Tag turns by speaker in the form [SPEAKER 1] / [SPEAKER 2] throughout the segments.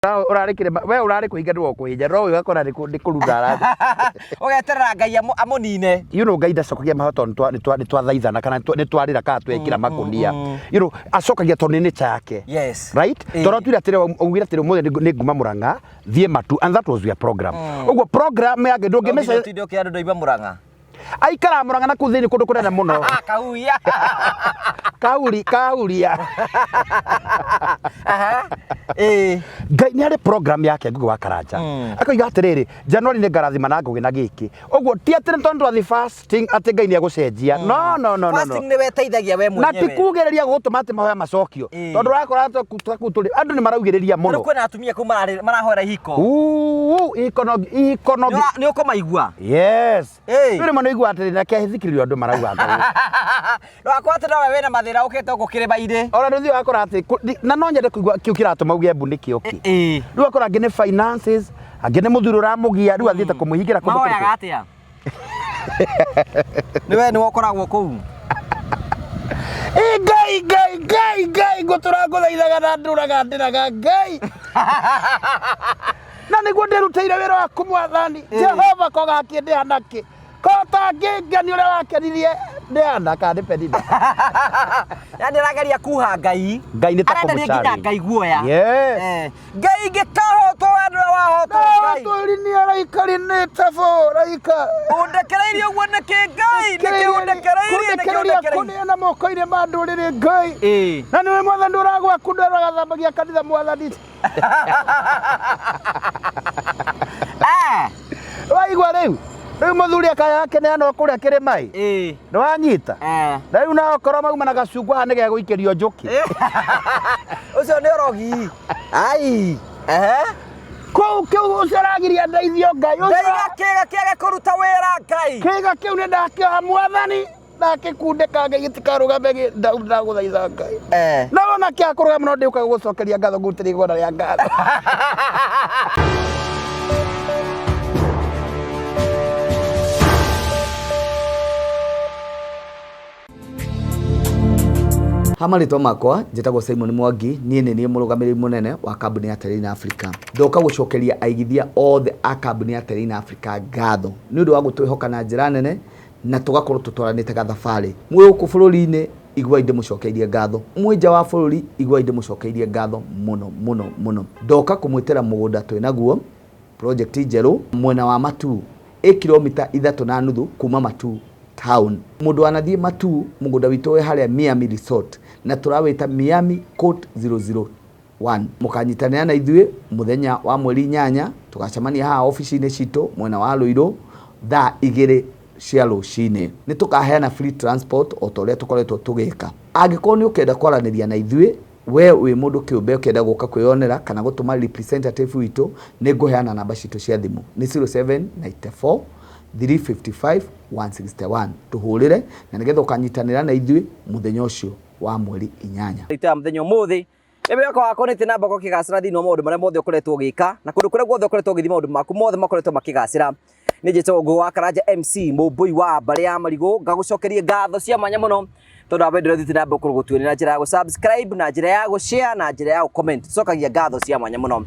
[SPEAKER 1] Ũrarĩ kĩrĩma we, ũrarĩ kũhinga ndũgo kũhinja, no ũgakora nĩ kũruta arathi.
[SPEAKER 2] Ũgeterera Ngai amũnine.
[SPEAKER 1] Ngai ndacokagia mahoya tondũ nĩ twathaithana kana nĩ twarĩra kana twekĩra makũnia. Acokagia tondũ nĩ nature yake. Right? Tondũ tuire atĩrĩ, augire atĩrĩ, ũmũthĩ nĩ nguma Murang'a thiĩ Matu, and that was your program. Ũguo program yake ndũngĩmĩce.
[SPEAKER 2] Tinde ũkĩra andũ ndoima Murang'a.
[SPEAKER 1] Aikaraga Murang'a na kũu thĩinĩ kũndũ kũnene mũno.
[SPEAKER 2] Kahuia.
[SPEAKER 1] Kauri kahuria.
[SPEAKER 2] Aha. Ĩĩ.
[SPEAKER 1] Ngai nĩ arĩ program yake, Ngugi wa Karanja. Akoiga atĩrĩrĩ, January nĩ ngarathima na Ngugi na gĩkĩ. Ũguo ti atĩ nĩ tondũ twathiĩ fasting atĩ Ngai nĩ egũcenjia. No, no, no, no, no.
[SPEAKER 2] Fasting nĩ weteithagia we
[SPEAKER 1] Na ti
[SPEAKER 2] mwenyewe.
[SPEAKER 1] kugĩrĩria gũgũtũma atĩ mahoya macokio. Tondũ ũrakora kũu tũrĩ andũ nĩ maraugĩrĩria
[SPEAKER 2] Rĩu
[SPEAKER 1] mũno.
[SPEAKER 2] kwĩna atumia kũu marahoera ihiko.
[SPEAKER 1] Uu, ihiko no ihiko no.
[SPEAKER 2] Nĩ ũkũmaigua.
[SPEAKER 1] Yes.
[SPEAKER 2] Ĩĩ.
[SPEAKER 1] Rĩu rĩmwe nĩ ũiguaga atĩrĩ, na kĩahithikĩrĩrio andũ marauga ngũgĩ.
[SPEAKER 2] Ndũgakorwo atĩ nowe wĩna mathĩna ũkĩte gũkũ kĩrĩma-inĩ.
[SPEAKER 1] Ona nĩ ũthiaga ũgakora atĩ na no nyende kũigua kĩu kĩratũma uge mbu nĩkĩo kĩ.
[SPEAKER 2] Ĩĩ.
[SPEAKER 1] Rĩu ũgakora angĩ nĩ finances, angĩ nĩ mũthuri ũramũgia, rĩu athiĩte kũmũhingĩra kũndũ
[SPEAKER 2] Mahoyaga
[SPEAKER 1] kũrĩkũ.
[SPEAKER 2] atĩa? Nĩ we nĩwe ũkoragwo kũu.
[SPEAKER 1] Ĩ Ngai, Ngai, Ngai, Ngai, ngũtũra ngũthaithaga na ndũraga ndĩraga Ngai. Na nĩguo ndĩrutĩire wĩra waku Mwathani. Jehova ko gakĩndĩha nakĩ? Ko ũtangĩngenia ũrĩa wakenirie Ndĩana kana nĩ Penina?
[SPEAKER 2] Yani arageria kuha Ngai.
[SPEAKER 1] Ngai nĩ ta
[SPEAKER 2] Arenderia nginya
[SPEAKER 1] kũmũchallenge.
[SPEAKER 2] Ngai guoya.
[SPEAKER 1] Yes.
[SPEAKER 2] Ngai ingĩkahotwo we nĩwe wahotwo Ngai.
[SPEAKER 1] Tũri nĩ araikarinĩte bũ raika.
[SPEAKER 2] Ũndekereirie ũguo nĩkĩ Ngai? Nĩkĩ ũndekereirie? Nĩkĩ
[SPEAKER 1] Kũndekereria
[SPEAKER 2] ũndekereirie?
[SPEAKER 1] kũneana moko-inĩ ma ndũrĩrĩ Ngai.
[SPEAKER 2] Ĩĩ.
[SPEAKER 1] Na nĩwe Mwathani ũragwaku ndwĩragathambagia kanitha Mwathani.
[SPEAKER 2] Ah.
[SPEAKER 1] Waigua rĩu? Rĩu mũthuri akaya akĩneanwo kũrĩa kĩrĩma-ĩ.
[SPEAKER 2] Ĩĩ.
[SPEAKER 1] Nĩ wanyita?
[SPEAKER 2] Eh.
[SPEAKER 1] Na rĩu na okorwo mauma na gacungwa haha nĩgegũikĩrio njũkĩ.
[SPEAKER 2] Ũcio nĩ ũrogi. Ai. Ehe.
[SPEAKER 1] Kũu kĩu ũcio ũragiria ndeithio Ngai. Ũcio
[SPEAKER 2] Ndaiga kĩga kĩage kũruta wĩra Ngai.
[SPEAKER 1] Kĩga kĩu nĩ ndakĩoha Mwathani. Ndakĩkundĩka Ngai gĩtikarũgame ndagũthaitha Ngai. Na wona kĩa kũrũgama no ndĩũka gũgũcokeria ngatho ngũrutĩre igongona rĩa ngatho.
[SPEAKER 3] Ha marĩtwa makwa njĩtagwo Simon Mwangi, niĩ nĩ niĩ mũrũgamĩrĩri mũnene wa kambuni ya Terrain Africa. Ndoka gũcokeria aigithia othe a kambuni ya Terrain Africa ngatho nĩ ũndũ wa gũtwĩhoka na njĩra nene na tũgakorwo tũtwaranĩte gathabarĩ. Mwĩ gũkũ bũrũri-inĩ iguai ndĩmũcokeirie ngatho, mwĩ nja wa bũrũri iguai ndĩmũcokeirie ngatho mũno mũno mũno. Ndoka kũmwĩtĩra mũgũnda twĩ naguo, project njerũ mwena wa Matuu, ĩ kilomita 3.5 kuma Matuu town. Mũndũ wanathiĩ Matuu, mũgũnda witũ wĩ harĩa Miami Resort na tũrawĩta Miami Court 001. Mũkanyitanĩra na ithuĩ mũthenya wa mweri 8, tũgacemania haha obici-inĩ citũ mwena wa Ruiru thaa 2 cia rũcinĩ. Nĩ tũkaheana free transport o ta ũrĩa tũkoretwo tũgĩka. Angĩkorwo nĩ ũkenda kwaranĩria na ithuĩ, we wĩ mũndũ kĩũmbe ũkĩenda gũka kwĩyonera kana gũtũma representative witũ, nĩ ngũheana namba citũ cia thimũ. Nĩ 0794 355 161. Tũhũrĩre na nĩgetha ũkanyitanĩra na ithuĩ mũthenya ũcio wa mweri 8.
[SPEAKER 2] Itũ ya mũthenya ũmũthĩ nĩ mwĩhoko wakwa nĩ namba ũkĩgacĩra thĩinĩ wa maũndũ marĩa mothe ũkoretwo ũgĩka na kũndũ kũrĩa guothe ũkoretwo ũgĩthiĩ, maũndũ maku mothe makoretwo makĩgacĩra. Nĩ njĩtagwo Ngũgĩ wa Karanja MC mũmbũi wa mbarĩ ya marigũ, ngagũcokeria ngatho cia mwanya mũno tondũ wa wendo ũrĩa ũthiĩte na mbere gũkorwo gũtuĩria na njĩra ya gũ-subscribe, na njĩra ya gũ-share, na njĩra ya gũ-comment. Tũcokagia ngatho cia mwanya mũno.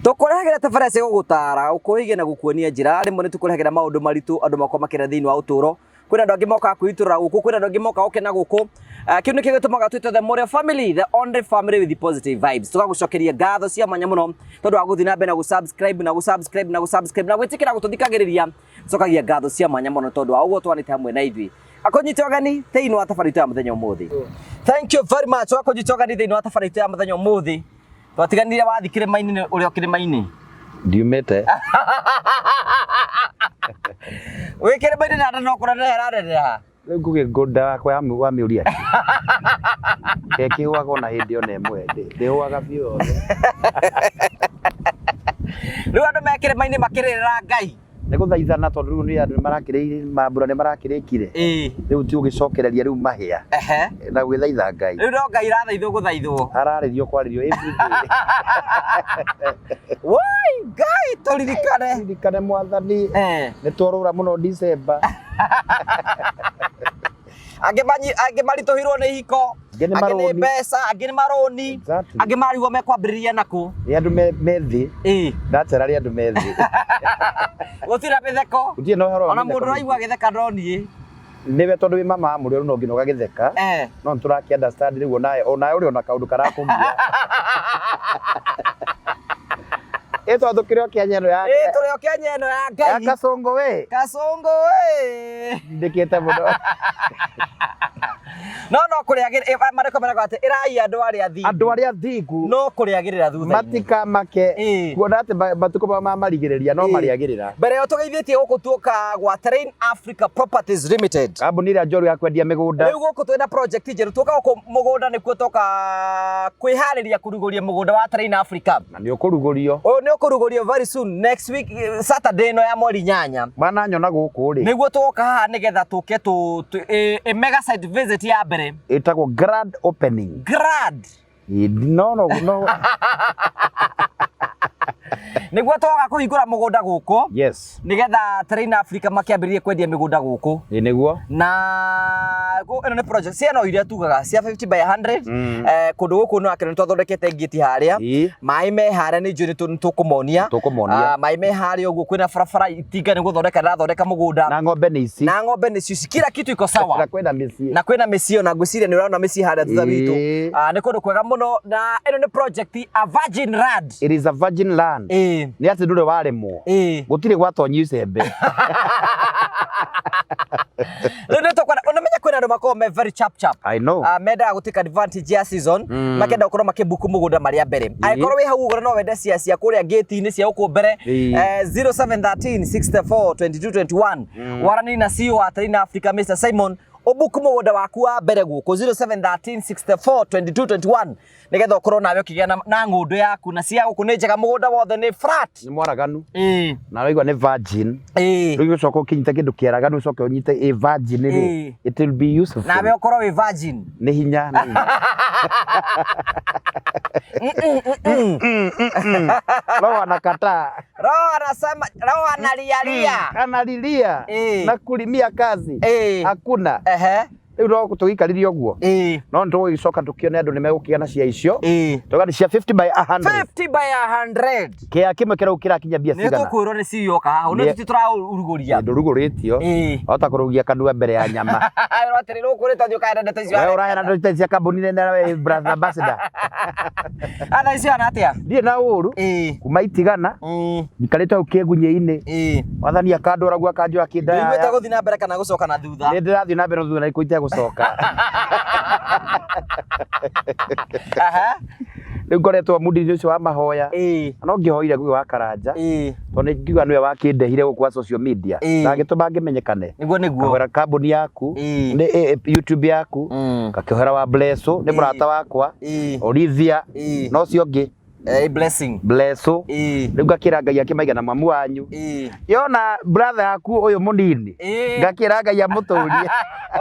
[SPEAKER 2] Tũkũrehagĩra tabarĩra cia gũgũtara, gũkũhĩgia na gũkuonia njĩra. Rĩmwe nĩ tũkũrehagĩra maũndũ maritũ andũ makoragwo makĩra thĩinĩ wa ũtũũro. Kwĩna andũ angĩ mokaga kwĩitũrũra gũkũ, kwĩna andũ angĩ mokaga gũkena gũkũ. Kĩu nĩkĩo gĩtũmaga twĩtwo The Morio Family, the only family with the positive vibes. Tũgagũcokeria ngatho cia mwanya mũno tondũ wa gũthiĩ na mbere na gũ-subscribe na gũ-subscribe na gũ-subscribe na gwĩtĩkĩra gũtũthikagĩrĩria. Tũcokagia ngatho cia mwanya mũno tondũ wa ũguo twanĩte hamwe na ithuĩ. Akũnyita ũgeni thĩinĩ wa tabarĩra itũ ya mũthenya ũmũthĩ. Thank you very much wa kũnyita ũgeni thĩinĩ wa tabarĩra itũ ya mũthenya ũmũthĩ. Twatiganire wathi kĩrĩma-inĩ ũrĩa o kĩrĩma-inĩ.
[SPEAKER 1] Ndiumĩte.
[SPEAKER 2] Wĩ kĩrĩma-inĩ na no kũneneha ĩraneneha.
[SPEAKER 1] Rĩu ngũgĩ ngũnda wakwa wamĩũria kĩ? Kekĩhũaga ona hĩndĩ ona ĩmwe, ndĩhũaga biũ yothe.
[SPEAKER 2] Rĩu andũ me kĩrĩma-inĩ makĩrĩrĩra Ngai.
[SPEAKER 1] Nĩ gũthaithana tondũ rĩu nĩ andũ nĩ marakĩrĩire, mambura nĩ marakĩrĩkire. Rĩu ti gũgĩcokereria rĩu mahĩa. Na gwĩthaitha Ngai.
[SPEAKER 2] Rĩu no Ngai irathaithwo gũthaithwo.
[SPEAKER 1] Ararĩrio kwarĩrio every day.
[SPEAKER 2] Woi Ngai tũririkane.
[SPEAKER 1] Ririkane Mwathani. Nĩ tworũra mũno December.
[SPEAKER 2] Angĩ maritũhirwo nĩ ihiko.
[SPEAKER 1] Angĩ nĩ
[SPEAKER 2] Angĩ nĩ
[SPEAKER 1] marũni.
[SPEAKER 2] mbeca, angĩ nĩ marũni,
[SPEAKER 1] Exactly.
[SPEAKER 2] angĩ marigwo mekwambĩrĩria nakũ.
[SPEAKER 1] Nĩ andũ me thĩ.
[SPEAKER 2] Ĩĩ.
[SPEAKER 1] Ndacera rĩ andũ me thĩ.
[SPEAKER 2] Gũtirĩ na mĩtheko.
[SPEAKER 1] Gũtirĩ na ũhoro wa
[SPEAKER 2] Ona
[SPEAKER 1] mĩtheko
[SPEAKER 2] mũndũ ũraigua agĩtheka no niĩ.
[SPEAKER 1] Nĩwe tondũ wĩ mama wa mũrĩo no nginya ũgagĩtheka. No nĩ tũrakĩ understand rĩu onawe onawe ũrĩ ona kaũndũ karakũgia. Ĩ tondũ tũkĩrĩ o Kenya ĩno ya
[SPEAKER 2] Ĩĩ tũrĩ o Kenya ĩno ya Ngai.
[SPEAKER 1] Ya Kasongo we.
[SPEAKER 2] Kasongo we.
[SPEAKER 1] Ndĩkĩte mũno.
[SPEAKER 2] No no kũrĩagĩrĩra marĩko meragwo atĩ ĩrai andũ arĩa athingu.
[SPEAKER 1] Andũ arĩa athingu.
[SPEAKER 2] No kũrĩagĩrĩra thutha-inĩ.
[SPEAKER 1] Matikamake.
[SPEAKER 2] Ĩĩ.
[SPEAKER 1] Kuona atĩ matukũ mao ma marigĩrĩria no
[SPEAKER 2] Ĩĩ.
[SPEAKER 1] marĩagĩrĩra.
[SPEAKER 2] Mbere ĩyo tũgeithĩtie gũkũ tuoka gwa Terrain Africa Properties Limited.
[SPEAKER 1] Kambuni ĩrĩa njorua ya kwendia mĩgũnda.
[SPEAKER 2] Rĩu gũkũ twĩna project njerũ tuoka gũkũ mũgũnda nĩkuo twoka kwĩharĩria kũrugũria mũgũnda wa Terrain Africa.
[SPEAKER 1] Na nĩ ũkũrugũrio.
[SPEAKER 2] Ũyũ nĩ ũkũrugũrio very soon next week Saturday ĩno ya mweri 8.
[SPEAKER 1] Mananyona gũkũ rĩ.
[SPEAKER 2] Nĩguo tũgoka haha nĩgetha tũke tũ a mega site visit ya mbere.
[SPEAKER 1] Ĩtagwo grand opening.
[SPEAKER 2] Grand.
[SPEAKER 1] No no no.
[SPEAKER 2] Nĩguo twoka kũhingũra mũgũnda gũkũ.
[SPEAKER 1] Yes.
[SPEAKER 2] Nĩgetha Terrain Africa makĩambĩrĩrie kwendia mĩgũnda gũkũ.
[SPEAKER 1] Ĩ nĩguo.
[SPEAKER 2] Na ĩno nĩ project cia no iria tugaga cia 50 by 100. Kũndũ gũkũ no akĩrĩ nĩtwathondekete ngĩti harĩa. Maĩ me harĩa nĩ njũĩ nĩ tũkũmonia.
[SPEAKER 1] Tũkũmonia.
[SPEAKER 2] Maĩ me harĩa ũguo kwĩna barabara itinga nĩ gũthondeka rĩrathondeka mũgũnda.
[SPEAKER 1] Na ng'ombe nĩ ici.
[SPEAKER 2] Na ng'ombe nĩ ici. Kila kitu iko sawa.
[SPEAKER 1] Na kwĩna mĩciĩ.
[SPEAKER 2] Na kwĩna mĩciĩ ona ngwĩciria nĩ ũrona mĩciĩ harĩa thutha witũ. Nĩ kũndũ kwega mũno na ĩno nĩ project a virgin land.
[SPEAKER 1] It is a virgin land. Nĩ atĩ ndũrĩ warĩmwo. Gũtirĩ gwatonyio icembe.
[SPEAKER 2] Rĩu nĩ tũkwenda ũnamenya kwĩna andũ makoragwo me very chap chap.
[SPEAKER 1] I know.
[SPEAKER 2] Mendaga gũ take advantage ya season, makenda gũkorwo makĩbuku mũgũnda marĩa mbere. Angĩkorwo wĩ hau ũguo no wende cia cia kũrĩa gate-inĩ cia gũkũ mbere, 0713 64 22 21. Waranĩria na CEO wa Terrain Africa Mr Simon, ũbuku mũgũnda waku wa mbere gũkũ 0713 64 22 21 nĩgetha ũkorwo nawe ũkĩgĩa na ng'ũndũ yaku na cia gũkũ nĩ njega mũgũnda wothe nĩ flat.
[SPEAKER 1] Nĩ mwaraganu. Na ũraigua nĩ virgin. Rĩu ũcoke ũkĩnyita kĩndũ kĩaraganu ũcoke ũnyite ĩ virgin rĩ. It will be useful.
[SPEAKER 2] Nawe ũkorwo wĩ virgin.
[SPEAKER 1] Nĩ hinya, nĩ hinya. Roho anakataa.
[SPEAKER 2] Roho anasema, roho analialia.
[SPEAKER 1] Analilia. Na kulimia kazi. Hakuna. Rĩu no tũgĩikarire ũguo. No nĩ tũgũgĩcoka tũkĩone andũ nĩ megũkĩgĩa na cia icio. Tũga nĩ cia 50 by 100.
[SPEAKER 2] 50 by 100.
[SPEAKER 1] Kĩa kĩmwe kĩrau kĩrakinya mbia
[SPEAKER 2] Nĩ
[SPEAKER 1] cigana?
[SPEAKER 2] tũkwĩrwo nĩ CEO oka haha. Nĩ tũti tũrarugũria.
[SPEAKER 1] Ndũrugũrĩtio. Wahota kũrũgia kanua mbere ya nyama.
[SPEAKER 2] Ĩrwo atĩrĩ, rũkũrĩtwo thiĩ ũkaheane ndeto icio.
[SPEAKER 1] We ũraheana ndeto cia kambuni nene we brand ambassador.
[SPEAKER 2] Atha icio hana atĩa?
[SPEAKER 1] Ndirĩ na ũru. Kuma itigana. Njikarĩte hau kĩgunyĩ-inĩ. Wathani akandwara guo akanjoya kĩndaya.
[SPEAKER 2] Ndũiguĩte gũthiĩ na mbere kana gũcoka na thutha?
[SPEAKER 1] Nĩ ndĩrathiĩ na mbere thutha na ikũ itegũcoka. Rĩu ngoretwo mundi-inĩ ũcio wa mahoya. No ngĩhoire Ngũgĩ wa Karanja. Tondũ nĩ ngiuga nĩwe wakĩndehire gũkũ wa social media. Na agĩtũma ngĩmenyekane.
[SPEAKER 2] Nĩguo nĩguo.
[SPEAKER 1] Ngakĩhoera kambuni yaku, nĩ YouTube yaku, ngakĩhoera wa Blesso, nĩ mũrata wakwa, Olivia, na ũcio ũngĩ.
[SPEAKER 2] Blessing.
[SPEAKER 1] Blesso. Rĩu ngakĩra Ngai akĩmaiga na mamu wanyu. Yona brother yaku ũyũ mũnini. Ngakĩra Ngai amũtũrie.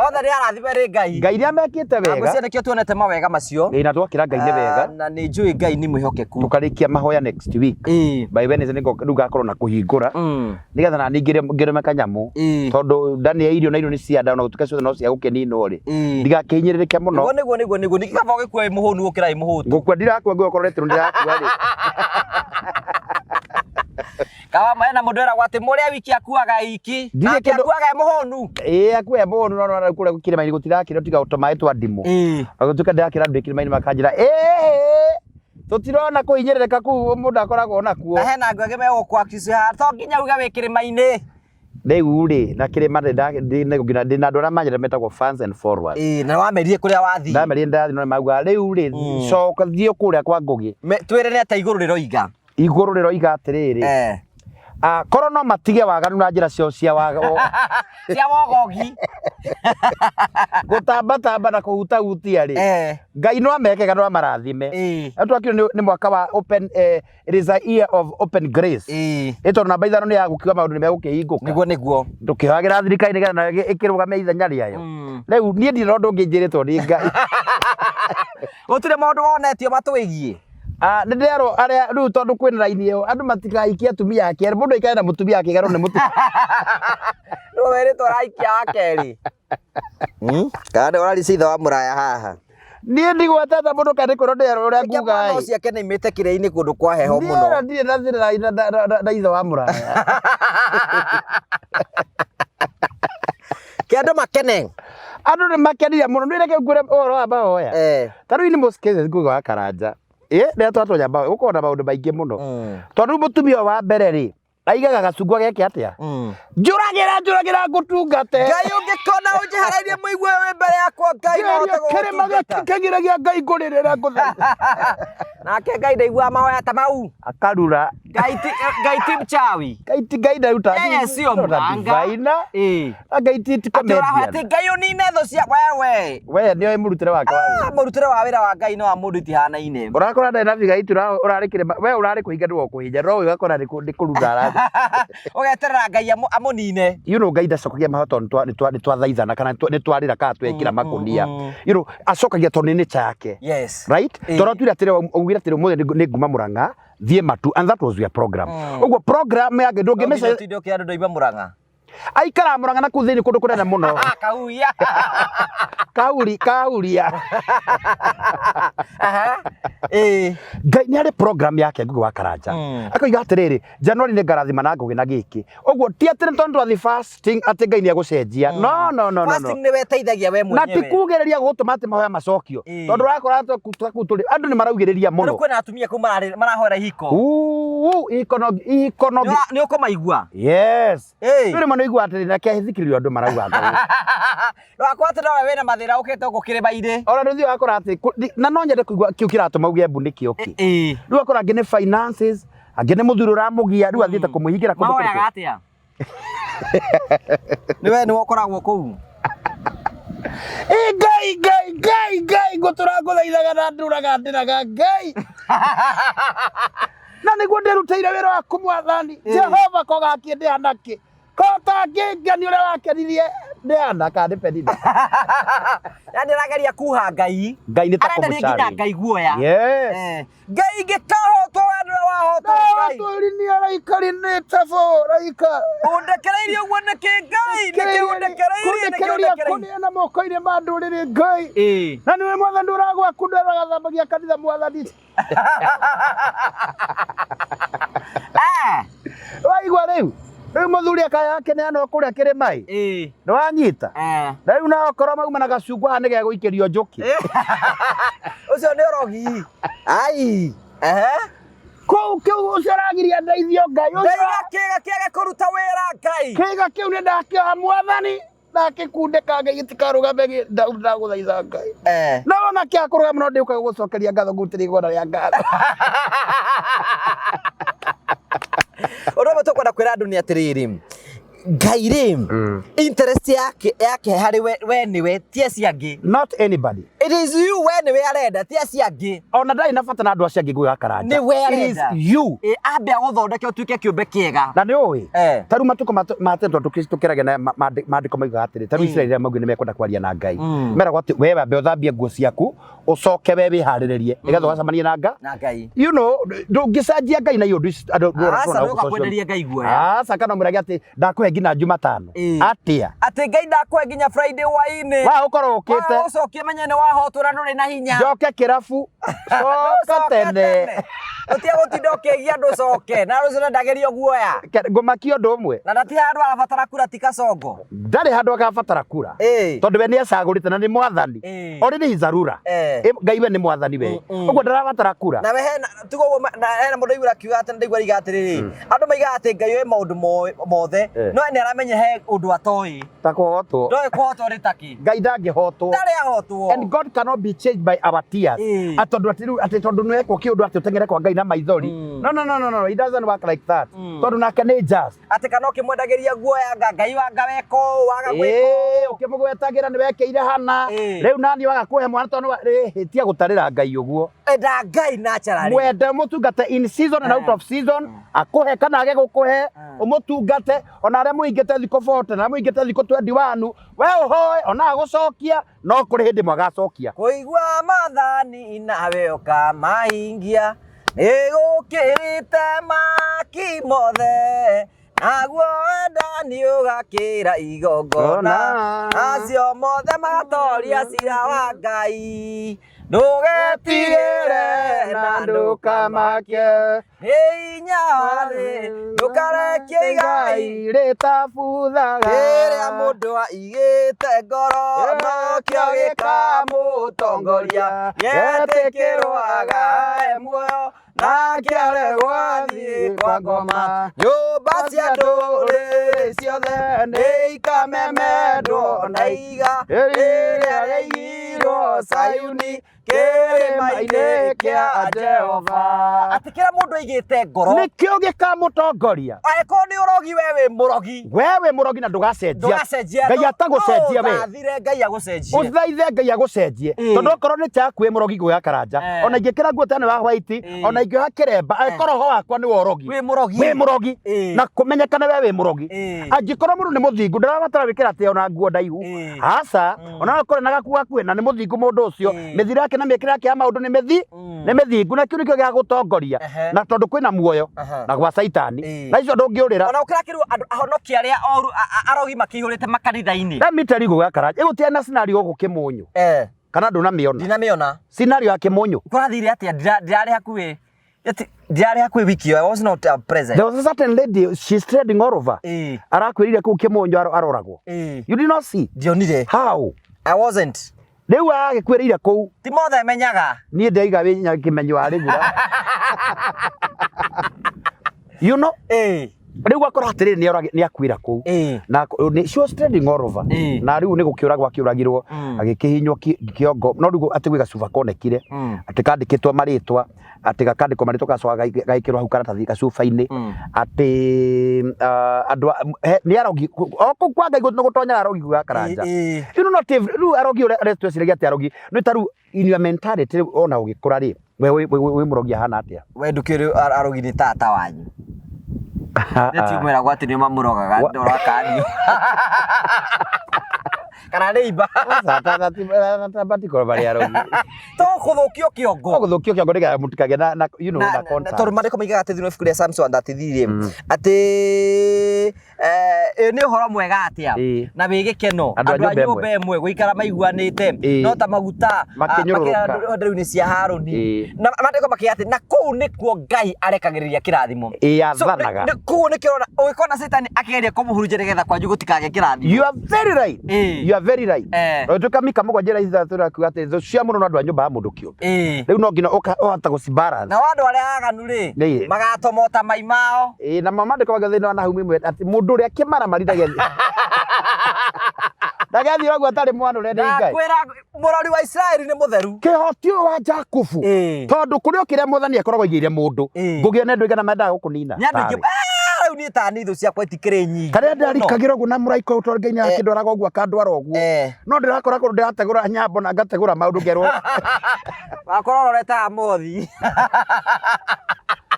[SPEAKER 2] Othe nĩ arathime nĩ Ngai.
[SPEAKER 1] Ngai nĩ amekĩte
[SPEAKER 2] Na
[SPEAKER 1] wega.
[SPEAKER 2] ngwĩciria nĩkĩo tuonete mawega macio.
[SPEAKER 1] Ĩĩ, na twakĩra Ngai nĩ wega.
[SPEAKER 2] Na nĩ njũĩ Ngai nĩ mwĩhokeku.
[SPEAKER 1] Tũkarĩkia mahoya next week. By Wednesday nĩ rĩu ngakorwo na kũhingũra. Nĩgetha na niĩ ngĩrĩme kanyamũ. Tondũ ndani ya irio na irio nĩ cia nda ona gũtuĩka ciothe no cia gũkĩninwo rĩ. Ndigakĩhinyĩrĩrĩke mũno.
[SPEAKER 2] Nĩguo nĩguo nĩguo nĩguo. Ningĩ kaba ũgĩkua wĩ mũhũnu gũkĩra wĩ mũhũtu.
[SPEAKER 1] Ngũkua ndirakua ngũkorwo rĩtũ ndirakua rĩ.
[SPEAKER 2] Kawa hena mũndũ eragwo atĩ mũrĩa wiki akuaga iki.
[SPEAKER 1] Ndirĩ
[SPEAKER 2] Nake
[SPEAKER 1] kĩndũ-
[SPEAKER 2] akuaga e mũhũnu.
[SPEAKER 1] Ĩĩ akua e mũhũnu no no kũrĩa kĩrĩma-inĩ gũtirakĩrwo tiga tũmaĩ twa ndimũ. Na gũtuĩka ndĩrakĩra andũ kĩrĩma-inĩ makanjĩra ĩĩ tũtirona kũhinyĩrĩrĩka kũu mũndũ akoragwo nakuo.
[SPEAKER 2] Na hena andũ angĩ megũkwa haha to nginya uge wĩ kĩrĩma-inĩ.
[SPEAKER 1] Rĩu rĩ na kĩrĩma ndĩ na andũ arĩa manjĩra metagwo fans and followers.
[SPEAKER 2] Ĩĩ na wamerire kũrĩa wathiĩ.
[SPEAKER 1] Ndamerire ndathiĩ no nĩmaugaga rĩu rĩ coka thiĩ kũrĩa kwa Ngũgĩ.
[SPEAKER 2] Twĩre nĩ atĩa igũrũ rĩroiga.
[SPEAKER 1] Igũrũ rĩroiga atĩrĩrĩ. Korwo no matige waganu na njĩra ciao cia
[SPEAKER 2] cia wogogi.
[SPEAKER 1] Gũtambatamba na kũhutahutia rĩ. Ngai no amekega no amarathime. Na twakĩrwo nĩ mwaka wa open, it is a year of open grace. Ĩ tondũ namba 5 nĩ ya gũkiuga maũndũ nĩ megũkĩhingũka.
[SPEAKER 2] Nĩguo nĩguo.
[SPEAKER 1] Ndũkĩhoyagĩra thirikari nĩgetha nayo ĩkĩrũgame ithenya rĩayo. Rĩu niĩ ndirĩ na ũndũ ũngĩ njĩrĩtwo nĩ Ngai.
[SPEAKER 2] Gũtirĩ maũndũ wonetio matwĩgiĩ.
[SPEAKER 1] Nĩ ndĩrerwo arĩa rĩu tondũ kwĩna raini ĩyo andũ matikaikie atumia a kerĩ, mũndũ aikare na mũtumia akĩgerwo nĩ mũtumia.
[SPEAKER 2] Nĩ werĩtwo ũraikia wa kerĩ. Kana nĩ ũraricia ithe wa mũraya haha.
[SPEAKER 1] Niĩ ndigwetete mũndũ kana nĩkwĩrwo ndĩerwo ũrĩa
[SPEAKER 2] Rĩngĩ
[SPEAKER 1] nguga
[SPEAKER 2] mwana
[SPEAKER 1] ĩ.
[SPEAKER 2] ũcio ake nĩaimĩte kĩrĩa-inĩ kũndũ kwa heho
[SPEAKER 1] Niĩ
[SPEAKER 2] mũno.
[SPEAKER 1] ona ndirĩ na thĩna na ithe wa mũraya.
[SPEAKER 2] Ke andũ makene.
[SPEAKER 1] Andũ nĩ makenire mũno. Nĩ reke ngwĩre ũhoro wa mahoya.
[SPEAKER 2] Eh.
[SPEAKER 1] Ta rĩu in most cases nguga wa Karanja. Ĩ, rĩrĩa twatonya mahoya, gũkoragwo na maũndũ maingĩ mũno. Tondũ rĩu mũtumia ũyũ wa mbere rĩ, aigaga gacungwa geke atĩa? Njũragĩra, njũragĩra ngũtungate.
[SPEAKER 2] Ngai ũngĩkona ũnjehereirie mũigue wĩ mbere yakwa Ngai no hote
[SPEAKER 1] Kĩrĩma
[SPEAKER 2] gũgũtungata.
[SPEAKER 1] kĩgiragia Ngai ngũrĩrĩra ngũthaitha.
[SPEAKER 2] Nake Ngai ndaiguaga mahoya ta mau.
[SPEAKER 1] Akarura.
[SPEAKER 2] Ngai ti mchawi.
[SPEAKER 1] Ngai ti Ngai ndaruta.
[SPEAKER 2] Yeye sio mganga.
[SPEAKER 1] Diviner.
[SPEAKER 2] Ĩĩ.
[SPEAKER 1] Ngai ti
[SPEAKER 2] Atĩ ũrahoya
[SPEAKER 1] comedian.
[SPEAKER 2] atĩ Ngai ũnine thũ cia wewe.
[SPEAKER 1] We nĩoĩ mũrutĩre wake wa wĩra.
[SPEAKER 2] Ah, mũrutĩre wa wĩra wa Ngai na wa mũndũ itihanaine.
[SPEAKER 1] Ũrakora ndarĩ na biga itu ũrarĩ kĩrĩma we ũrarĩ kũhinga nĩwe ũkũhinja no ũyũ ũgakora nĩ kũruta arathiĩ.
[SPEAKER 2] Ũgeterera Ngai amũnine.
[SPEAKER 1] You know Ngai ndacokagia mahoya tondũ nĩ twathaithana kana nĩ twarĩra kana twekĩra makũnia. You know acokagia tondũ nĩ nature yake.
[SPEAKER 2] Yes.
[SPEAKER 1] Right?
[SPEAKER 2] Ĩĩ.
[SPEAKER 1] Tondũ tuire atĩrĩ augire atĩrĩ ũmũthĩ nĩ nguma Mũrang'a thiĩ Matu and that was your program. Ũguo program yake ndũngĩmĩce
[SPEAKER 2] Ũtinde ũkĩra andũ ndoima Mũrang'a.
[SPEAKER 1] Aikaraga Mũrang'a na kũu thĩinĩ kũndũ kũnene mũno.
[SPEAKER 2] Kahuria.
[SPEAKER 1] Kauri kahuria.
[SPEAKER 2] Aha. Ĩĩ.
[SPEAKER 1] Ngai nĩ arĩ program yake Ngugi wa Karanja. Akoiga atĩrĩrĩ, January nĩ ngarathima na ngũgĩ na gĩkĩ. Ũguo ti atĩ nĩ tondũ twathiĩ fasting atĩ Ngai nĩ egũcenjia. No no no no no.
[SPEAKER 2] Fasting nĩ weteithagia we
[SPEAKER 1] Na ti
[SPEAKER 2] mwenyewe.
[SPEAKER 1] kugĩrĩria gũgũtũma atĩ mahoya macokio.
[SPEAKER 2] Ĩĩ.
[SPEAKER 1] Tondũ ũrakora kũu tũrĩ andũ nĩ maraugĩrĩria
[SPEAKER 2] Rĩu
[SPEAKER 1] mũno.
[SPEAKER 2] kwĩna atumia kũu marahoera ihiko.
[SPEAKER 1] Uu, ihiko no ihiko no.
[SPEAKER 2] Nĩ ũkũmaigua.
[SPEAKER 1] Yes.
[SPEAKER 2] Ĩĩ.
[SPEAKER 1] Rĩu rĩmwe nĩ ũiguaga atĩrĩ na kehithikĩrio andũ marauga atĩ.
[SPEAKER 2] Ndũgakorwo atĩ nowe wĩna mathĩna ũkĩte gũkũ kĩrĩma-inĩ.
[SPEAKER 1] Ona nĩ ũthiaga ũgakora atĩ na no nyende kũigua kĩu kĩratũma uge mbu nĩkĩo kĩ.
[SPEAKER 2] Ĩĩ.
[SPEAKER 1] Rĩu ũgakora angĩ nĩ finances, angĩ nĩ mũthuri ũramũgia, rĩu athiĩte kũmũhingĩra kũndũ
[SPEAKER 2] Mahoyaga
[SPEAKER 1] kũrĩkũ.
[SPEAKER 2] atĩa? Nĩ we nĩwe ũkoragwo kũu.
[SPEAKER 1] Ĩ Ngai Ngai Ngai Ngai ngũtũra ngũthaithaga na ndũraga ndĩraga Ngai. Na nĩguo ndĩrutĩire wĩra waku mwathani. Jehova ko gakĩndĩha nakĩ? Ko ũtangĩngenia ũrĩa wakenirie ndĩana kana nĩ Penina.
[SPEAKER 2] Yaani arageria kuha Ngai.
[SPEAKER 1] Ngai nĩ ta
[SPEAKER 2] Arenderia nginya
[SPEAKER 1] kũmũ-challenge.
[SPEAKER 2] Ngai guoya.
[SPEAKER 1] Yes.
[SPEAKER 2] Eh. Ngai ingĩkahotwo we nĩwe wahotwo Ngai.
[SPEAKER 1] Watũri nĩ araikarinĩte bo raika.
[SPEAKER 2] Ũndekereirie ũguo nĩkĩ Ngai? Nĩkĩ ũndekereirie? Nĩkĩ
[SPEAKER 1] Kũndekereria
[SPEAKER 2] ũndekereirie?
[SPEAKER 1] kũneana moko-inĩ ma ndũrĩrĩ Ngai.
[SPEAKER 2] Ĩĩ.
[SPEAKER 1] Na nĩwe mwathani ũragwaku ndũragathambagia kanitha mwathani.
[SPEAKER 2] Ah.
[SPEAKER 1] Waigua rĩu? Rĩu mũthuri akaya akĩneanwo kũrĩa kĩrĩma-ĩ.
[SPEAKER 2] Ĩĩ.
[SPEAKER 1] Nĩ wanyita?
[SPEAKER 2] Eh.
[SPEAKER 1] Na rĩu nawe okorwo mauma na gacungwa haha nĩgegũikĩrio njũkĩ.
[SPEAKER 2] Ũcio nĩ ũrogi. Ai. Ehe.
[SPEAKER 1] Kũu kĩu ũcio ũragiria ndeithio Ngai ũcio.
[SPEAKER 2] Ndaiga kĩga kĩage kũruta wĩra Ngai.
[SPEAKER 1] Kĩga kĩu nĩ ndakĩoha mwathani ndakĩkundĩka Ngai gĩtikarũgame ndagũthaitha Ngai.
[SPEAKER 2] Eh.
[SPEAKER 1] Na wona kĩa kũrũgama no ndĩũka gũgũcokeria ngatho ngũrutĩre igongona rĩa ngatho.
[SPEAKER 2] Ũndũ ũmwe tũkwenda kwĩra andũ nĩ atĩrĩrĩ Ngai rĩ interest yake yake harĩ we nĩwe ti acio angĩ.
[SPEAKER 1] Not anybody.
[SPEAKER 2] It is you we nĩwe arenda ti acio angĩ.
[SPEAKER 1] Ona ndarĩ na bata na andũ acio angĩ Ngugi wa Karanja.
[SPEAKER 2] Nĩ we
[SPEAKER 1] It is
[SPEAKER 2] arenda.
[SPEAKER 1] you.
[SPEAKER 2] Ĩ ambe agũthondeke ũtuĩke kĩũmbe kĩega.
[SPEAKER 1] Na nĩ ũĩ
[SPEAKER 2] Eh.
[SPEAKER 1] ta rĩu matukũ ma tene tondũ tũkĩragia na maandĩko maugaga atĩrĩ ta rĩu Isiraeli rĩrĩa maugire nĩ mekwenda kwaria na Ngai meragwo atĩ we wambe ũthambie nguo ciaku ũcoke we wĩharĩrĩrie nĩgetha ũgacemanie na Nga
[SPEAKER 2] Na Ngai.
[SPEAKER 1] You know ndũngĩcenjia Ngai na iũndũ ici andũ
[SPEAKER 2] Aca
[SPEAKER 1] tũrona
[SPEAKER 2] ndũka
[SPEAKER 1] gũkũ social
[SPEAKER 2] kwenderia Ngai guoya.
[SPEAKER 1] Aca kana ũmwĩrage atĩ ndakũhe nginya Jumatano
[SPEAKER 2] Ĩĩ.
[SPEAKER 1] atĩa
[SPEAKER 2] Atĩ Ngai ndakũhe nginya Friday hwainĩ.
[SPEAKER 1] wa ũkorwo ũkĩte
[SPEAKER 2] Wa ũcokie menye nĩ wahotwo na ndũrĩ na hinya.
[SPEAKER 1] njoke kĩrabu coka
[SPEAKER 2] Ũcoke
[SPEAKER 1] tene
[SPEAKER 2] Ũtige gũtinda ũkĩgia andũ ũcoke. Na rũciũ nĩndagerio guoya.
[SPEAKER 1] Ngũmakia ũndũ ũmwe
[SPEAKER 2] Na ndati handũ arabatara kura ti kacongo.
[SPEAKER 1] Ndarĩ handũ agabatara kura
[SPEAKER 2] Ĩĩ.
[SPEAKER 1] tondũ we nĩ acagũrĩte na nĩ mwathani.
[SPEAKER 2] Ĩĩ.
[SPEAKER 1] Already he's a ruler.
[SPEAKER 2] Eh.
[SPEAKER 1] Ngai we nĩ mwathani we ũguo ndarabatara kura.
[SPEAKER 2] Na we hena tiga ũguo na hena mũndũ aiguire akiuga atĩ ndaigua ariga atĩrĩrĩ andũ maigaga atĩ Ngai oĩ maũndũ mothe
[SPEAKER 1] Eh.
[SPEAKER 2] no nĩ aramenya he ũndũ atoĩ.
[SPEAKER 1] Ta kũhotwo.
[SPEAKER 2] Ndoĩ kũhotwo nĩ takĩ.
[SPEAKER 1] Ngai ndangĩhotwo.
[SPEAKER 2] Ndarĩ ahotwo.
[SPEAKER 1] And God cannot be changed by our tears.
[SPEAKER 2] Ĩĩ.
[SPEAKER 1] Atĩ tondũ atĩ rĩu atĩ tondũ nĩ wekwo kĩũndũ atĩ ũteng'ere kwa Ngai na maithori. No no no no no, it doesn't work like that. Tondũ nake nĩ just.
[SPEAKER 2] Atĩ kana ũkĩmwendagĩria guoya anga Ngai wanga weka ũũ waga gwĩka
[SPEAKER 1] Ĩĩ,
[SPEAKER 2] ũũ.
[SPEAKER 1] ũkĩmũgwetagĩra nĩ wekĩire hana.
[SPEAKER 2] Ĩĩ.
[SPEAKER 1] Rĩu nani waga kũhe mwana tondũ hĩtia gũtarĩra Ngai ũguo.
[SPEAKER 2] Enda Ngai naturally.
[SPEAKER 1] Mwende ũmũtungate in season and out of season, akũhe kana age gũkũhe, ũmũtungate ona arĩa mũingĩte thikũ 40 na arĩa mũingĩte thikũ 21, we ũhoe ona agũcokia no kũrĩ hĩndĩ mwagacokia.
[SPEAKER 2] Kũigua maathani nawe ũkamahingia nĩgũkĩrĩte maki mothe naguo wendani ũgakĩra igongona
[SPEAKER 1] Ona.
[SPEAKER 2] acio mothe magatoria cira wa Ngai. Ndũgetigĩre
[SPEAKER 1] na ndũkamake.
[SPEAKER 2] Nĩ hinya wa thĩ, ndũkarekie igai
[SPEAKER 1] rĩtabuthaga.
[SPEAKER 2] Rĩrĩa mũndũ aigĩte ngoro nokĩo gĩkamũtongoria Nĩetĩkĩrwo agae muoyo nake aregwo athiĩ kwa ngoma Nyũmba cia ndũrĩrĩ ciothe nĩ ikamemendwo na iga Rĩrĩa rĩaigirwo Sayuni kĩrĩma-inĩ kĩa Jehova. Atĩ kĩrĩa mũndũ aigĩte ngoro
[SPEAKER 1] Nĩkĩo gĩkamũtongoria.
[SPEAKER 2] Angĩkorwo nĩ ũrogi we wĩ mũrogi.
[SPEAKER 1] We wĩ mũrogi na ndũgacenjia.
[SPEAKER 2] Ndũgacenjia.
[SPEAKER 1] Ngai atagũcenjia we.
[SPEAKER 2] Ũthathire Ngai agũcenjie.
[SPEAKER 1] Ũthaithe Ngai agũcenjie. Tondũ okorwo nĩ chaku wĩ mũrogi ngũgĩa karanja. Ona ingĩkĩra nguo ta ĩno ya white, ona ingĩoha kĩremba, angĩkorwo roho wakwa nĩ wa ũrogi.
[SPEAKER 2] Wĩ mũrogi.
[SPEAKER 1] Wĩ mũrogi. Na kũmenyekane we wĩ mũrogi. Angĩkorwo mũndũ nĩ mũthingu ndarabatara gwĩkĩra atĩ ona nguo ndaihu. Aca. Ona no akorwo na gakuo gakuhĩ na nĩ mũthingu mũndũ ũcio. Mĩthiĩre yake na mĩkĩre yake ya maũndũ nĩ mĩthi nĩ mĩthingu na kĩu nĩkĩo gĩa gũtongoria. Na tondũ kwĩna muoyo na gwa caitani na icio ndũngĩũrĩra.
[SPEAKER 2] Ona gũkĩra kĩrĩu andũ ahonokia arĩa oru arogi makĩihũrĩte makanitha-inĩ.
[SPEAKER 1] Let me tell you gũgĩa karanja. Ĩgũtirĩ na scenario gũkũ Kĩmũnyũ. Kana ndũnamĩona?
[SPEAKER 2] Ndinamĩona.
[SPEAKER 1] Scenario ya Kĩmũnyũ.
[SPEAKER 2] Kũrathire atĩa? Ndirarĩ hakuhĩ. Ndirarĩ hakuhĩ wiki ĩyo. I was not present.
[SPEAKER 1] There was a certain lady, she's trading all over. Arakwĩrire kũu Kĩmũnyũ aroragwo. You did not see?
[SPEAKER 2] Ndionire.
[SPEAKER 1] How?
[SPEAKER 2] I wasn't.
[SPEAKER 1] Rĩu agĩkuĩrĩire kũu.
[SPEAKER 2] Ti mothe menyaga.
[SPEAKER 1] Niĩ ndaiga wĩ kĩmenyo wa rĩgura. You know? Rĩu akora atĩrĩrĩ nĩ akuĩra kũu. Na she was trending all over. Na rĩu nĩ gũkĩũragwo akĩũragirwo agĩkĩhinywo kĩongo no rĩu atĩ gwĩ gacuba konekire atĩ kandĩkĩtwo marĩtwa atĩ gakandĩkwo marĩtwa gacoka gagĩkĩrwo hau karatathi gacuba-inĩ atĩ andũ nĩ arogi o kũu kwa Ngai nĩ gũtonyaga arogi gwa karanja. Rĩu not rĩu arogi ũrĩa tweciragia atĩ arogi nĩ ta rĩu in your mentality rĩu ona ũgĩkũra rĩ we wĩ mũrogi ahana atĩa?
[SPEAKER 2] We ndũkĩũĩ arogi nĩ tata wanyu. Nĩ ti mwĩragwo atĩ nĩo mamũrogaga ndũrakanio. Kana nĩ imba.
[SPEAKER 1] Matikorwo marĩ arogi.
[SPEAKER 2] To kũthũkio kĩongo.
[SPEAKER 1] To gũthũkio kĩongo nĩgetha mũtikagĩe na you know na contact.
[SPEAKER 2] Tondũ maandĩko moigaga atĩ thĩinĩ wa ibuku rĩa Samson 33 rĩ atĩ ĩĩ nĩ ũhoro mwega atĩa
[SPEAKER 1] Ĩĩ.
[SPEAKER 2] na wĩ gĩkeno
[SPEAKER 1] Andũ a
[SPEAKER 2] andũ a
[SPEAKER 1] nyũmba
[SPEAKER 2] nyũmba ĩmwe gũikara maiguanĩte
[SPEAKER 1] Ĩĩ.
[SPEAKER 2] no ta maguta
[SPEAKER 1] Makĩnyũrũrũka.
[SPEAKER 2] makĩra nderu-inĩ cia Harũni
[SPEAKER 1] Ĩĩ.
[SPEAKER 2] na maandĩko makiuga atĩ na kũu nĩkuo Ngai arekagĩrĩria kĩrathimo
[SPEAKER 1] Ĩĩ
[SPEAKER 2] So,
[SPEAKER 1] athanaga.
[SPEAKER 2] kũu nĩkĩo ũrona ũgĩkona Caitani akĩgeria kũmũhurunja nĩgetha kwanyu gũtikagĩe kĩrathimo
[SPEAKER 1] You are very right.
[SPEAKER 2] Ĩĩ.
[SPEAKER 1] You are very right.
[SPEAKER 2] Eh.
[SPEAKER 1] Ũgĩtuĩka Mika mũgwanja ithathatũ ĩrakiuga atĩ thũ cia mũndũ no andũ a nyũmba ya mũndũ kĩũmbe.
[SPEAKER 2] Ĩĩ.
[SPEAKER 1] Rĩu no nginya ũhota gũcibalance.
[SPEAKER 2] Nao andũ arĩa aganu rĩ
[SPEAKER 1] Ĩĩ.
[SPEAKER 2] magatomota mai mao.
[SPEAKER 1] Ĩĩ na maandĩko mangĩ thĩinĩ wa Nahumu ĩmwe atĩ mũndũ ũrĩa kĩmaramari ndagethiĩ ũguo atarĩ mwanũre nĩ Ngai.
[SPEAKER 2] Ndakwĩra mũrori wa Isiraeli nĩ mũtheru.
[SPEAKER 1] Kĩhoti ũyũ wa Jakubu
[SPEAKER 2] Ĩĩ.
[SPEAKER 1] tondũ kũrĩ o kĩrĩa mwathani akoragwo aigĩire mũndũ
[SPEAKER 2] Ĩĩ.
[SPEAKER 1] ngũgĩa na andũ aigana mendaga gũkũnina.
[SPEAKER 2] Nĩ andũ aingĩ
[SPEAKER 1] Tarĩ.
[SPEAKER 2] "Ah, rĩu niĩ ta niĩ thũ ciakwa itikĩrĩ nyingĩ.
[SPEAKER 1] Karĩa
[SPEAKER 2] mũno."
[SPEAKER 1] ndarikagĩra ũguo na mũraika ũyũ tondũ Ngai nĩ akĩndwaraga ũguo akandwara ũguo.
[SPEAKER 2] Eh.
[SPEAKER 1] No ndĩrakora kũndũ ndĩrategũra nyambo na ngategũra maũndũ ngerwo.
[SPEAKER 2] Wakorwo ũrorete Amothi.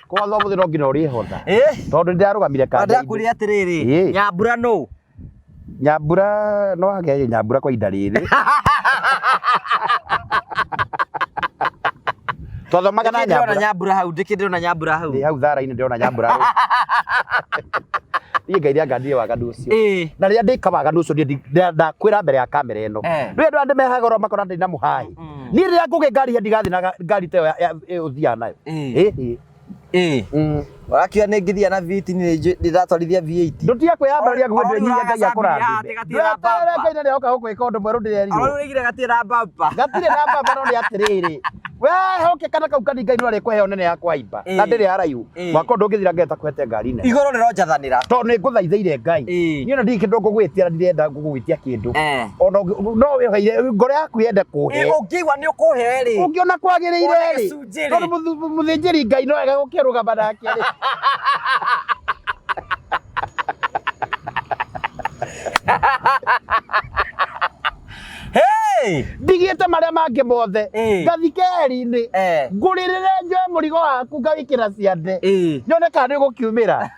[SPEAKER 1] Kwa ũmũthĩ no nginya ũrĩhotha.
[SPEAKER 2] Ĩĩ.
[SPEAKER 1] Tondũ nĩndĩrarũgamire kanja-inĩ.
[SPEAKER 2] Ndĩrakwĩrire atĩrĩrĩ,
[SPEAKER 1] Ĩĩ.
[SPEAKER 2] Nyambura nũ?
[SPEAKER 1] Nyambura no age Nyambura kwa ihinda rĩrĩ. Twathomaga na
[SPEAKER 2] Ndĩkĩ ndĩrona
[SPEAKER 1] Nyambura.
[SPEAKER 2] Nyambura hau, ndĩkĩ ndĩrona Nyambura hau.
[SPEAKER 1] Ndĩ hau thara-inĩ ndĩrona Nyambura. Niĩ Ngai nĩangandire waganu ũcio.
[SPEAKER 2] Ĩĩ.
[SPEAKER 1] Na rĩrĩa ndĩka waganu ũcio niĩ ndakwĩra mbere ya kamera ĩno.
[SPEAKER 2] Eh.
[SPEAKER 1] Rĩu andũ arĩa mehaga ũrĩa makona ndĩ na mũhai. Niĩ rĩrĩa ngũgĩa ngari ndigathiĩ na ngari ta ĩyo ĩyo ũthiaga nayo.
[SPEAKER 2] Ĩĩ.
[SPEAKER 1] Ĩĩ.
[SPEAKER 2] Ĩĩ. Ũrakiuga nĩ ngĩthiĩ na V8 nĩ ndĩratwarithia V8.
[SPEAKER 1] Ndũtige kwĩyambaria
[SPEAKER 2] Ororĩ
[SPEAKER 1] nguo nyihia Ngai
[SPEAKER 2] ũragaca
[SPEAKER 1] akũrathime.
[SPEAKER 2] mbia, gatirĩ na
[SPEAKER 1] Ndweterere
[SPEAKER 2] bamba.
[SPEAKER 1] Ngai nĩ oka gũkwĩka ũndũ mwerũ ndĩrerirwo.
[SPEAKER 2] Ororĩ ũraigire gatirĩ na bamba.
[SPEAKER 1] Gatirĩ na bamba no nĩ atĩrĩrĩ. We hoke kana kau kanini Ngai no arĩkũheo nene ya kũhaimba.
[SPEAKER 2] Ĩĩ.
[SPEAKER 1] Na ndĩrĩ haraihu.
[SPEAKER 2] Ĩĩ.
[SPEAKER 1] Mwaka ũyũ ndũngĩthira Ngai atakũhete ngari nene.
[SPEAKER 2] Igũrũ rĩronjathanĩra.
[SPEAKER 1] Tondũ nĩ ngũthaithĩire Ngai.
[SPEAKER 2] Ĩĩ.
[SPEAKER 1] Niĩ ona ndirĩ kĩndũ ngũgwĩtia na ndirenda gũgwĩtia kĩndũ.
[SPEAKER 2] Eh.
[SPEAKER 1] Ona no wĩheire ngoro yaku yende kũhe.
[SPEAKER 2] Ĩĩ, ũngĩigua nĩ ũkũhe rĩ.
[SPEAKER 1] Ũngĩona kwagĩrĩire
[SPEAKER 2] Wone
[SPEAKER 1] rĩ.
[SPEAKER 2] gĩcunjĩ rĩ.
[SPEAKER 1] Tondũ mũthĩnjĩri Ngai no wega gũkĩrũgama nake rĩ.
[SPEAKER 2] Hey!
[SPEAKER 1] Ndigĩte marĩa mangĩ mothe
[SPEAKER 2] Ĩĩ.
[SPEAKER 1] ngathi keheri-inĩ
[SPEAKER 2] Eh.
[SPEAKER 1] ngũrĩrĩre njoe mũrigo waku ngawĩkĩra ciande
[SPEAKER 2] Ĩĩ.
[SPEAKER 1] nyone kana nĩ gũkiumĩra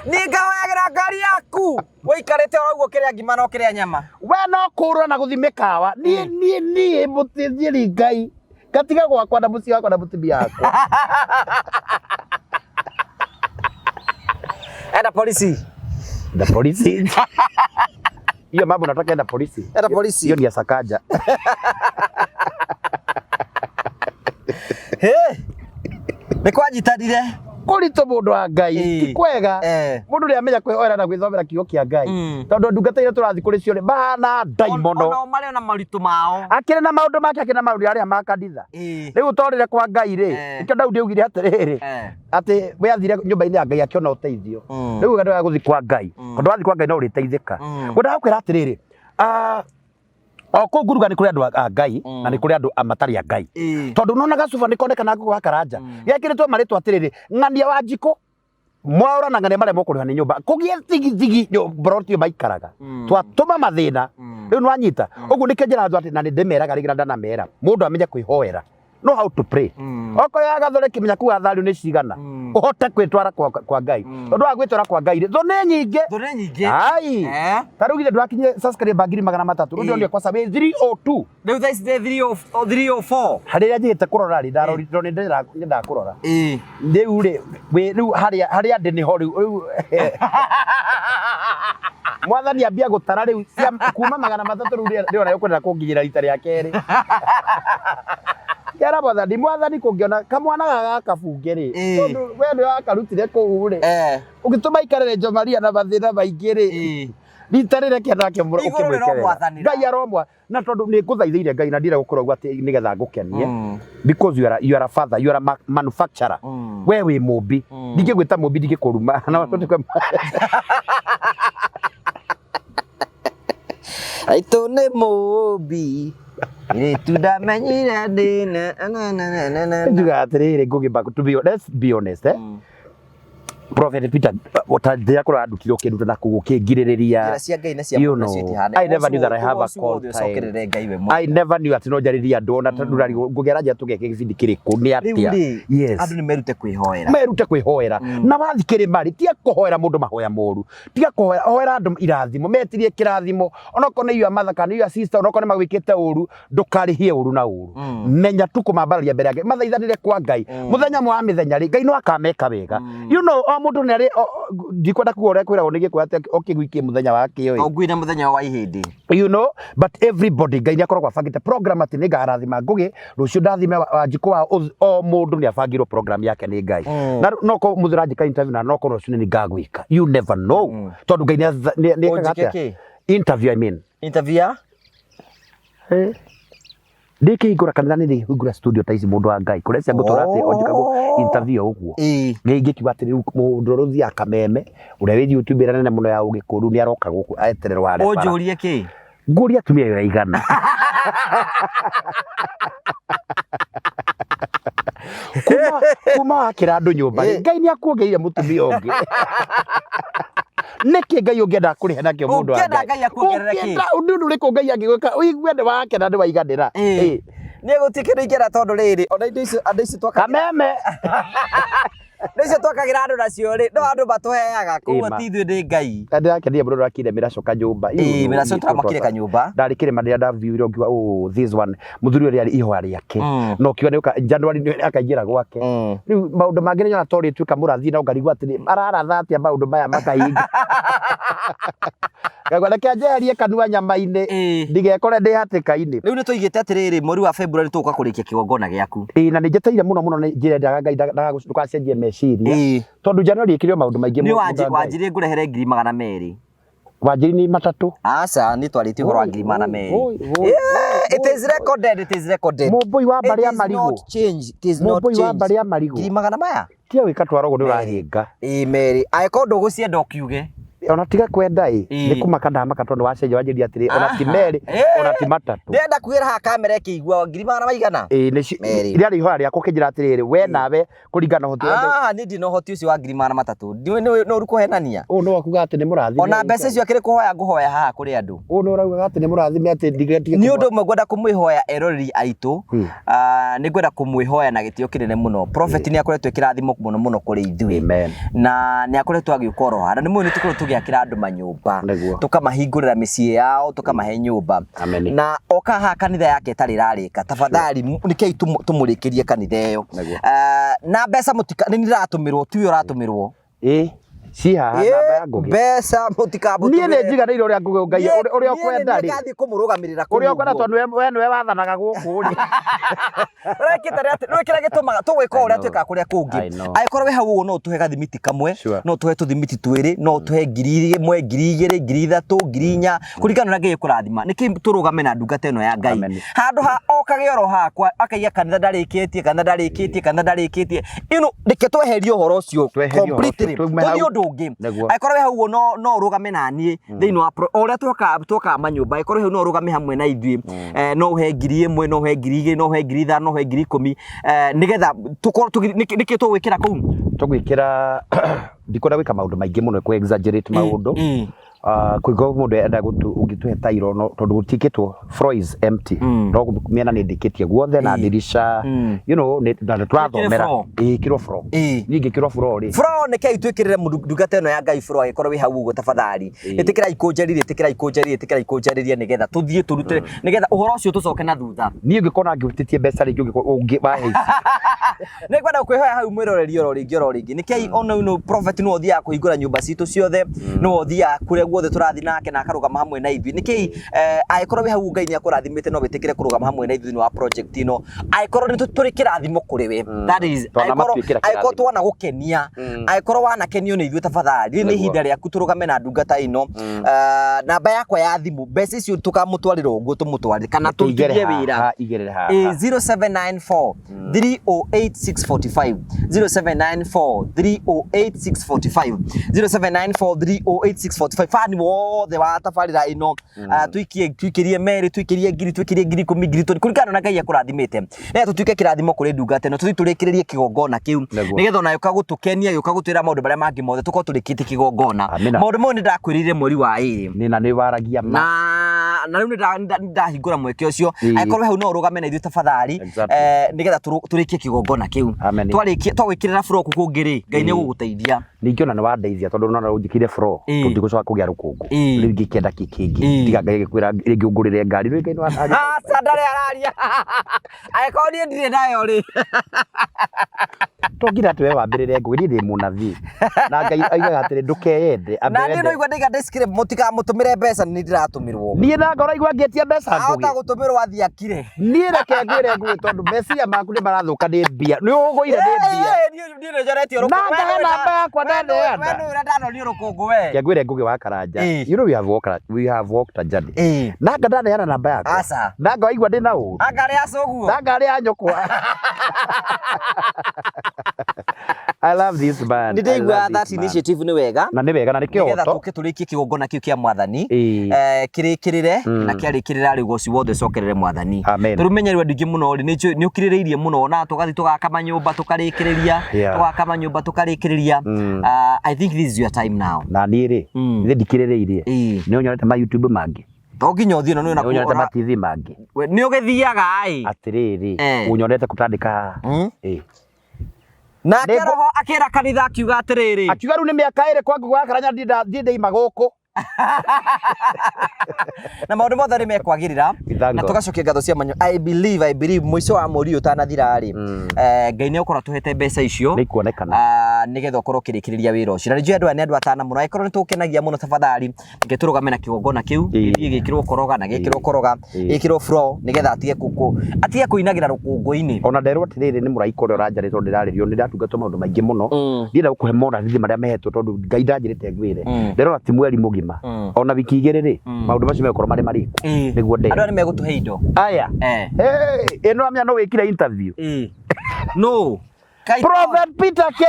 [SPEAKER 2] Niĩ ngahoyagĩra ngari yaku. Wĩikarĩte oro ũguo ũkĩrĩa ngima na ũkĩrĩa nyama.
[SPEAKER 1] We no kũrũra na gũthiĩ mĩkawa niĩ niĩ niĩ mũthĩnjĩri Ngai ngatiga gwakwa na mũciĩ wakwa na mũtumia wakwa.
[SPEAKER 2] Enda polisi.
[SPEAKER 1] Na polisi. Hiyo mambo nataka enda polisi.
[SPEAKER 2] Enda polisi.
[SPEAKER 1] Hiyo ni ya Sakaja.
[SPEAKER 2] Hĩ! Nĩ kwanyitanire.
[SPEAKER 1] Kũritũ mũndũ wa Ngai,
[SPEAKER 2] Ĩĩ.
[SPEAKER 1] ti kwega.
[SPEAKER 2] Eh.
[SPEAKER 1] Mũndũ nĩ amenya kwĩhoera na gwĩthomera kiugo kĩa Ngai. Tondũ ndungata iria tũrathiĩ kũrĩ cio rĩ, mahana ndaimono.
[SPEAKER 2] Onao marĩ ona maritũ mao.
[SPEAKER 1] Akĩrĩ na maũndũ make, akĩrĩ na maũndũ arĩa ma kanitha.
[SPEAKER 2] Ĩĩ.
[SPEAKER 1] Rĩu ũtorĩre kwa Ngai rĩ,
[SPEAKER 2] Eh.
[SPEAKER 1] nĩkĩo Daudi augire atĩrĩrĩ,
[SPEAKER 2] Eh.
[SPEAKER 1] atĩ we athire nyũmba-inĩ ya Ngai akĩona ũteithio. Rĩu uga ndwega gũthiĩ kwa Ngai, tondũ wathiĩ kwa Ngai no ũrĩteithĩka. Ngwendaga gũkwĩra atĩrĩrĩ, ah, o kũu nguruga nĩ kũrĩ andũ a Ngai na nĩ kũrĩ andũ a matarĩ a Ngai.
[SPEAKER 2] Ĩĩ.
[SPEAKER 1] Tondũ nona gacuba nĩ konekana ngũkũ wa karanja gekĩrĩtwo marĩtwa atĩrĩrĩ, ng'ania wa njikũ mwaũra na ng'ania maremwo kũrĩha nĩ nyũmba kũgĩe thigithigi mboroti ĩyo maikaraga twatũma mathĩna. Rĩu nĩwanyita ũguo nĩkĩo njĩraga andũ atĩ, na nĩ ndĩmeraga rĩngĩ na ndanamera, mũndũ amenye kwĩhoera, know how to pray. Okorwo ya gathoreki menya kuga thario nĩ cigana, ũhote kwĩtwara kwa Ngai, tondũ wa gwĩtwara kwa Ngai rĩ, thũ nĩ nyingĩ.
[SPEAKER 2] Thũ nĩ nyingĩ.
[SPEAKER 1] Ai.
[SPEAKER 2] Eh.
[SPEAKER 1] Ta rĩu githĩ ndwakinyire subscriber 300,000? Rĩu ndĩronire kwaca wĩ 302.
[SPEAKER 2] Rĩu thaa ici nĩ 304.
[SPEAKER 1] Harĩa njigĩte kũrora rĩ, ndarorire nĩ ndendaga kũrora.
[SPEAKER 2] Ĩĩ.
[SPEAKER 1] Rĩu rĩ, wĩ rĩu harĩa harĩa ndĩ nĩho rĩu rĩu mwathani ambia gũtara rĩu cia kuma 300 rĩu ndĩrona ũkwenda kũnginyĩra rita rĩa kerĩ. Kera mwathani, mwathani kũngĩona kamwana gaka gakabunge rĩ,
[SPEAKER 2] Ĩĩ.
[SPEAKER 1] tondũ we nĩ wakarutire kũu rĩ,
[SPEAKER 2] Eh.
[SPEAKER 1] ũgĩtũma aikarĩre Jo Maria na mathĩna maingĩ rĩ,
[SPEAKER 2] Ĩĩ.
[SPEAKER 1] rita rĩrĩa kĩenda nake
[SPEAKER 2] Igũrũ
[SPEAKER 1] ũkĩmwĩkerera.
[SPEAKER 2] rĩromwathanĩra.
[SPEAKER 1] Ngai aromwa na tondũ nĩ ngũthaithĩire Ngai na ndirenda gũkorwo ũguo atĩ nĩgetha ngũkenie, because you are a father, you are a manufacturer. We wĩ mũmbi, ndingĩgwĩta mũmbi, ndingĩkũruma na
[SPEAKER 2] Aitũ nĩ mũmbi. Irĩtu ndamenyire ndĩna na na na na na.
[SPEAKER 1] Njugaga atĩrĩrĩ, Ngũgĩ, back to be, let's be honest, eh? Prophet Peter, ũtanjĩra kũrĩa wandutire ũkĩnduta na kũu ũkĩngirĩrĩria.
[SPEAKER 2] Njĩra cia Ngai na cia
[SPEAKER 1] You
[SPEAKER 2] mũndũ nacio
[SPEAKER 1] know,
[SPEAKER 2] itihanaine.
[SPEAKER 1] I never knew that I have a call
[SPEAKER 2] Ũcio
[SPEAKER 1] time.
[SPEAKER 2] ũcokerere Ngai we mwene.
[SPEAKER 1] I never knew atĩ no njarĩrie andũ ona tondũ ndũrarigwo Ngũgĩ aranjĩra tũgeke gĩbindi kĩrĩkũ nĩ
[SPEAKER 2] Rĩu
[SPEAKER 1] atĩa.
[SPEAKER 2] rĩ,
[SPEAKER 1] Yes.
[SPEAKER 2] andũ nĩ merute kwĩhoera.
[SPEAKER 1] Merute kwĩhoera. Na wathiĩ kĩrĩma rĩ, tiga kũhoera mũndũ mahoya moru, tiga kũhoera, hoera andũ irathimo, metirie kĩrathimo, onokorwo nĩ your mother kana your sister, onokorwo nĩ magwĩkĩte ũru, ndũkarĩhie ũru na ũru. Menya tu kũmambararia mbere ya Ngai, mathaithanĩre kwa Ngai. Mũthenya ũmwe wa mĩthenya rĩ, Ngai no akameka wega. You know, o mũndũ nĩ arĩ, ndikwenda kuga ũrĩa kwĩragwo nĩ gĩkũyũ atĩ o kĩgui kĩ mũthenya wakĩo ĩ.
[SPEAKER 2] O ngui na mũthenya wa ihĩndĩ.
[SPEAKER 1] You know, but everybody, Ngai nĩ akoragwo abangĩte program atĩ nĩ ngarathima Ngũgĩ, rũciũ ndathime Wanjikũ wa o mũndũ nĩ abangĩirwo program yake nĩ Ngai. Na no korwo mũthĩ ũranjĩka interview na no korwo rũciũ nĩ ngagwĩka. You never know. Tondũ Ngai nĩ ekaga
[SPEAKER 2] Ũnjĩke
[SPEAKER 1] atĩa?
[SPEAKER 2] kĩ?
[SPEAKER 1] Interview, I mean.
[SPEAKER 2] Interview ya?
[SPEAKER 1] Ndĩkĩhingũra kanitha nĩ ndĩhingũra studio ta ici mũndũ wa Ngai kũrĩa cia ngũtũra atĩ onjĩkagwo interview ũguo.
[SPEAKER 2] Ĩĩ.
[SPEAKER 1] Nĩ ingĩkiuga atĩ rĩu mũndũ ũrĩa ũthiaga Kameme, ũrĩa wĩ YouTube ĩrĩa nene mũno ya ũgĩkũyũ nĩ aroka gũkũ etererwo harĩa bara.
[SPEAKER 2] Ũnjũrie kĩ?
[SPEAKER 1] Ngũria atumia ayo aigana. Kuma wakĩra andũ nyũmba rĩ, Ngai nĩ akuongereire mũtumia ũngĩ. Nĩkĩ Ngai ũngĩenda kũrĩha nakĩo mũndũ wa
[SPEAKER 2] Ũngĩenda Ngai akuongerere kĩ?
[SPEAKER 1] Ũngĩenda ũndũ ũrĩkũ Ngai angĩgwĩka ũigue nĩ wakena nĩ waiganĩra.
[SPEAKER 2] Ĩĩ. Niĩ gũtirĩ kĩndũ ingĩenda tondũ rĩrĩ, ona indo icio andũ icio twakagĩra
[SPEAKER 1] Kameme.
[SPEAKER 2] indo icio twakagĩra andũ nacio rĩ, no andũ matũheaga, koguo
[SPEAKER 1] Ĩma.
[SPEAKER 2] ti ithuĩ nĩ Ngai.
[SPEAKER 1] Na ndĩrakenire mũno ndakire mĩraco kanyũmba. You
[SPEAKER 2] Ĩĩ,
[SPEAKER 1] know,
[SPEAKER 2] mĩraco
[SPEAKER 1] niĩ
[SPEAKER 2] tũramakire kanyũmba.
[SPEAKER 1] Ndarĩ kĩrĩma rĩrĩa ndaviewire ngiuga, oh, this one mũthuri ũrĩa arĩ ihoya rĩake. Na ũkiuga nĩ ũka January nĩ akaingĩra gwake. Rĩu maũndũ mangĩ nĩ nyona to rĩtuĩka mũrathi na ũngarigwo atĩrĩ araratha atĩa maũndũ maya makahinga. Ngaigua reke njeherie kanua nyama-inĩ
[SPEAKER 2] Ĩĩ.
[SPEAKER 1] ndigekore ndĩ hatĩka-inĩ.
[SPEAKER 2] Rĩu nĩ tũigĩte atĩrĩrĩ, mweri wa February tũgũka kũrĩkia kĩgongona gĩaku.
[SPEAKER 1] Ĩĩ, na nĩ njetereire mũno mũno nĩ njĩra Ngai ndũgacenjie meciria.
[SPEAKER 2] Ĩĩ.
[SPEAKER 1] Tondũ January ĩkĩrĩ o maũndũ maingĩ
[SPEAKER 2] Nĩ
[SPEAKER 1] mũno, mũndũ wa Ngai.
[SPEAKER 2] wanjĩrire ngũrehere 200,000.
[SPEAKER 1] Wanjĩri nĩ matatũ.
[SPEAKER 2] Aca, nĩ twarĩtie ũhoro wa 200,000.
[SPEAKER 1] Oi, oi,
[SPEAKER 2] Yeah, it is recorded, it is recorded.
[SPEAKER 1] Mũmbũi wa mbarĩ ya
[SPEAKER 2] It is
[SPEAKER 1] marigũ.
[SPEAKER 2] not change, it is not
[SPEAKER 1] Mũmbũi wa
[SPEAKER 2] change.
[SPEAKER 1] mbarĩ ya marigũ.
[SPEAKER 2] Ngiri magana maya?
[SPEAKER 1] Tiga gwĩka twara ũguo nĩ ũrahĩnga.
[SPEAKER 2] Ĩĩ merĩ. Angĩkorwo ndũgũcienda ũkiuge.
[SPEAKER 1] Ona tiga kwenda ĩ,
[SPEAKER 2] Ĩĩ.
[SPEAKER 1] nĩ kũmaka ndamaka tondũ wacenjia wanjĩria atĩrĩ ona ti merĩ,
[SPEAKER 2] Ĩĩ.
[SPEAKER 1] ona ti matatũ.
[SPEAKER 2] Ndĩrenda kuugĩra haha kamera ĩkĩigua ngiri magana maigana?
[SPEAKER 1] Ĩĩ, nĩ
[SPEAKER 2] Merĩ.
[SPEAKER 1] rĩarĩ ihoya rĩakwa ũkĩnjĩra atĩrĩrĩ, we nawe kũringana na ũhoti wa Ngai.
[SPEAKER 2] Ah, niĩ ndirĩ na ũhoti ũcio wa 300,000. Ndiũĩ nĩ ũru kũhenania.
[SPEAKER 1] Ũũ nĩ wakuga atĩ nĩ mũrathime.
[SPEAKER 2] Ona mbeca icio akĩrĩ kũhoya ngũhoya haha kũrĩ andũ.
[SPEAKER 1] Ũũ nĩ ũraugaga atĩ nĩ mũrathime atĩ ndige
[SPEAKER 2] Nĩ ũndũ ũmwe ngwenda kũmwĩhoya eroreri aitũ, nĩ ngwenda kũmwĩhoya na gĩtĩo kĩnene mũno. Prophet nĩ akoretwo kĩrathimo mũno mũno kũrĩ ithuĩ.
[SPEAKER 1] Amen.
[SPEAKER 2] Na nĩ akoretwo agĩũka oro haha. Na nĩ mũĩ nĩ tũkoretwo tũgĩakĩra andũ manyũmba.
[SPEAKER 1] Nĩguo.
[SPEAKER 2] Tũkamahingũrĩra mĩciĩ yao, tũkamahe nyũmba.
[SPEAKER 1] Amen.
[SPEAKER 2] Na oka haha kanitha yake ĩtarĩ ĩrarĩka, tafadhali nĩkĩi tũmũrĩkĩrie kanitha ĩyo.
[SPEAKER 1] Nĩguo.
[SPEAKER 2] Na mbeca mũtika nĩ ndĩratũmĩrwo, tiwe ũratũmĩrwo.
[SPEAKER 1] Ĩĩ. Ci haha namba ya Ngũgĩ.
[SPEAKER 2] Mbeca mũtikamũtũmĩre.
[SPEAKER 1] Niĩ nĩ njiganĩire ũrĩa Ngũgĩ Ngai ũrĩa ũkwenda rĩ.
[SPEAKER 2] Nĩ ngathiĩ kũmũrũgamĩrĩra kũu.
[SPEAKER 1] Ũrĩa ũkwenda tondũ we nĩwe wathanaga gũkũ rĩ.
[SPEAKER 2] Ũrekĩte atĩ nĩ kĩrĩa gĩtũmaga tũgwĩka ũrĩa twĩkaga kũrĩa kũngĩ. Angĩkorwo wĩ hau ũguo no ũtũhe gathimiti kamwe, no ũtũhe tũthimiti twĩrĩ, no ũtũhe 1000, 2000, 3000, 4000, kũringana na ũrĩa Ngai ekũrathima. Nĩkĩ tũrũgame na ndungata ĩno ya Ngai? Handũ ha okage oro hakwa akaiga kanitha ndarĩkĩtie, kanitha ndarĩkĩtie, kanitha ndarĩkĩtie. Ĩno reke tweherie ũhoro ũcio
[SPEAKER 1] Tweherie ũhoro ũcio,
[SPEAKER 2] completely.
[SPEAKER 1] tuume hau.
[SPEAKER 2] Tũthiĩ ũndũ ũngĩ.
[SPEAKER 1] Nĩguo.
[SPEAKER 2] Angĩkorwo wĩ hau ũguo no no ũrũgame na niĩ thĩinĩ wa o ũrĩa twakaga twakaga manyũmba, angĩkorwo hau no ũrũgame hamwe na ithuĩ, no ũhe 1000, no ũhe 2000, no ũhe 5000, no ũhe 10,000, nĩgetha tũkorwo tũgĩ nĩkĩ nĩkĩ tũgwĩkĩra kũu?
[SPEAKER 1] Tũgwĩkĩra ndikwenda gwĩka maũndũ maingĩ mũno kũ exaggerate maũndũ. Kũngĩkorwo mũndũ enda ũngĩtũhe tairo no tondũ gũtiĩkĩtwo floor is empty no mĩena nĩ ndĩkĩtie guothe na ndirica you know nĩ na tũrathomera
[SPEAKER 2] floor.
[SPEAKER 1] ĩkĩrwo floor niĩ ngĩkĩrwo floor rĩ
[SPEAKER 2] Floor nĩ kei twĩkĩrĩre ndungata ĩno ya Ngai floor angĩkorwo wĩ hau ũguo tafadhali. Ĩtĩkĩrai kũnjarĩria, ĩtĩkĩrai kũnjarĩria, ĩtĩkĩrai kũnjarĩria nĩgetha tũthiĩ tũrute nĩgetha ũhoro ũcio tũcoke na thutha.
[SPEAKER 1] Niĩ ũngĩkona ngĩhutĩtie mbeca rĩngĩ ũngĩkorwo ũngĩ wahe ici.
[SPEAKER 2] Nĩ ngwenda kwĩhoya hau mwĩroreri oro rĩngĩ oro rĩngĩ. Nĩkĩi ona no prophet nĩwe ũthiaga kũhingũra nyũmba citũ ciothe, nĩwe ũthiaga kũrĩa guothe tũrathiĩ nake na akarũgama hamwe na ithuĩ. Nĩkĩi angĩkorwo wĩ hau Ngai nĩ akũrathimĩte no wĩtĩkĩre kũrũgama hamwe na ithuĩ thĩinĩ wa project ĩno. Angĩkorwo nĩ tũrĩ kĩrathimo kũrĩ we. That is, angĩkorwo
[SPEAKER 1] Twanamatuĩkĩra
[SPEAKER 2] angĩkorwo
[SPEAKER 1] kĩrathimo.
[SPEAKER 2] twanagũkenia, angĩkorwo wanakenio nĩ ithuĩ tafadhali, rĩrĩ nĩ
[SPEAKER 1] Nĩguo.
[SPEAKER 2] ihinda rĩaku tũrũgame na ndungata ĩno. Namba yakwa ya thimũ, mbeca icio tũkamũtwarĩra ũguo tũmũtwarĩre kana
[SPEAKER 1] Igere
[SPEAKER 2] tũrutithie wĩra.
[SPEAKER 1] haha, igere haha.
[SPEAKER 2] 0794 308645 0794 308645 0794 308645 fani wothe wa tabarĩra ĩno tuikie tuikĩrie merĩ tuikĩrie ngiri tuikĩrie ngiri ikũmi ngiri tũri kũringana na Ngai akũrathimĩte nĩgetha tũtuĩke kĩrathimo kũrĩ ndungata ĩno tũthiĩ tũrĩkĩrĩrie kĩgongona kĩu
[SPEAKER 1] Nĩguo.
[SPEAKER 2] nĩgetha ona yũka gũtũkenia yũka gũtwĩra maũndũ marĩa mangĩ mothe tũkorwo tũrĩkĩtie kĩgongona
[SPEAKER 1] Amina.
[SPEAKER 2] maũndũ mau nĩ ndakwĩrĩire mweri wa ĩrĩ
[SPEAKER 1] Nĩ na nĩ waragia ma.
[SPEAKER 2] na rĩu nĩ ndahingũra mweke ũcio
[SPEAKER 1] Ĩĩ.
[SPEAKER 2] angĩkorwo hau no ũrũgame na ithuĩ tafadhali
[SPEAKER 1] Exactly.
[SPEAKER 2] nĩgetha tũrĩkie kĩgongona kĩu
[SPEAKER 1] Amen.
[SPEAKER 2] twarĩkia twagwĩkĩrĩra floor kũu kũngĩ rĩ Ngai nĩ
[SPEAKER 1] Ĩĩ.
[SPEAKER 2] egũgũteithia
[SPEAKER 1] Ningĩ ona nĩ wandeithia tondũ nona ũnjĩkĩire floor
[SPEAKER 2] Ĩĩ.
[SPEAKER 1] tũtigũcoka kũgĩa rũkũngũ
[SPEAKER 2] Ĩĩ.
[SPEAKER 1] rĩu ingĩkĩenda kĩ kĩngĩ
[SPEAKER 2] Ĩĩ.
[SPEAKER 1] tiga Ngai agĩkwĩra rĩngĩ ũngũrĩre ngari rĩu Ngai nĩ
[SPEAKER 2] Aca ndarĩ araria angĩkorwo niĩ ndirĩ nayo rĩ
[SPEAKER 1] to nginya atĩ we wambĩrĩre ngũgĩ niĩ ndĩ mũnabii na Ngai aigaga atĩrĩ ndũkeyende ambe
[SPEAKER 2] na niĩ
[SPEAKER 1] wende
[SPEAKER 2] no igua ndaiga ndĩcikire mũtikamũtũmĩre mbeca nĩ ndĩratũmĩrwo
[SPEAKER 1] niĩ na ngoro igua ngĩtia mbeca
[SPEAKER 2] ahota
[SPEAKER 1] ngũgĩ
[SPEAKER 2] gũtũmĩrwo athiĩ akire
[SPEAKER 1] niĩ reke ngwĩre ngũgĩ tondũ meciria maku nĩ marathũka nĩ mbia nĩ ũgũire nĩ mbia
[SPEAKER 2] Niĩ nĩ njoretio
[SPEAKER 1] Na ngahe namba yakwa ndaneana.
[SPEAKER 2] We nĩ ũrĩa ndanorio rũkũngũ we.
[SPEAKER 1] Reke ngwĩre ngũgĩ wa Karanja
[SPEAKER 2] Ĩĩ.
[SPEAKER 1] you know we have walked a journey
[SPEAKER 2] Ĩĩ.
[SPEAKER 1] na anga ndaneana namba yakwa
[SPEAKER 2] Aca.
[SPEAKER 1] na anga waigua ndĩ na ũru
[SPEAKER 2] Anga arĩ aca ũguo.
[SPEAKER 1] na anga arĩ a nyũkwa I love this man.
[SPEAKER 2] Nĩ
[SPEAKER 1] I
[SPEAKER 2] ndaigua
[SPEAKER 1] love
[SPEAKER 2] that
[SPEAKER 1] this man.
[SPEAKER 2] initiative nĩ wega.
[SPEAKER 1] Na nĩ wega na nĩ
[SPEAKER 2] Nĩgetha
[SPEAKER 1] kĩhoto.
[SPEAKER 2] tũke tũrĩkie kĩgongona kĩu kĩa mwathani.
[SPEAKER 1] Ĩĩ.
[SPEAKER 2] Kĩrĩkĩrĩre na kĩarĩkĩrĩra rĩ ũgoci wothe ũcokerere mwathani.
[SPEAKER 1] Amen.
[SPEAKER 2] Tondũ menye rĩu andũ aingĩ mũno rĩ nĩ ũkirĩrĩirie mũno na tũgathiĩ tũgaka manyũmba tũkarĩkĩrĩria
[SPEAKER 1] Yeah.
[SPEAKER 2] tũgaka manyũmba tũkarĩkĩrĩria. I think this is your time now.
[SPEAKER 1] Na niĩ rĩ, ithe ndikĩrĩrĩirie.
[SPEAKER 2] Ĩĩ.
[SPEAKER 1] Nĩ ũnyonete ma YouTube mangĩ.
[SPEAKER 2] To nginya ũthiĩ na nĩ
[SPEAKER 1] Nĩ ũnyonete ma TV mangĩ.
[SPEAKER 2] nĩ ũgĩthiaga ĩ.
[SPEAKER 1] Atĩrĩrĩ,
[SPEAKER 2] Eh.
[SPEAKER 1] ũnyonete kũtandĩka haha. Ĩĩ.
[SPEAKER 2] Nake
[SPEAKER 1] Nĩ ngũ-
[SPEAKER 2] roho akĩra kanitha akiuga atĩrĩrĩ.
[SPEAKER 1] Akiuga rĩu nĩ mĩaka ĩrĩ kwa Ngũgĩ wa Karanja ndirĩ ndaima gũkũ.
[SPEAKER 2] Na maũndũ mothe nĩ mekwagĩrĩra
[SPEAKER 1] We thank
[SPEAKER 2] na
[SPEAKER 1] God.
[SPEAKER 2] tũgacokia ngatho cia manyo I believe I believe mũico wa mweri ũyũ ũtanathira rĩ Ngai nĩ egũkorwo atũhete mbeca icio
[SPEAKER 1] Nĩ ikuonekana.
[SPEAKER 2] Nĩgetha ũkorwo ũkĩrĩkĩrĩria wĩra ũcio na nĩ njũĩ andũ aya nĩ andũ atana mũno angĩkorwo nĩ tũgũkenagia mũno tafadhali reke tũrũgame na kĩgongona kĩu
[SPEAKER 1] Ĩĩ.
[SPEAKER 2] gĩthiĩ gĩkĩrwo koroga na gĩkĩrwo koroga
[SPEAKER 1] Ĩĩ.
[SPEAKER 2] gĩkĩrwo floor nĩgetha atige atige kũinagĩra rũkũngũ-inĩ
[SPEAKER 1] Ona nderwo atĩrĩrĩ nĩ mũraika ũrĩa ũranjarĩria tondũ ndĩrarĩrio nĩ ndatungatwo maũndũ maingĩ mũno ndienda gũkũhe morathi marĩa mehetwo tondũ Ngai ndanjĩrĩte ngwĩre nderora ti mweri mũgima ona wiki igĩrĩ rĩ maũndũ macio megũkorwo marĩ marĩku
[SPEAKER 2] Ĩĩ.
[SPEAKER 1] nĩguo
[SPEAKER 2] Andũ aya
[SPEAKER 1] ndere
[SPEAKER 2] nĩ megũtũhe indo
[SPEAKER 1] aya
[SPEAKER 2] Eh.
[SPEAKER 1] Hey, ĩno amenya no wĩkire interview
[SPEAKER 2] Ĩĩ. No. Kai
[SPEAKER 1] Prophet Peter K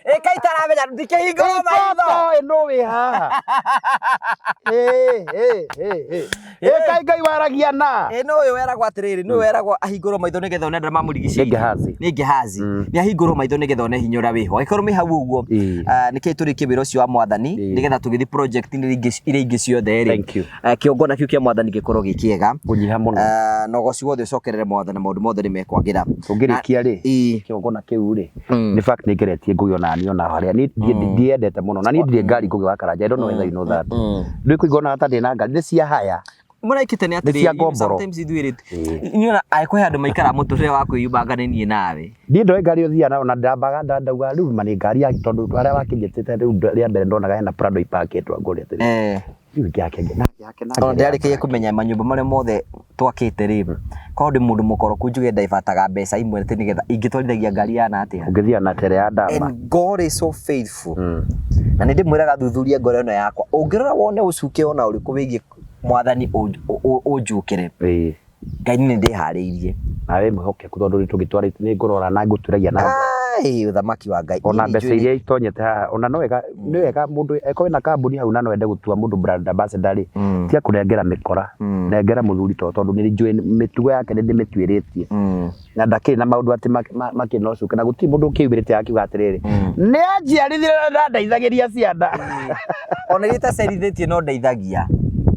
[SPEAKER 2] Ĩ kai taramenya ndikĩhingũrwo maitho.
[SPEAKER 1] Ĩkoto ĩno wĩ haha Ĩ, ĩ, ĩ, ĩ. Ĩ kai Ngai waragia na
[SPEAKER 2] Ĩ nũ ũyũ weragwo atĩrĩrĩ, nũ weragwo ahingũrwo maitho nĩgetha one arĩa mamũrigicĩirie.
[SPEAKER 1] Nĩ Gehazi.
[SPEAKER 2] Nĩ Gehazi. Nĩ ahingũrwo maitho nĩgetha one hinya ũrĩa wĩho. Angĩkorwo wĩ hau ũguo,
[SPEAKER 1] Ĩĩ.
[SPEAKER 2] nĩkĩĩ tũrĩkie wĩra ũcio wa mwathani
[SPEAKER 1] Ĩĩ.
[SPEAKER 2] nĩgetha tũgĩthiĩ project iria ingĩ ciothe rĩ.
[SPEAKER 1] Thank you.
[SPEAKER 2] Kĩgongona kĩu kĩa mwathani gĩkorwo gĩ kĩega.
[SPEAKER 1] Kũnyiha mũno.
[SPEAKER 2] Na ũgoci wothe ũcokerere mwathani maũndũ mothe nĩ mekwagĩra.
[SPEAKER 1] Tũngĩrĩkia rĩ
[SPEAKER 2] Ĩĩ.
[SPEAKER 1] kĩgongona kĩu rĩ nĩ fact nĩ ngeretie Ngũgĩ ona niĩ ona harĩa niĩ ndiendete mũno na niĩ ndirĩ ngari Ngũgĩ wa Karanja I don't know whether you know that ndwĩ kũigua ona ta ndĩ na ngari nĩ cia haya
[SPEAKER 2] Mũraikĩte nĩ
[SPEAKER 1] Nĩ cia
[SPEAKER 2] atĩrĩrĩ,
[SPEAKER 1] ngomboro.
[SPEAKER 2] sometimes ithuĩ rĩ, niĩ ona angĩkorwo he andũ maikaraga mũtũrĩre wa kwĩyumbanga nĩ niĩ nawe.
[SPEAKER 1] Niĩ ndoĩ ngari ũthiaga nayo na ndambaga ndauga rĩu ma nĩ ngari ya tondũ harĩa wakinyĩtĩte rĩu rĩa mbere ndonaga hena Prado ipakĩtwo ngũria atĩrĩ rĩu ngĩake nake
[SPEAKER 2] Ona
[SPEAKER 1] nake
[SPEAKER 2] ndĩrarĩkĩria kũmenya manyũmba marĩa mothe twakĩte rĩ, korwo ndĩ mũndũ mũkoroku njuge ndaibataga mbeca imwe atĩ nĩgetha ingĩtwarithagia ngari yana atĩa.
[SPEAKER 1] ũngĩthiaga na tere ya ndama.
[SPEAKER 2] And God is so faithful. Na nĩ ndĩmwĩraga thuthuria ngoro ĩno yakwa, ũngĩrora wone ũcuke ona ũrĩkũ wĩgiĩ mwathani ũnjukĩre, Ngai nĩ ndĩharĩirie.
[SPEAKER 1] Nawe mwĩhokeku tondũ tũgĩtwara nĩ ngũrora na ngũturagia na
[SPEAKER 2] Ai, ũthamaki wa Ngai.
[SPEAKER 1] Ona
[SPEAKER 2] Niĩ
[SPEAKER 1] mbeca
[SPEAKER 2] nĩ njũĩ
[SPEAKER 1] iria itonyete haha ona no wega nĩ wega mũndũ eko wĩna kambuni hau na no ende gũtua mũndũ brand ambassador rĩ, tiga kũnengera mĩkora, nengera mũthuri to tondũ nĩ njũĩ mĩtugo yake nĩ ndĩmĩtuĩrĩtie na ndakĩrĩ na maũndũ atĩ makĩrĩ na ũcuke na gũtirĩ mũndũ ũkĩumĩrĩte akiuga atĩrĩrĩ nĩ anjiarithire na ndandeithagĩria ciana.
[SPEAKER 2] Ona iria itacerithĩtie no ndeithagia.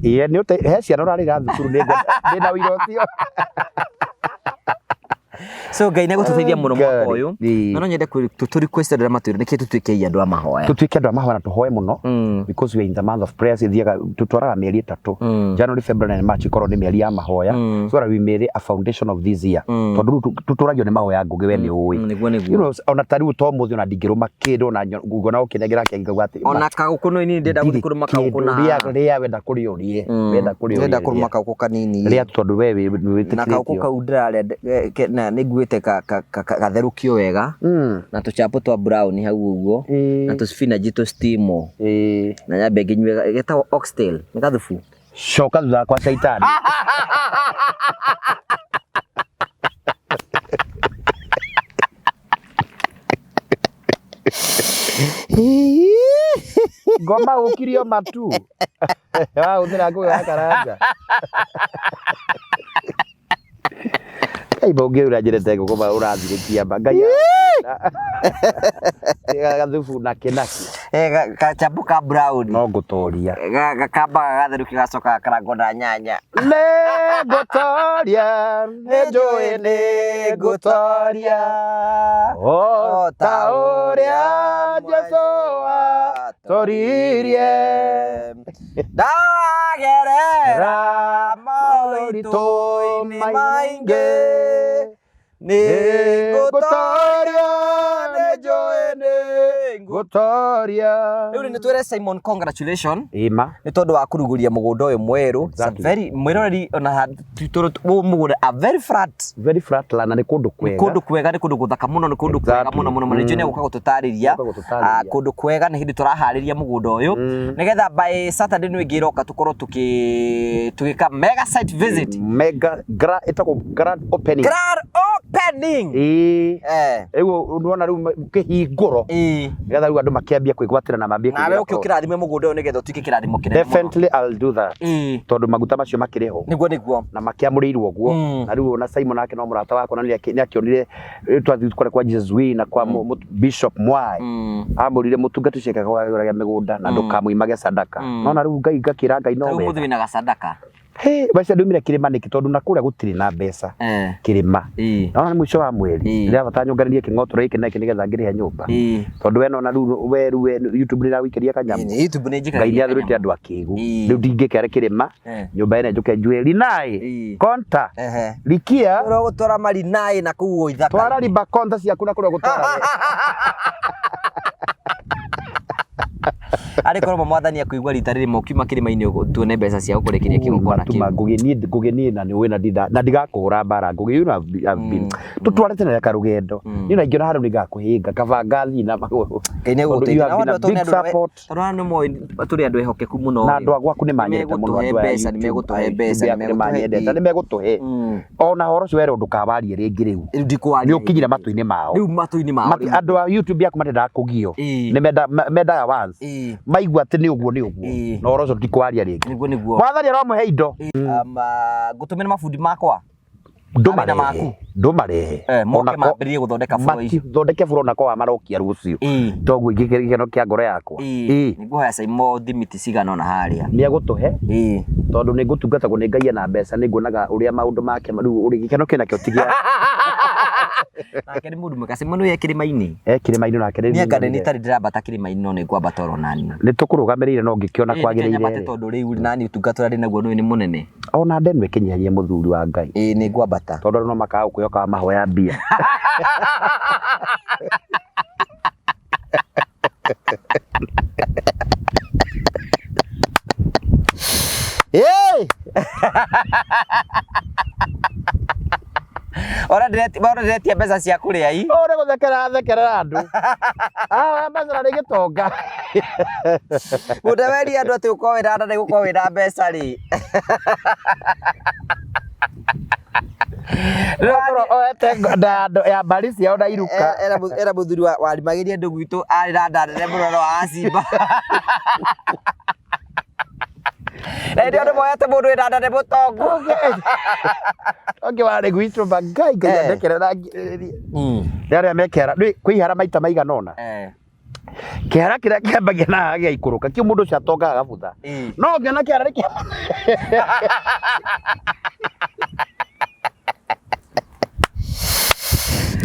[SPEAKER 1] Ĩĩ nĩ ũte he ciana ũrarĩra thukuru nĩ ngwenda ndĩna ũira ũcio.
[SPEAKER 2] So Ngai nĩ egũtũteithia mũno mwaka ũyũ.
[SPEAKER 1] Ĩĩ.
[SPEAKER 2] Na no nyende tũ request andũ arĩa matwĩra nĩkĩ tũtuĩke andũ a mahoya.
[SPEAKER 1] Tutuĩke andũ a mahoya na tũhoe mũno because we are in the month of prayers ithiaga tutwaraga mĩeri ĩtatũ, January, February and March ikorwo nĩ mĩeri ya mahoya, so that we made a foundation of this year, tondũ rĩu tũtũragio nĩ mahoya Ngũgĩ we nĩ ũĩ.
[SPEAKER 2] Nĩguo nĩguo.
[SPEAKER 1] You know, ona ta rĩu to mũthĩ ona ndingĩrũma kĩndũ ona nguona ũkĩnengera keki ngauga atĩ
[SPEAKER 2] Ona kagũkũ no ini ndĩrenda gũthiĩ kũrũma kagũkũ na
[SPEAKER 1] rĩa rĩa wenda kũrĩa ũrĩe, wenda kũrĩa
[SPEAKER 2] Ndĩrenda
[SPEAKER 1] ũrĩe,
[SPEAKER 2] kũrũma kagũkũ kanini.
[SPEAKER 1] rĩa tondũ we wĩ
[SPEAKER 2] Na kagũkũ
[SPEAKER 1] wĩtĩkĩrĩtio.
[SPEAKER 2] kau ndĩrarĩa na nĩ nguĩte gatherũkio wega na tũchapo twa brown hau ũguo na tũ spinach tũ steam na nyambe ngĩnyue getagwo oxtail nĩ gathubu.
[SPEAKER 1] Coka thutha kwa caitani. Ngoma ũkirio matu wahũthĩra ngũgĩ wa karanja. Ngai ma ũngĩũra njĩrete ngũkũ ma ũrathirĩkia ma Ngai gathubu na kĩnaki.
[SPEAKER 2] Gachapo ka brown
[SPEAKER 1] no ngũtoria.
[SPEAKER 2] Gakambaga gatherũkio gacoka gakarangwo na nyanya.
[SPEAKER 1] Nĩ ngũtoria, nĩ njũĩ nĩ ngũtoria o ta ũrĩa Jesũ atoririe.
[SPEAKER 2] Ndagerera moritũ-inĩ maingĩ nĩ ngũtoria, nĩ njũĩ nĩ
[SPEAKER 1] ngũtoria.
[SPEAKER 2] Rĩu nĩ twĩre Simon congratulation
[SPEAKER 1] Ĩma.
[SPEAKER 2] Nĩ tondũ wa kũrugũria mũgũnda ũyũ mwerũ. It's a
[SPEAKER 1] Exactly.
[SPEAKER 2] very mwĩroreri ona mũgũnda a very flat.
[SPEAKER 1] Very flat land na nĩ kũndũ
[SPEAKER 2] Nĩ
[SPEAKER 1] kwega.
[SPEAKER 2] kũndũ kwega, nĩ kũndũ gũthaka mũno, nĩ kũndũ kwega
[SPEAKER 1] Exactly.
[SPEAKER 2] mũno mũno mũno. Nĩ gũka gũtũtarĩria.
[SPEAKER 1] Gũka gũtũtarĩria.
[SPEAKER 2] Kũndũ kwega nĩ hĩndĩ tũraharĩria mũgũnda ũyũ nĩgetha by Saturday nĩ ĩngĩ ĩroka tũkorwo tũgĩka mega site visit.
[SPEAKER 1] Mega ĩtagwo grand opening.
[SPEAKER 2] Grand opening.
[SPEAKER 1] Ĩĩ.
[SPEAKER 2] Eh.
[SPEAKER 1] Rĩu nĩwona rĩu kĩhingũro nĩgetha rĩu andũ makĩambia kwĩgwatĩra na mambie
[SPEAKER 2] Nawe
[SPEAKER 1] kũingĩra
[SPEAKER 2] ũke
[SPEAKER 1] plot.
[SPEAKER 2] ũkĩrathime mũgũnda ũyũ nĩgetha ũtuĩke kĩrathimo kĩnene mũno.
[SPEAKER 1] Definitely I'll do that. Tondũ maguta macio makĩrĩ ho
[SPEAKER 2] Nĩguo nĩguo.
[SPEAKER 1] Na makĩamũrĩirwo ũguo. Na rĩu ona Simon nake no mũrata wakwa na nĩ akĩonire twathiĩ kũrĩa kwa Jesus Way na kwa Bishop Mwai, amũrire mũtungati ũcio ekagĩra mĩgũnda na ndũkamũimage sadaka. Nona rĩu Ngai ngakĩra Ngai no
[SPEAKER 2] Rĩu
[SPEAKER 1] wega.
[SPEAKER 2] mũthĩ wĩna gacadaka.
[SPEAKER 1] He, mbeca ndumire kĩrĩma nĩkĩ tondũ na kũrĩa gũtirĩ na mbeca kĩrĩma. Naona nĩ mũico wa mweri ndĩrabatara nyũnganĩrie kĩng'otoro gĩkĩ na gĩkĩ nĩgetha ngĩrĩhe nyũmba tondũ we nona rĩu we rĩu we YouTube nĩragũikĩria kanyamũ.
[SPEAKER 2] Ĩĩ, YouTube nĩ
[SPEAKER 1] Ngai
[SPEAKER 2] njikagia
[SPEAKER 1] nĩ athurĩte
[SPEAKER 2] kanyamũ.
[SPEAKER 1] andũ akĩgu. Rĩu ndingĩkere kĩrĩma nyũmba ĩno njũke njue rinai konta rikia.
[SPEAKER 2] Ũrogũtwara marinai na kũu ithaka.
[SPEAKER 1] Twara riba konta ciaku na kũrĩa ũgũtwara we.
[SPEAKER 2] Arĩ korwo mwathani akũigua rita rĩrĩ ũkiuma kĩrĩma-inĩ ũguo, tuone mbeca cia gũkũrĩkĩria kĩgongona
[SPEAKER 1] Matuma
[SPEAKER 2] kĩu.
[SPEAKER 1] Ngũgĩ niĩ Ngũgĩ niĩ na nĩ ũĩ na ndinda na ndigakũhũra mbara Ngũgĩ, you know I've been tũtwarĩte na karũgendo niĩ na ingĩona handũ nĩngakũhĩnga kaba ngathiĩ na magũrũ
[SPEAKER 2] Ngai nĩ
[SPEAKER 1] tondũ you
[SPEAKER 2] egũgũteithia.
[SPEAKER 1] have
[SPEAKER 2] Na
[SPEAKER 1] been a
[SPEAKER 2] andũ tondũ nĩ
[SPEAKER 1] big
[SPEAKER 2] andũ nawe-
[SPEAKER 1] support.
[SPEAKER 2] tondũ aya nĩ moĩ tũrĩ andũ ehokeku mũno.
[SPEAKER 1] Na andũ a gwaku nĩ manyendete mũno.
[SPEAKER 2] Nĩmegũtũhe
[SPEAKER 1] Andũ aya
[SPEAKER 2] mbeca,
[SPEAKER 1] YouTube,
[SPEAKER 2] nĩmegũtũhe
[SPEAKER 1] aya
[SPEAKER 2] mbeca,
[SPEAKER 1] YouTube yaku nĩ
[SPEAKER 2] nĩmegũtũhe
[SPEAKER 1] manyendete
[SPEAKER 2] ĩ.
[SPEAKER 1] nĩ megũtũhe ona horo ũcio werwo ndũkawarie rĩngĩ rĩu.
[SPEAKER 2] Rĩu ndikwaria.
[SPEAKER 1] Nĩ ũkinyire matũ-inĩ mao.
[SPEAKER 2] Rĩu matũ-inĩ mao. Rĩu.
[SPEAKER 1] Andũ a YouTube yaku matendaga kũgio. Nĩ mendaga once maigua atĩ nĩ ũguo nĩ ũguo na ũhoro ũcio ndikwaria rĩngĩ.
[SPEAKER 2] Nĩguo nĩguo.
[SPEAKER 1] Mwathani aromũhe indo.
[SPEAKER 2] Ngũtũmĩra mabundi makwa.
[SPEAKER 1] Ndũmarehe.
[SPEAKER 2] Maku.
[SPEAKER 1] Ndũmarehe.
[SPEAKER 2] Moke
[SPEAKER 1] Ona
[SPEAKER 2] mambĩrĩrie gũthondeka buro ici.
[SPEAKER 1] Mathondeke buro nako wa marokia rũciũ toguo gĩkeno kĩa ngoro yakwa. Ĩĩ.
[SPEAKER 2] Nĩngũhoya Saimo thimiti cigana ũna harĩa.
[SPEAKER 1] Nĩ egũtũhe tondũ nĩ ngũtungatagwo nĩ Ngai ena mbeca nĩ nguonaga ũrĩa maũndũ make rĩu ũrĩ gĩkeno kĩnakĩo ti gĩa
[SPEAKER 2] Nake nĩ mũndũ mwega. Simon e kĩrĩma-inĩ.
[SPEAKER 1] E kĩrĩma-inĩ nake
[SPEAKER 2] nĩ. Niĩ anga nĩ itarĩ ndĩrambata kĩrĩma-inĩ no nĩ ngwambata oro nani.
[SPEAKER 1] Nĩ tũkũrũgamĩrĩire no ngĩkĩona kwagĩrĩire.
[SPEAKER 2] Nyambate tondũ rĩu nani ũtungata ũrĩa ndĩ naguo nĩ mũnene.
[SPEAKER 1] Ona ndenu ĩkĩnyihanyihia mũthuri wa Ngai.
[SPEAKER 2] Ĩĩ nĩ ngwambata.
[SPEAKER 1] Tondũ andũ no makaga gũkwĩhoka mahoya mbia.
[SPEAKER 2] Hey! Ora ndiretia mbeca cia kũrĩa i.
[SPEAKER 1] Ũũ nĩ gũthekera athekerera andũ. Ah, mbeca na nĩ gĩtonga.
[SPEAKER 2] Mũndũ werie andũ atĩ ũkorwo wĩna nda nĩ gũkorwo wĩna mbeca rĩ.
[SPEAKER 1] Rĩu oete nda ya mbari ciao na iruka.
[SPEAKER 2] Era mũthuri warimagĩria andũ gwitũ arĩ na nda nene mũno no acimba. Na hĩndĩ ĩyo andũ moyete mũndũ wĩna nda nĩ mũtongu.
[SPEAKER 1] Ũngĩ warĩ gwitũ ma Ngai Ngai andekerera ngirĩrĩrie. Nĩ arĩa me kĩhara, kwĩ ihara maita maigana ũna. Kĩhara kĩrĩa kĩambagia na haha gĩgaikũrũka kĩu mũndũ ũcio atongaga agabutha. No ũngĩona kĩhara nĩ kĩa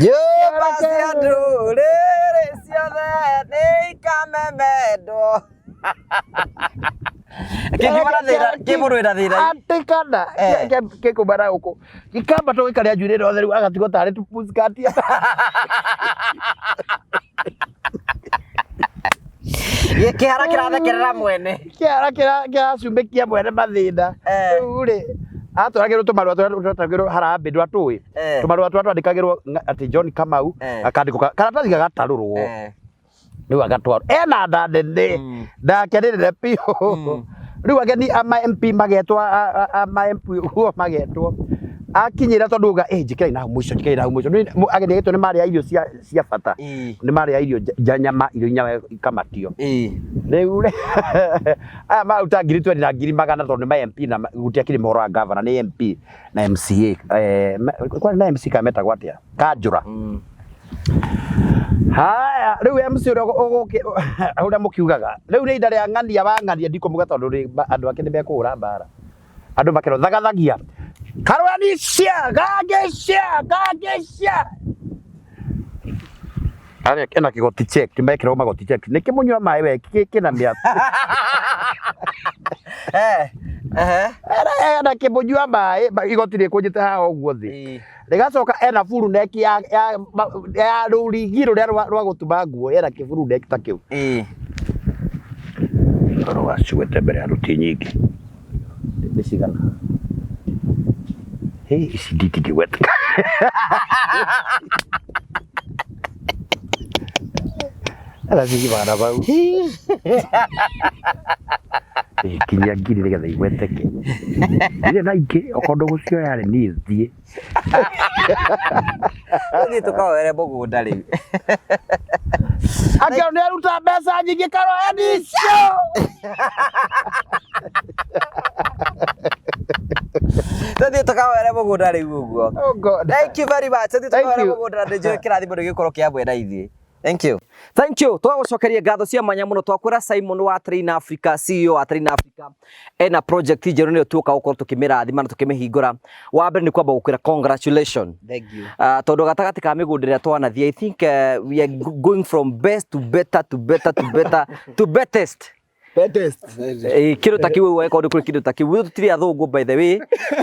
[SPEAKER 2] Nyũmba cia ndũrĩrĩ ciothe nĩ ikamemendwo. Kĩngiuma na thĩna, kĩ mũndũ wĩna thĩna.
[SPEAKER 1] Atĩ kana gĩkuma na gũkũ gĩkamba gĩkarĩa njuĩrĩ yothe rĩu agatigwo tarĩ tũpucikat.
[SPEAKER 2] Kĩhara kĩrathekerera mwene.
[SPEAKER 1] Kĩhara kĩracumĩkia mwene mathĩna. Rĩu rĩ atwaragĩrwo tũmarũa tũrĩa twatwaragĩrwo harambĩ ndwatũĩ. Tũmarũa tũrĩa twandĩkagĩrwo atĩ John Kamau akandĩkwo karatathi gagatarũrwo. Rĩu agatwarwo ena nda nene ndake nĩ nene biũ. Rĩu ageni a ma MP magetwo a ma MP ũguo magetwo akinyĩra tondũ uga njĩkĩrai na hau mũico njĩkĩrai na hau mũico. Ageni agetwo nĩ marĩa irio cia bata nĩ marĩa irio nyama irio nyama ikamatio. Rĩu rĩ aya maruta ngiri twendi na ngiri magana tondũ nĩ ma MP na gũtiakĩrĩ mohoro wa gavana nĩ MP na MCA kwarĩ na MC kana metagwo atĩa Kanjũra. Haya rĩu MC ũrĩa ũgũkĩ ũrĩa mũkiugaga rĩu nĩ ihinda rĩa ng'ania wa ng'ania ndikũmuga tondũ andũ ake nĩ mekũhũra mbara. Andũ makerwo thagathagia karũanisha gangĩcia gangĩcia arĩa ena kĩgoti check mekĩrwo magoti check nĩ kĩmũnyua maĩ we kĩna mĩatũ ena kĩmũnyua maĩ igoti rĩkũnjĩte haha ũguo thĩ rĩgacoka ena buru neck ya ya ya rũrigi rũrĩa rwa gũtuma nguo ena kĩburu neck ta kĩu rũgacuĩte mbere ya ruti nyingĩ nĩ cigana hĩ ici ndingĩgweteka Arathigimana bau kinyia ngiri nĩgetha igweteke ndirĩ na ingĩ okorwo ndũgũcioya rĩ niĩ thiĩ
[SPEAKER 2] Tũthiĩ tũkahoere mũgũnda rĩu.
[SPEAKER 1] Akĩrwo nĩ aruta mbeca nyingĩ karoya nicio.
[SPEAKER 2] Tũthiĩ tũkahoere mũgũnda rĩu ũguo.
[SPEAKER 1] Oh God.
[SPEAKER 2] Thank you very much. Tũthiĩ
[SPEAKER 1] Thank
[SPEAKER 2] tũkahoere
[SPEAKER 1] you.
[SPEAKER 2] mũgũnda na nĩnjũĩ kĩrathimo nĩ gĩgũkorwo kĩ hamwe na ithuĩ. Thank you. Thank you. Twagũcokeria ngatho cia mwanya mũno twakwĩra Simon wa Train Africa, CEO wa Train Africa ena project njerũ nĩyo tuoka gũkorwo tũkĩmĩrathima na tũkĩmĩhingũra. Wa mbere nĩ kwamba gũkwĩra congratulations.
[SPEAKER 3] Thank you.
[SPEAKER 2] Tondũ gatagatĩ ka mĩgũnda ĩrĩa twanathiĩ I think we are going from best to better to better to better to bettest.
[SPEAKER 3] Bettest.
[SPEAKER 2] Kĩndũ ta kĩu ũgagĩkorwo nĩ kũrĩ kĩndũ ta kĩu. Ithuĩ tũtirĩ athũngũ by the way.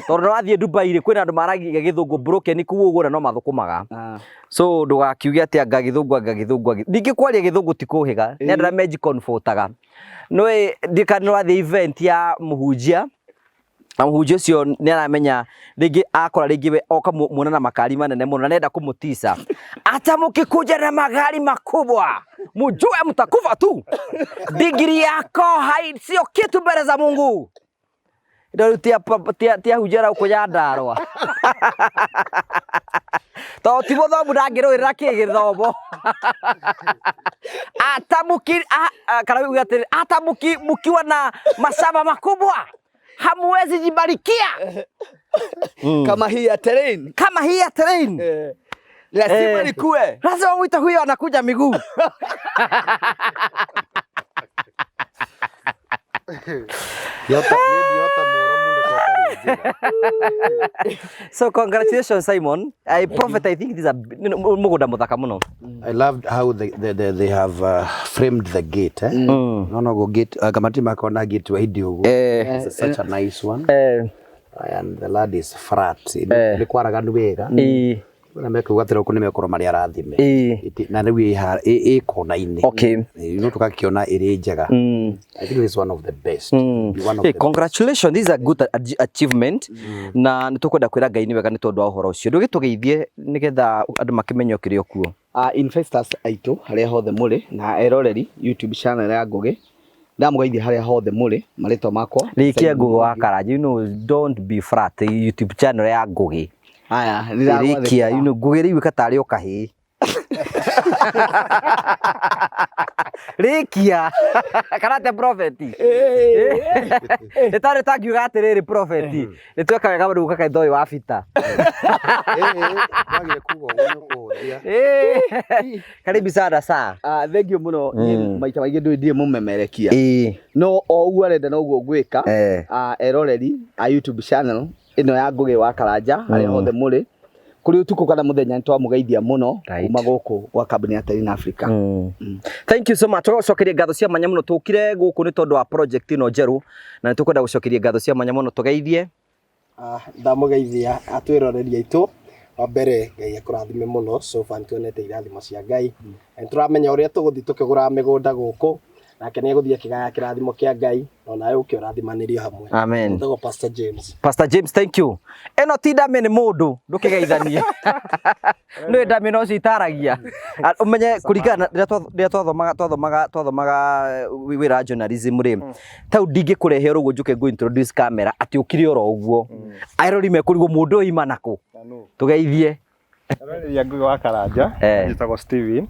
[SPEAKER 2] Tondũ nĩ wathiĩ Dubai rĩ, kwĩna andũ maragia gĩthũngũ broken kũu ũguo na no mathũkũmaga. So ndũgakiuge atĩ anga gĩthũngũ anga gĩthũngũ anga. Ningĩ kwaria gĩthũngũ ti kũhĩga. Nĩ andũ arĩa mejiconfortaga. Nĩũĩ ndiũĩ kana nĩ ũrathiĩ event ya mũhunjia na mũhunjia ũcio nĩ aramenya rĩngĩ akora rĩngĩ we oka muona na makari manene mũno na nenda kũmũtisa. Hata mkikuja na magari makubwa mjue mtakufa tu. Digiri yako hai sio kitu mbele za Mungu. Ndio rĩu ti ahunjia arĩa Nyandarua. Tondũ ti mũthomu ndangĩrũĩrĩra kĩ gĩthomo. Hata kana uge atĩrĩ, hata mkiwa na mashamba makubwa hamuwezi jibarikia.
[SPEAKER 3] Kama hii ya terrain.
[SPEAKER 2] Kama hii ya terrain.
[SPEAKER 3] Lazima nikue.
[SPEAKER 2] Lazima mwite huyo anakuja miguu.
[SPEAKER 1] Ndiota mũro muneko ũtarĩ.
[SPEAKER 2] So congratulations Simon. I prophet I think this is a mũgũnda mũthaka mũno.
[SPEAKER 1] I loved how they have framed the gate. Eh? No, no, go gate. Kamati makona gate wa hindi uguo. It's such a nice one. And the land is flat. Nĩ kwaraganu wega. Na mekuga atĩrĩ gũkũ nĩ mekorwo marĩ arathime. Na rĩu ĩ kona-inĩ. No tũgakĩona ĩrĩ njega. I think this is one of the best. Be one of
[SPEAKER 2] Hey,
[SPEAKER 1] the
[SPEAKER 2] congratulations, this is a good achievement. Na nĩ tũkwenda kwĩra Ngai nĩ wega nĩ tondũ wa ũhoro ũcio. Ndũgĩtũgeithie nĩgetha andũ makĩmenye ũkĩrĩ o kuo.
[SPEAKER 3] Investors aitũ harĩa hothe mũrĩ na eroreri YouTube channel ya Ngũgĩ, ndamũgeithia harĩa hothe mũrĩ, marĩtwa makwa
[SPEAKER 2] Rĩkia Ngũgĩ wa Karanja, you know, don't be flat, YouTube channel ya Ngũgĩ.
[SPEAKER 3] Haya, nĩndagwathĩka.
[SPEAKER 2] Rĩkia, you know, Ngũgĩ rĩu ĩka tarĩ o kahĩĩ. Rĩkia. Kana atĩa prophet? Nĩ tarĩ tangiuga atĩrĩrĩ prophet, nĩ tweka wega rĩu gũka ũyũ wa Peter.
[SPEAKER 1] Wagire kuga ũguo nĩ ũkũhũthia.
[SPEAKER 2] Karibu sana saa.
[SPEAKER 3] Thank you mũno. Niĩ maita maingĩ ndũĩ ndirĩ mũmemerekia. No o ũguo arenda noguo ngwĩka. Eroreri a YouTube channel ĩno ya Ngũgĩ wa Karanja harĩa hothe mũrĩ, kũrĩ ũtukũ kana mũthenya, nĩ twamũgeithia mũno kuma gũkũ gwa kambuni ya Terrain Africa.
[SPEAKER 2] Thank you so much. Tũgũcokeria ngatho cia mwanya mũno. Tũkire gũkũ nĩ tondũ wa project ĩno njerũ na nĩ tũkwenda gũcokeria ngatho cia mwanya mũno. Tũgeithie.
[SPEAKER 4] Ndamũgeithia atwĩroreri aitũ. Wa mbere Ngai akũrathime mũno. So far nĩtuonete irathimo cia Ngai. Na nĩtũramenya ũrĩa tũgũthiĩ tũkĩgũraga mĩgũnda gũkũ, nake nĩ egũthiĩ akĩgaya kĩrathimo kĩa Ngai, na onawe ũke ũrathimanĩrio hamwe.
[SPEAKER 2] Amen.
[SPEAKER 4] Njĩtagwo Pastor James.
[SPEAKER 2] Pastor James, thank you. Ĩno ti ndamĩ nĩ mũndũ, ndũkĩgeithanie. Nĩ ndamĩ no citaragia. Ũmenye kũringana na rĩrĩa twathomaga wĩra wa journalism rĩ, tau ndingĩkũrehe oro ũguo njũke ngũ introduce camera atĩ ũkire oro ũguo. Airori mekũrigwo mũndũ ũyũ ima nakũ. Tũgeithie.
[SPEAKER 5] Aroreria Ngũgĩ wa Karanja, njĩtagwo Steven.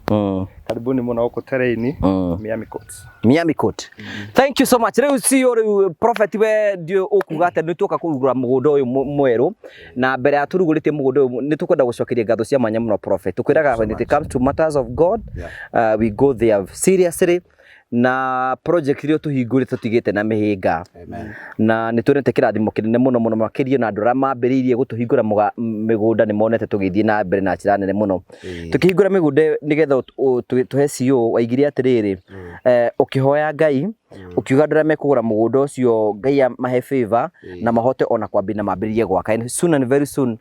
[SPEAKER 5] Karibuni mũno gũkũ Terrain, Miami Court.
[SPEAKER 2] Miami Court. Thank you so much. Rĩu CEO, rĩu prophet, we ndiũ ũkuga atĩ nĩ tuoka kũrugũra mũgũnda ũyũ mwerũ, na mbere ya tũrugũrĩtie mũgũnda ũyũ nĩ tũkwenda gũcokeria ngatho cia mwanya mũno prophet. Tũkwĩraga when it comes to matters of God, we go there seriously, na project iria tũhingũrĩte tũtigĩte na mĩhĩnga na nĩ tuonete kĩrathimo kĩnene mũno mũno makĩria, na andũ arĩa mambĩrĩirie gũtũhingũra mĩgũnda nĩ monete tũgĩthiĩ na mbere na njĩra nene mũno. Tũkĩhingũra mĩgũnda nĩgetha tũhe CEO, waigire atĩrĩrĩ, ũkĩhoya Ngai ũkiuga andũ arĩa mekũgũra mũgũnda ũcio Ngai amahe favor na mahote ona kwambia na mambĩrĩrie gwaka. And soon and very soon,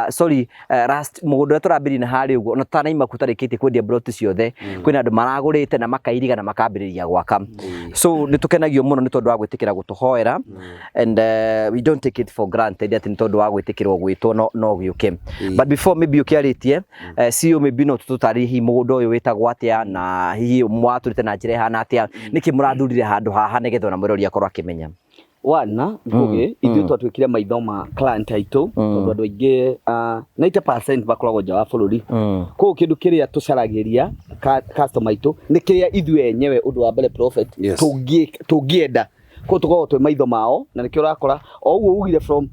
[SPEAKER 2] sorry, last mũgũnda ũrĩa tũrambĩrĩria na harĩa ũguo, ona tũtanaima kũ tarĩkĩtie kwendia plot ciothe, kwĩna andũ maragũrĩte na makairiga na makambĩrĩria gwaka. So nĩ tũkenagio mũno nĩ tondũ wa gwĩtĩkĩra gũtũhoera, and we don't take it for granted atĩ nĩ tondũ wa gwĩtĩkĩrwo gwĩtwo no gĩũke. But before maybe ũkĩarĩtie, CEO, maybe no tũtũtarĩrie hihi mũgũnda ũyũ wĩtagwo atĩa, na hihi mwatũrĩte na njĩra ĩhana atĩa, nĩkĩ mũrathurire handũ haha, nĩgetha ona mwĩrori akorwo akĩmenya.
[SPEAKER 3] Wana Ngũgĩ, ithuĩ twatuĩkire maitho ma client aitũ, tondũ andũ aingĩ, 90% makoragwo nja wa bũrũri. Koguo kĩndũ kĩrĩa tũcaragĩria customer aitũ nĩ kĩrĩa ithuĩ enyewe, ũndũ wa mbere prophet, tũngĩenda. Koguo tũkoragwo twĩ maitho mao, na nĩkĩo ũrakora o ũguo ugire from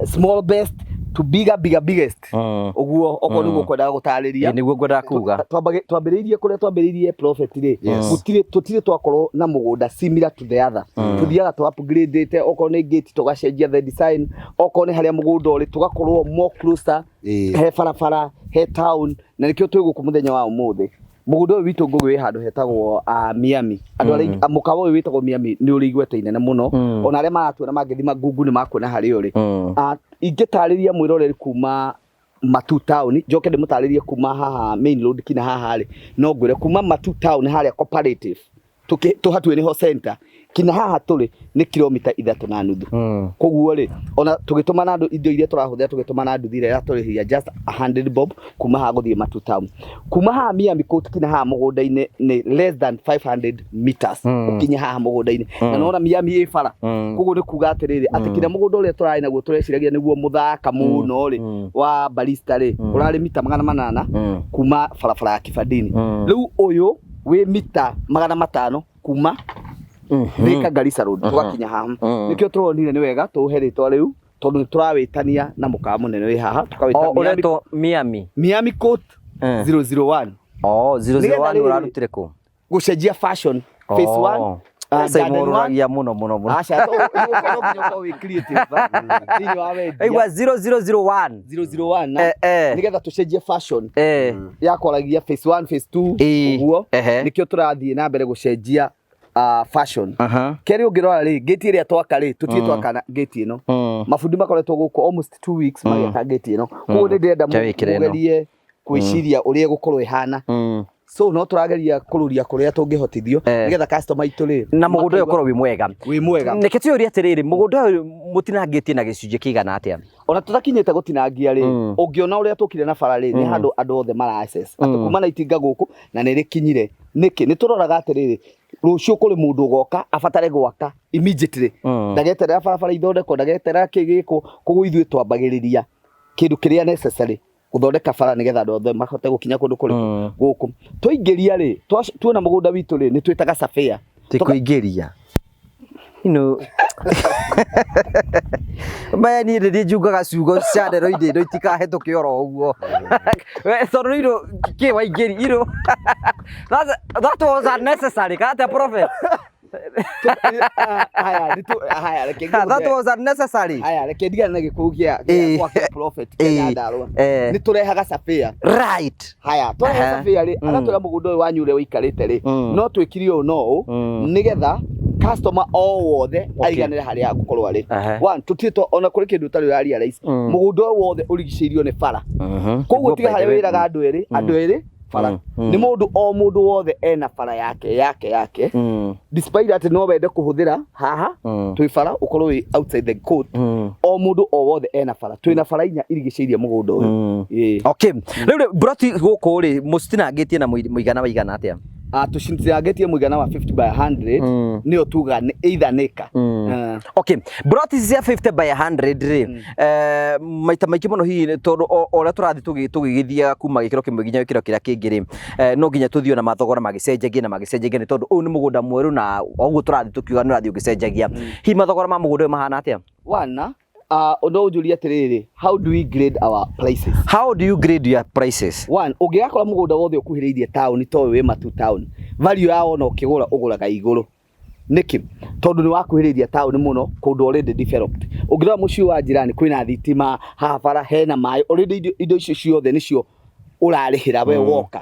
[SPEAKER 3] small best to bigger bigger biggest. Ũguo okorwo nĩguo kwendaga gũtarĩria.
[SPEAKER 2] Ĩĩ, nĩguo ngwendaga kuga.
[SPEAKER 3] Twambĩrĩirie kũrĩa twambĩrĩirie prophet rĩ, gũtirĩ twakorwo na mũgũnda similar to the other. Tũthiaga tũ upgrade okorwo nĩ gate tũgacenjia the design, okorwo nĩ harĩa mũgũnda ũrĩ tũgakorwo more closer he barabara, he town, na nĩkĩo twĩ gũkũ mũthenya wa ũmũthĩ. Mũgũnda ũyũ witũ Ngũgĩ wĩ handũ hetagwo Miami. Andũ arĩa mũkawa ũyũ wĩtagwo Miami nĩ ũrĩ igweta inene mũno, ona arĩa maratuona mangĩthima Google nĩ makuona harĩa ũrĩ. Ingĩtarĩria mwĩroreri kuma Matu town, njoke ndĩmũtarĩrie kuma haha main road kinya haha rĩ, no ngwĩre kuma Matu town harĩa cooperative tũhatuĩ nĩho center kinya haha tũrĩ nĩ kilomita 3.5. Koguo rĩ, ona tũgĩtũmana andũ indo iria tũrahũthĩra tũgĩtũmana nduthi ĩrĩa ĩratũrĩhia just 100 bob kuma haha gũthiĩ Matu town. Kuma haha Miami Court kinya haha mũgũnda-inĩ nĩ less than 500 meters ũkinye haha mũgũnda-inĩ, na nona Miami ĩ bara. Koguo nĩ kuga atĩrĩrĩ, atĩ kinya mũgũnda ũrĩa tũrarĩ naguo tũreciragia nĩguo mũthaka mũno rĩ, wa barista rĩ, ũrarĩ mita 800 kuma barabara ya Kibandini. Rĩu ũyũ wĩ mita 500 kuma Thika Garissa Road tũgakinya haha. Nĩkĩo tũronire nĩ wega tũũhe rĩtwa rĩu, tondũ nĩ tũrawĩtania na mũkawa mũnene wĩ haha, tũkawĩta
[SPEAKER 2] O
[SPEAKER 3] Miami,
[SPEAKER 2] ũretwo Miami.
[SPEAKER 3] Miami Court 001.
[SPEAKER 2] Oh, 001.
[SPEAKER 3] Nĩgetha rĩrĩ-
[SPEAKER 2] Ũrarutire kũ?
[SPEAKER 3] Gũcenjia fashion phase 1. Garden one.
[SPEAKER 2] Simũrũragia mũno mũno mũno.
[SPEAKER 3] Aca, no nginya ũkorwo wĩ creative thĩinĩ wa wendia.
[SPEAKER 2] Aigua 0001.
[SPEAKER 3] 001
[SPEAKER 2] Eh, eh.
[SPEAKER 3] nĩgetha tũcenjie fashion ya kwaragia phase 1 phase 2 ũguo nĩkĩo tũrathiĩ na mbere gũcenjia fashion. Kerĩ ũngĩrora rĩ, gate ĩrĩa twaka rĩ, tũtirĩ twaka na gate ĩno. Mabundi makoretwo gũkũ almost 2 weeks magĩaka gate ĩno. Koguo nĩ ndĩrenda
[SPEAKER 2] Wĩkĩre ĩno.
[SPEAKER 3] mũgerie gwĩciria ũrĩa ĩgũkorwo ĩhana. So no tũrageria kũrũria kũrĩa tũngĩhotithio nĩgetha customer aitũ rĩ
[SPEAKER 2] Na mũgũnda ũyũ ũkorwo wĩ mwega.
[SPEAKER 3] Wĩ mwega.
[SPEAKER 2] Reke twĩyũrie atĩrĩrĩ, mũgũnda ũyũ mũtinangĩtie na gĩcunjĩ kĩigana atĩa?
[SPEAKER 3] Ona tũtakinyĩte gũtinangia rĩ, ũngĩona ũrĩa tũkire na bara rĩ, nĩ handũ andũ othe mara access atĩ kuma na itinga gũkũ na nĩ rĩkinyire. Nĩkĩ? Nĩ tũroraga atĩrĩrĩ, rũciũ kũrĩ mũndũ ũgoka abatare gwaka immediately, ndageterera barabara ithondekwo, ndageterera kĩ gĩkwo. Koguo ithuĩ twambagĩrĩria kĩndũ kĩrĩa necessary gũthondeka bara nĩgetha andũ othe mahote gũkinya kũndũ kũrĩkũ gũkũ. Twaingĩria rĩ, tuona mũgũnda witũ rĩ, nĩ twĩtaga surveyor.
[SPEAKER 2] Ti kũingĩria ino maya niĩ nĩ njungaga ciugo cianero-inĩ ĩno itikahĩtũke oro ũguo. We, tondũ ino kĩ waingĩri ino that was unnecessary kana atĩa, prophet?
[SPEAKER 3] Haya, haya, reke
[SPEAKER 2] That was unnecessary.
[SPEAKER 3] Haya, reke ndigane na gĩkũyũ gĩa gwa kĩa prophet kĩa Nyandarũa. Nĩ tũrehaga surveyor. Haya, twareha surveyor rĩ, agatwĩra mũgũnda ũyũ wanyu ũrĩa ũikarĩte rĩ, no twĩkire ũũ no ũũ nĩgetha customer o wothe aiganĩre harĩa agũkorwo arĩ. One, tũtirĩ ona kũrĩ kĩndũ ũtarĩ ũra realize, mũgũnda ũyũ wothe ũrigicĩirio nĩ bara. Koguo tiga harĩa wĩraga andũ erĩ, andũ erĩ bara nĩ mũndũ o mũndũ wothe ena bara yake yake yake, despite atĩ no wende kũhũthĩra haha twĩ bara ũkorwo wĩ outside the court. O mũndũ o wothe ena bara. Twĩna bara inya irigicĩirie mũgũnda ũyũ. Ĩĩ.
[SPEAKER 2] Okay, rĩu rĩ, broti gũkũ rĩ, mũcitinangĩtie na mũigana waigana atĩa?
[SPEAKER 3] Tũcitinangĩtie mũigana wa 50 by 100, nĩyo tuga nĩ either nĩka.
[SPEAKER 2] Okay, broti ici cia 50 by 100 rĩ, maita maingĩ mũno hihi tondũ o ũrĩa tũrathiĩ tũgĩgĩthiaga kuma gĩkĩro kĩmwe nginya gĩkĩro kĩrĩa kĩngĩ rĩ, no nginya tũthiĩ ona mathogora magĩcenjagia na magĩcenjagia, nĩ tondũ ũyũ nĩ mũgũnda mwerũ na ũguo tũrathiĩ tũkiuga nĩ ũrathiĩ ũgĩcenjagia. Hihi mathogora ma mũgũnda ũyũ mahana atĩa?
[SPEAKER 3] Wana no ũnjũrie atĩrĩrĩ, how do we grade our prices?
[SPEAKER 2] How do you grade your prices?
[SPEAKER 3] One, ũngĩgakora mũgũnda wothe ũkuhĩrĩirie taũni ta ũyũ wĩ Matu town, value yao ona ũkĩgũra ũgũraga igũrũ. Nĩkĩ? Tondũ nĩ wakuhĩrĩiria taũni mũno, kũndũ already developed. Ũngĩrora mũciĩ wa jirani kwĩna thitima, haha bara hena maĩ, already indo icio ciothe nĩcio ũrarĩhĩra we woka.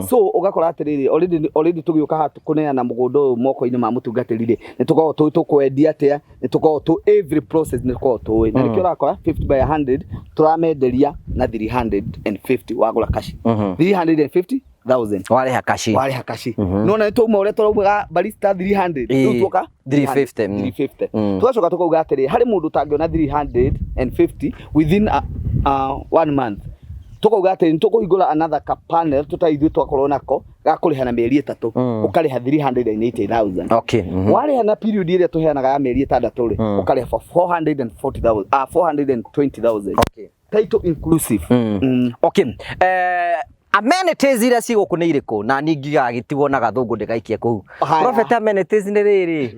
[SPEAKER 3] So ũgakora atĩrĩrĩ, already tũgĩũka haha kũneana mũgũnda ũyũ moko-inĩ ma mũtungatĩri rĩ, nĩ tũkoragwo tũĩ tũkwendia atĩa, nĩ tũkoragwo tũ every process nĩ tũkoragwo tũĩ. Na nĩkĩo ũrakora 50 by 100 tũramenderia na 350 wagũra kaci. 350,000.
[SPEAKER 2] Warĩha kaci.
[SPEAKER 3] Warĩha kaci. Nona nĩ twauma ũrĩa tũraumaga barista 300, rĩu tuoka
[SPEAKER 2] 350.
[SPEAKER 3] 350. Tũgacoka tũkauga atĩrĩ, harĩ mũndũ ũtangĩona 350 within one month, tũkauga atĩrĩ nĩ tũkũhingũra another ka panel tũtarĩ ithuĩ twakorwo nako ga kũrĩha na mĩeri 3, ũkarĩha 380,000. Warĩha na period ĩrĩa tũheanaga ya mĩeri 6 rĩ, ũkarĩha for 440,000, 420,000. Title inclusive.
[SPEAKER 2] Okay. Amenities iria ciĩ gũkũ nĩ irĩkũ? Na niĩ ngigagĩtigwo na gathũngũ ndĩgaikie kũu.
[SPEAKER 3] Haya.
[SPEAKER 2] Prophet, amenities nĩ rĩrĩ,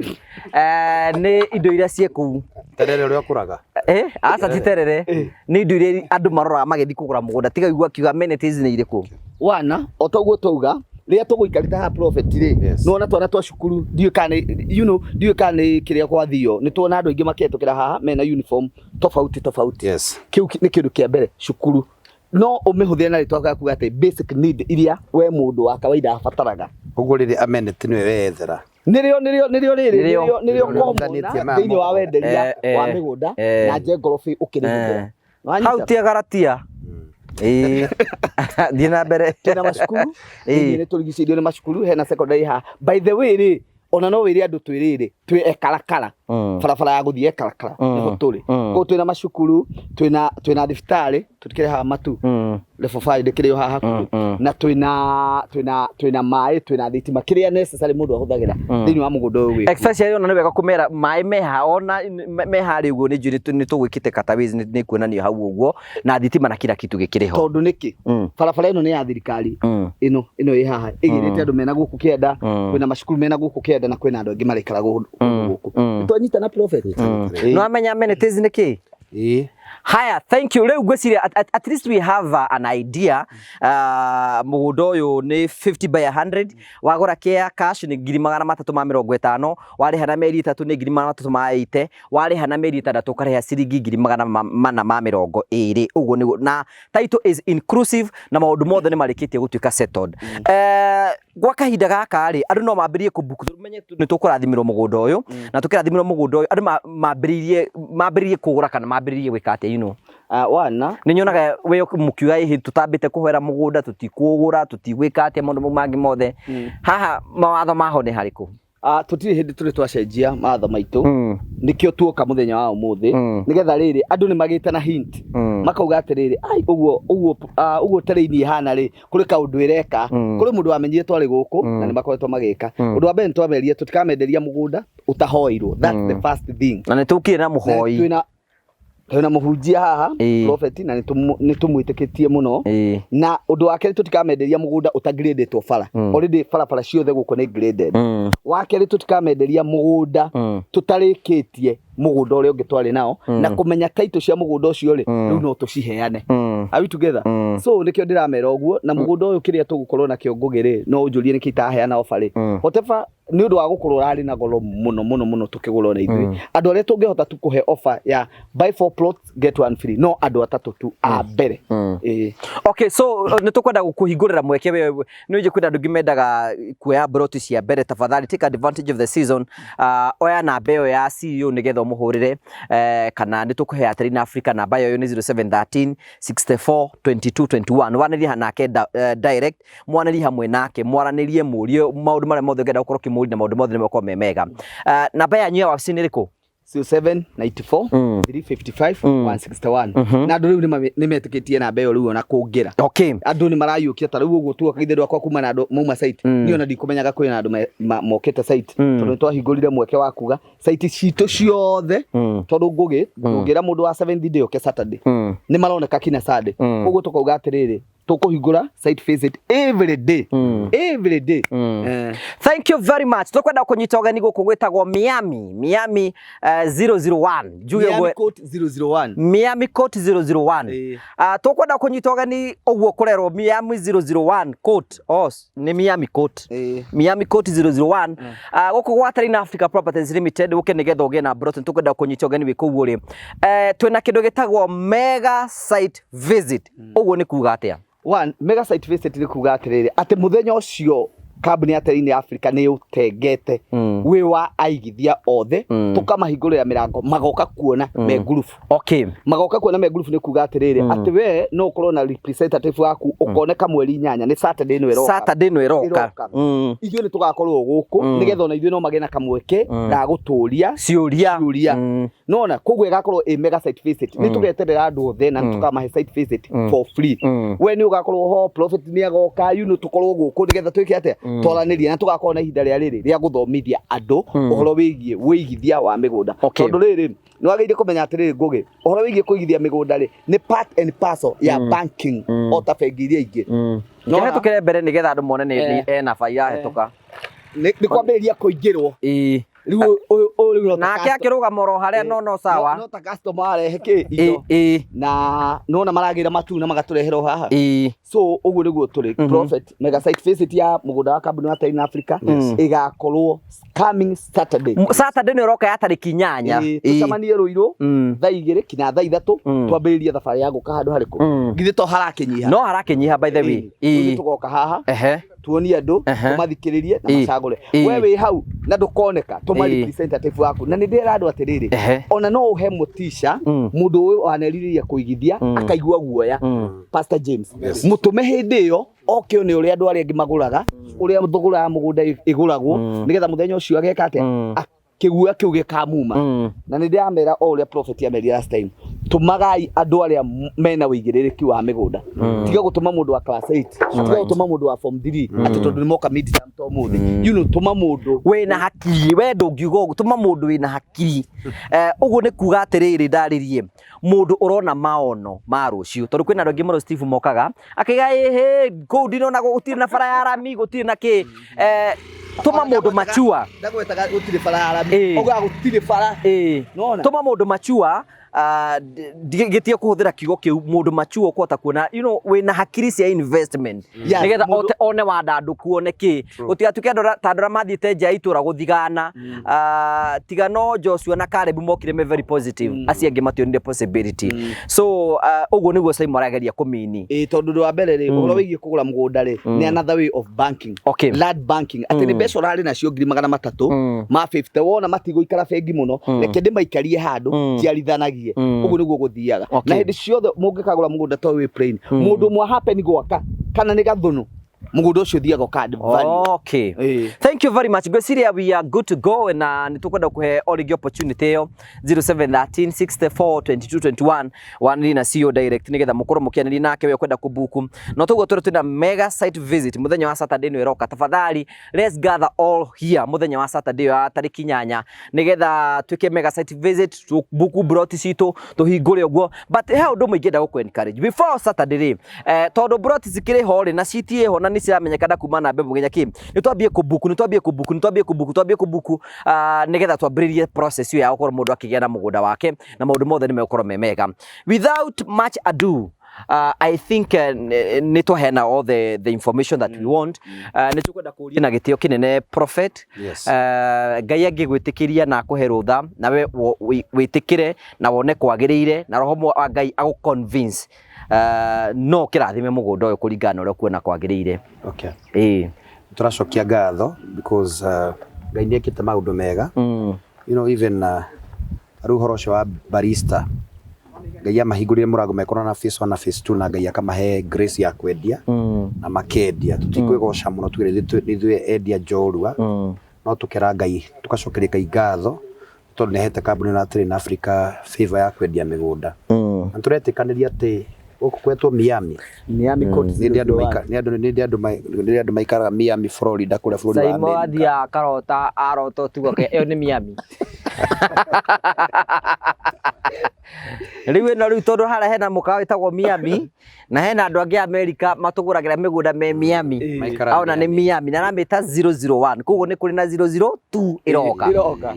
[SPEAKER 2] nĩ indo iria ciĩ kũu.
[SPEAKER 1] Terere ũrĩa ũkũraga.
[SPEAKER 2] Aca ti terere, nĩ indo iria andũ maroraga magĩthiĩ kũgũra mũgũnda. Tiga igua akiuga amenities nĩ irĩkũ.
[SPEAKER 3] Wana, o ta ũguo twauga, rĩrĩa tũgũikarĩte haha prophet rĩ, nĩwona twana twa cukuru, ndiũĩ kana nĩ, you know, ndiũĩ kana nĩ kĩrĩa gwathio, nĩ tuona andũ aingĩ makĩhetũkĩra haha mena uniform tofauti tofauti. Kĩu nĩ kĩndũ kĩa mbere, cukuru. No ũmĩhũthĩre na rĩtwa rĩa kuga atĩ basic need iria we mũndũ wa kawaida abataraga.
[SPEAKER 1] Ũguo rĩrĩ amenity nĩwe weyethera.
[SPEAKER 3] Nĩrĩo, nĩrĩo, nĩrĩo rĩrĩ,
[SPEAKER 2] Nĩrĩo.
[SPEAKER 3] nĩrĩo, nĩrĩo
[SPEAKER 1] Nĩrĩo
[SPEAKER 3] common
[SPEAKER 1] ũthanĩtie maya
[SPEAKER 3] thĩinĩ wa
[SPEAKER 1] moko.
[SPEAKER 3] wenderia wa mĩgũnda na geography ũkĩrĩhũthĩra. Nĩwanyita?
[SPEAKER 2] Hau ti agaratia. Thiĩ na mbere.
[SPEAKER 3] Twĩna macukuru, thĩinĩ nĩ tũrigicĩirio nĩ macukuru, hena secondary haha. By the way rĩ, ona no wĩre andũ twĩ rĩrĩ, twĩ ekarakara. Barabara ya gũthiĩ ekarakara, nĩho tũrĩ. Koguo twĩna macukuru, twĩna thibitarĩ, tũtikĩrĩ haha Matu. Level 5 ndĩkĩrĩ o haha hakuhĩ. Na twĩna maĩ, twĩna thitima, kĩrĩa necessary mũndũ ahũthagĩra thĩinĩ wa mũgũnda ũyũ wĩ.
[SPEAKER 2] Especially ona nĩ wega kũmera maĩ meha, ona meha rĩ ũguo nĩ njũĩ nĩ tũgwĩkĩte katawizi, nĩ kuonanio hau ũguo, na thitima na kila kitu gĩkĩrĩ ho.
[SPEAKER 3] Tondũ nĩkĩ? Barabara ĩno nĩ ya thirikari. Ĩno ĩ haha ĩgĩrĩte andũ mena gũkũ kĩanda, kwĩna macukuru mena gũkũ kĩanda na kwĩna andũ angĩ marĩikara gũkũ. Nĩtwanyitana prophet?
[SPEAKER 2] Nĩwamenya amenities nĩ kĩ?
[SPEAKER 1] Ĩĩ.
[SPEAKER 2] Haya, thank you. Rĩu ngwĩciria at least we have an idea. Mũgũnda ũyũ nĩ 50 by 100. Wagũra kĩa cash nĩ 350,000, warĩha na mĩeri 3 nĩ 380,000, warĩha na mĩeri 6 ũkarĩha ciringi 420,000. Ũguo nĩguo na title is inclusive na maũndũ mothe nĩ marĩkĩtie gũtuĩka settled. Gwa kahinda gaka rĩ, andũ no mambĩrĩrie kũbook, tũmenye nĩ tũkũrathimĩrwo mũgũnda ũyũ, na tũkĩrathimĩrwo mũgũnda ũyũ andũ mambĩrĩrie kũgũra kana mambĩrĩrie gwĩka atĩa, you know?
[SPEAKER 3] Wana
[SPEAKER 2] Nĩ nyonaga we mũkiuga ĩhĩ tũtambĩte kũhoera mũgũnda tũtikũgũra tũtigwĩka atĩa maũndũ mau mangĩ mothe. Haha mawatho maho nĩ harĩkũ?
[SPEAKER 3] Tũtirĩ hĩndĩ tũrĩ twacenjia mawatho maitũ, nĩkĩo tuoka mũthenya wa ũmũthĩ, nĩgetha rĩrĩ andũ nĩ magĩte na hint, makauga atĩrĩrĩ, ai ũguo ũguo ũguo terrain ĩhana rĩ, kũrĩ kaũndũ ĩreka, kũrĩ mũndũ wamenyire twarĩ gũkũ na nĩ makoretwo magĩka. Ũndũ wa mbere nĩ twamerire tũtikamenderia mũgũnda ũtahoirwo, that's the first thing.
[SPEAKER 2] Na nĩ tũkire na mũhoi.
[SPEAKER 3] Twĩna mũhunjia haha, prophet, na nĩ tũmwĩtĩkĩtie mũno. Na ũndũ wa kerĩ, tũtikamenderia mũgũnda ũtangirĩndĩtwo bara. Already barabara ciothe gũkũ nĩ graded. Wa kerĩ, tũtikamenderia mũgũnda tũtarĩkĩtie mũgũnda ũrĩa ũngĩ twarĩ nao, na kũmenya title cia mũgũnda ũcio rĩ, rĩu no tũciheane. Are we together? So nĩkĩo ndĩramera ũguo. Na mũgũnda ũyũ kĩrĩa tũgũkorwo nakĩo Ngũgĩ rĩ, no ũnjũrie nĩkĩ itaheana offer rĩ, whatever, nĩ ũndũ wa gũkorwo ũrarĩ na goro mũno mũno mũno tũkĩgũra ona ithuĩ, andũ arĩa tũngĩhota tu kũhe offer ya buy four plots get one free no andũ atatũ tu a mbere. Ĩĩ.
[SPEAKER 2] Okay, so nĩ tũkwenda gũkũhingũrĩra mweke we nĩ ũnjĩ kwĩna andũ aingĩ mendaga kuoya mburoti cia mbere. Tafadhali take advantage of the season. Oya namba ĩyo ya CEO nĩgetha ũmũhũrĩre, kana nĩ tũkũhe Aterina Africa namba ĩyo nĩ 0713 64 22 21. Wanĩrie nake direct, mwanĩrie hamwe nake, mwaranĩrie, mũrie maũndũ marĩa mothe ũngĩenda gũkorwo ũkĩmũria, na maũndũ mothe nĩ megũkorwo me mega. Namba yanyu ya wabici nĩ ĩrĩkũ?
[SPEAKER 3] 0794 355 161. Na andũ rĩu nĩ metĩkĩtie namba ĩyo rĩu ona kũngĩra. Andũ nĩ marayũkia ta rĩu ũguo tuoka ithe rwakwa kuma na andũ mauma site. Niĩ ona ndikũmenyaga kwĩna andũ mokĩte site, tondũ nĩ twahingũrire mweke wa kuga site citũ ciothe, tondũ Ngũgĩ ndũngĩra mũndũ wa seventh day oke Saturday, nĩ maroneka kinya Sunday. Koguo tũkauga atĩrĩrĩ, tũkũhingũra site visit every day, every day.
[SPEAKER 2] Thank you very much. Tũkwenda kũnyita ũgeni gũkũ gwĩtagwo Miami 001. Njuge
[SPEAKER 3] Miami
[SPEAKER 2] ũguo
[SPEAKER 3] Court 001.
[SPEAKER 2] Miami Court 001. Tũkwenda kũnyita ũgeni ũguo kũrerwo Miami 001 Court. Oh, nĩ Miami Court. Miami Court 001. Gũkũ gwa Terrain Africa Properties Limited ũke nĩgetha ũgĩe na broti. Tũkwenda kũnyita ũgeni wĩ kũu ũrĩ. Twĩna kĩndũ gĩtagwo mega site visit. Ũguo nĩ kuga atĩa?
[SPEAKER 3] One, mega site visit nĩ kuga atĩrĩrĩ, atĩ mũthenya ũcio kambuni ya Terrain Africa nĩ ũtengete wĩ wa aigithia othe, tũkamahingũrĩra mĩrango magoka kuona me ngurubu. Magoka kuona me ngurubu nĩ kuga atĩrĩrĩ, atĩ we no ũkorwo na representative waku ũkoneka mweri 8, nĩ Saturday ĩno ĩroka.
[SPEAKER 2] Saturday ĩno ĩroka.
[SPEAKER 3] Ĩroka. Ithuĩ nĩ tũgakorwo gũkũ nĩgetha ona ithuĩ no magĩe na kamweke ga gũtũria
[SPEAKER 2] ciũria.
[SPEAKER 3] Ciũria. Nona koguo ĩgakorwo ĩ mega site visit, nĩ tũgeterera andũ othe na nĩ tũkamahe site visit for free. We nĩ ũgakorwo ho, prophet nĩ agoka, you know, tũkorwo gũkũ nĩgetha twĩke atĩa, twaranĩrie, na tũgakorwo na ihinda rĩa rĩrĩ rĩa gũthomithia andũ ũhoro wĩgiĩ wĩigithia wa mĩgũnda. Tondũ rĩrĩ nĩ wagĩrĩire kũmenya atĩrĩrĩ Ngũgĩ, ũhoro wĩgiĩ kũigithia mĩgũnda rĩ nĩ part and parcel ya banking o ta bengi iria ingĩ.
[SPEAKER 2] Nĩkĩo tũkĩre mbere nĩgetha andũ mone nĩ ena baira hetũka.
[SPEAKER 3] Nĩ kwambĩrĩria kũingĩrwo. Rĩu ũyũ rĩu no ta
[SPEAKER 2] Nake akĩrũgama oro harĩa no sawa.
[SPEAKER 3] No ta customer arehe kĩ indo. Na nona maragĩra matu na magatũrehera o haha. So ũguo nĩguo tũrĩ. Prophet, mega site visit ya mũgũnda wa kambuni wa Terrain Africa ĩgakorwo coming Saturday.
[SPEAKER 2] Saturday nĩ ũroka ya tarĩki 8.
[SPEAKER 3] Tũcemanie Rũirũ thaa 2 kinya thaa 3, twambĩrĩrie thabarĩ ya gũka handũ harĩkũ. Githĩ to harakĩnyiha?
[SPEAKER 2] No harakĩnyiha by the way.
[SPEAKER 3] Rĩu tũgoka haha. Tuonie andũ, tũmathikĩrĩrie na macagũre. We wĩ hau na ndũkoneka, tũma representative waku. Na nĩ ndĩra andũ atĩrĩrĩ, ona no ũhe mũtisha mũndũ ũyũ wanerirĩria kũigithia akaigua guoya. Pastor James, mũtũme hĩndĩ ĩyo oke one ũrĩa andũ arĩa angĩ magũraga, ũrĩa thogora ya mũgũnda ĩgũragwo, nĩgetha mũthenya ũcio ageka atĩa, kĩguoya kĩu gĩkamuma. Na nĩ ndĩramera o ũrĩa prophet amerire last time, tũmagai andũ arĩa mena wĩigĩrĩrĩki wa mĩgũnda. Tiga gũtũma mũndũ wa class 8, tiga gũtũma mũndũ wa form 3 atĩ tondũ nĩ moka midterm to mũthĩ. You know, tũma mũndũ
[SPEAKER 2] wĩna hakiri. We ndũngiuga ũguo, tũma mũndũ wĩna hakiri. Ũguo nĩ kuga atĩrĩrĩ, ndarĩrie mũndũ ũrona maono ma rũciũ, tondũ kwĩna andũ aingĩ mũno Steve mokaga akaiga ĩhĩ kũu ndinona gũtirĩ na bara ya rami, gũtirĩ na kĩ. Tũma mũndũ machua.
[SPEAKER 3] Ndagwetaga gũtirĩ bara ya rami. Augaga gũtirĩ bara. Nona?
[SPEAKER 2] Tũma mũndũ machua. Gĩtige kũhũthĩra kiugo kĩu mũndũ mature ũkũhota kuona you know wĩna hakiri cia investment
[SPEAKER 3] Yes,
[SPEAKER 2] nĩgetha
[SPEAKER 3] mũndũ-
[SPEAKER 2] one wandandũku one kĩ gũtigatuĩke andũ ta andũ arĩa mathiĩte nja ya itũra gũthigana. Ah, tiga no Joshua na Caleb mokire me very positive, acio angĩ mationire possibility. So ũguo nĩguo Simon arageria kũmini.
[SPEAKER 3] Ĩĩ, tondũ ũndũ wa mbere rĩ, ũhoro wĩgiĩ kũgũra mũgũnda rĩ, nĩ another way of banking. Land banking, atĩ nĩ mbeca ũrarĩ nacio 300,000 ma 50, wona matigũikara bengi mũno, reke ndĩmaikarie handũ njiarithanagie. Ũguo nĩguo gũthiaga. Na hĩndĩ ciothe mũngĩkagũra mũgũnda to wĩ plain, mũndũ ũmwe happen gwaka kana nĩ gathũnũ, mũgũnda ũcio ũthiaga ũka add value.
[SPEAKER 2] Thank you very much. Ngwĩciria we are good to go, na nĩ tũkwenda kũhe o rĩngĩ opportunity ĩyo 0713 64 22 21 wanĩrie na CEO direct nĩgetha mũkorwo mũkĩanĩria nake we ũkwenda kũbuku. No toguo tũrĩ twĩna mega site visit mũthenya wa Saturday nĩ ĩroka. Tafadhali let's gather all here mũthenya wa Saturday wa tarĩki 8 nĩgetha twĩke mega site visit, tũbuku broti citũ tũhingũre ũguo. But he ũndũ ũmwe ingĩenda gũkũ encourage before Saturday rĩ, tondũ broti cikĩrĩ ho rĩ na citiĩ ho na nĩ ciramenyekana kuma namba ĩmwe nginya kĩ, nĩ twambie kũbuku, nĩ twambie kũbuku, nĩ twambie kũbuku, twambie kũbuku, nĩgetha twambĩrĩrie process ĩyo ya gũkorwo mũndũ akĩgĩa na mũgũnda wake na maũndũ mothe nĩ megũkorwo me mega. Without much ado, I think nĩ twaheana all the information that we want. Nĩ tũkwenda kũria na gĩtĩo kĩnene prophet.
[SPEAKER 1] Yes.
[SPEAKER 2] Ngai angĩgwĩtĩkĩria na akũhe rũtha nawe wĩtĩkĩre na wone kwagĩrĩire na roho wa Ngai agũ convince, no kĩrathime mũgũnda ũyũ kũringana na ũrĩa ũkuona kwagĩrĩire.
[SPEAKER 1] Tũracokia ngatho because Ngai nĩ ekĩte maũndũ mega. Even rĩu ũhoro ũcio wa barista, Ngai amahingũrire mũrango mekorwo na phase 1 na phase 2, na Ngai akamahe grace ya kwendia na makendia. Tũtikwĩgoca mũno tuge nĩ ithuĩ endia njorua, no tũkera Ngai, tũgacokeria Ngai ngatho tondũ nĩ ahete kambuni na Terrain Africa favor ya kwendia mĩgũnda. Na tũretĩkanĩria atĩ gũkũ gwetwo Miami.
[SPEAKER 3] Miami Court
[SPEAKER 1] Nĩ ndĩ andũ maika- nĩ andũ- nĩ ndĩ andũ mai- nĩ ndĩ andũ maikaraga Miami, Florida, kũrĩa bũrũri wa
[SPEAKER 2] Saimo
[SPEAKER 1] America.
[SPEAKER 2] athiaga akarota arota ũtukũ ĩyo nĩ Miami. Rĩu ĩno rĩu tondũ harĩa hena mũkawa wĩtagwo Miami na hena andũ angĩ a America matũgũragĩra mĩgũnda me Miami.
[SPEAKER 1] Maikaraga
[SPEAKER 2] Aona nĩ Miami na aramĩta 001, koguo nĩ kũrĩ na 002 ĩroka.
[SPEAKER 3] Ĩroka.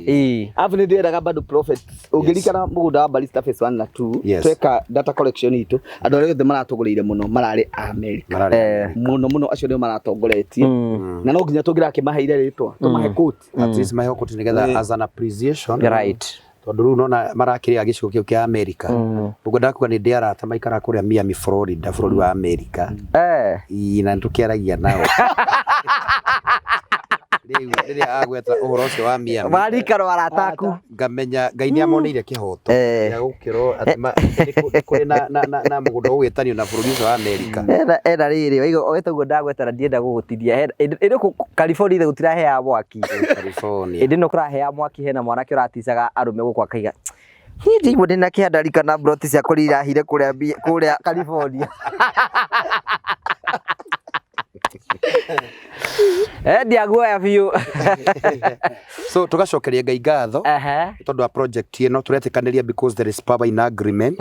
[SPEAKER 3] Alafu nĩ ndĩrendaga bado prophet, ũngĩririkana mũgũnda wa Barista phase 1 na 2, tweka data collection itũ, andũ arĩa othe maratũgũrĩire mũno mararĩ a America.
[SPEAKER 1] Mararĩ
[SPEAKER 3] Mũno mũno, acio nĩo maratongoretie, na no nginya tũngĩrakĩmaheire rĩtwa tũmahe quote.
[SPEAKER 1] At least mahe quote nĩgetha as an appreciation. Tondũ rĩu nona marakĩrĩa gĩcigo kĩu kĩa America. Ũguo ndakuga nĩ ndĩ arata maikaraga kũrĩa Miami, Florida, bũrũri wa America. Ii, na nĩtũkĩaragia nao. Rĩu rĩrĩa agweta ũhoro ũcio wa Miami,
[SPEAKER 2] Warikaro arata aku.
[SPEAKER 1] Ngamenya Ngai nĩ amoneire kĩhoto gĩa gũkĩrwo atĩ nĩ kũrĩ na mũgũnda ũgwĩtanio na bũrũri ũcio wa America.
[SPEAKER 2] Ena rĩrĩ, waigua weta ũguo ndagweta na ndienda gũgũtinia. Ĩndĩ kũ California ithe gũtiraheaga mwaki.
[SPEAKER 1] California.
[SPEAKER 2] Ĩndĩ no kũrahea mwaki, hena mwanake ũraticaga arũme gũkũ akaiga, niĩ ndĩigua ndĩna kĩandarika na broti ciakwa irahire kũrĩa California. Ndiaguoya biũ.
[SPEAKER 1] So tũgacokeria Ngai ngatho tondũ wa project ĩno tũretĩkanĩria, because there is power in agreement,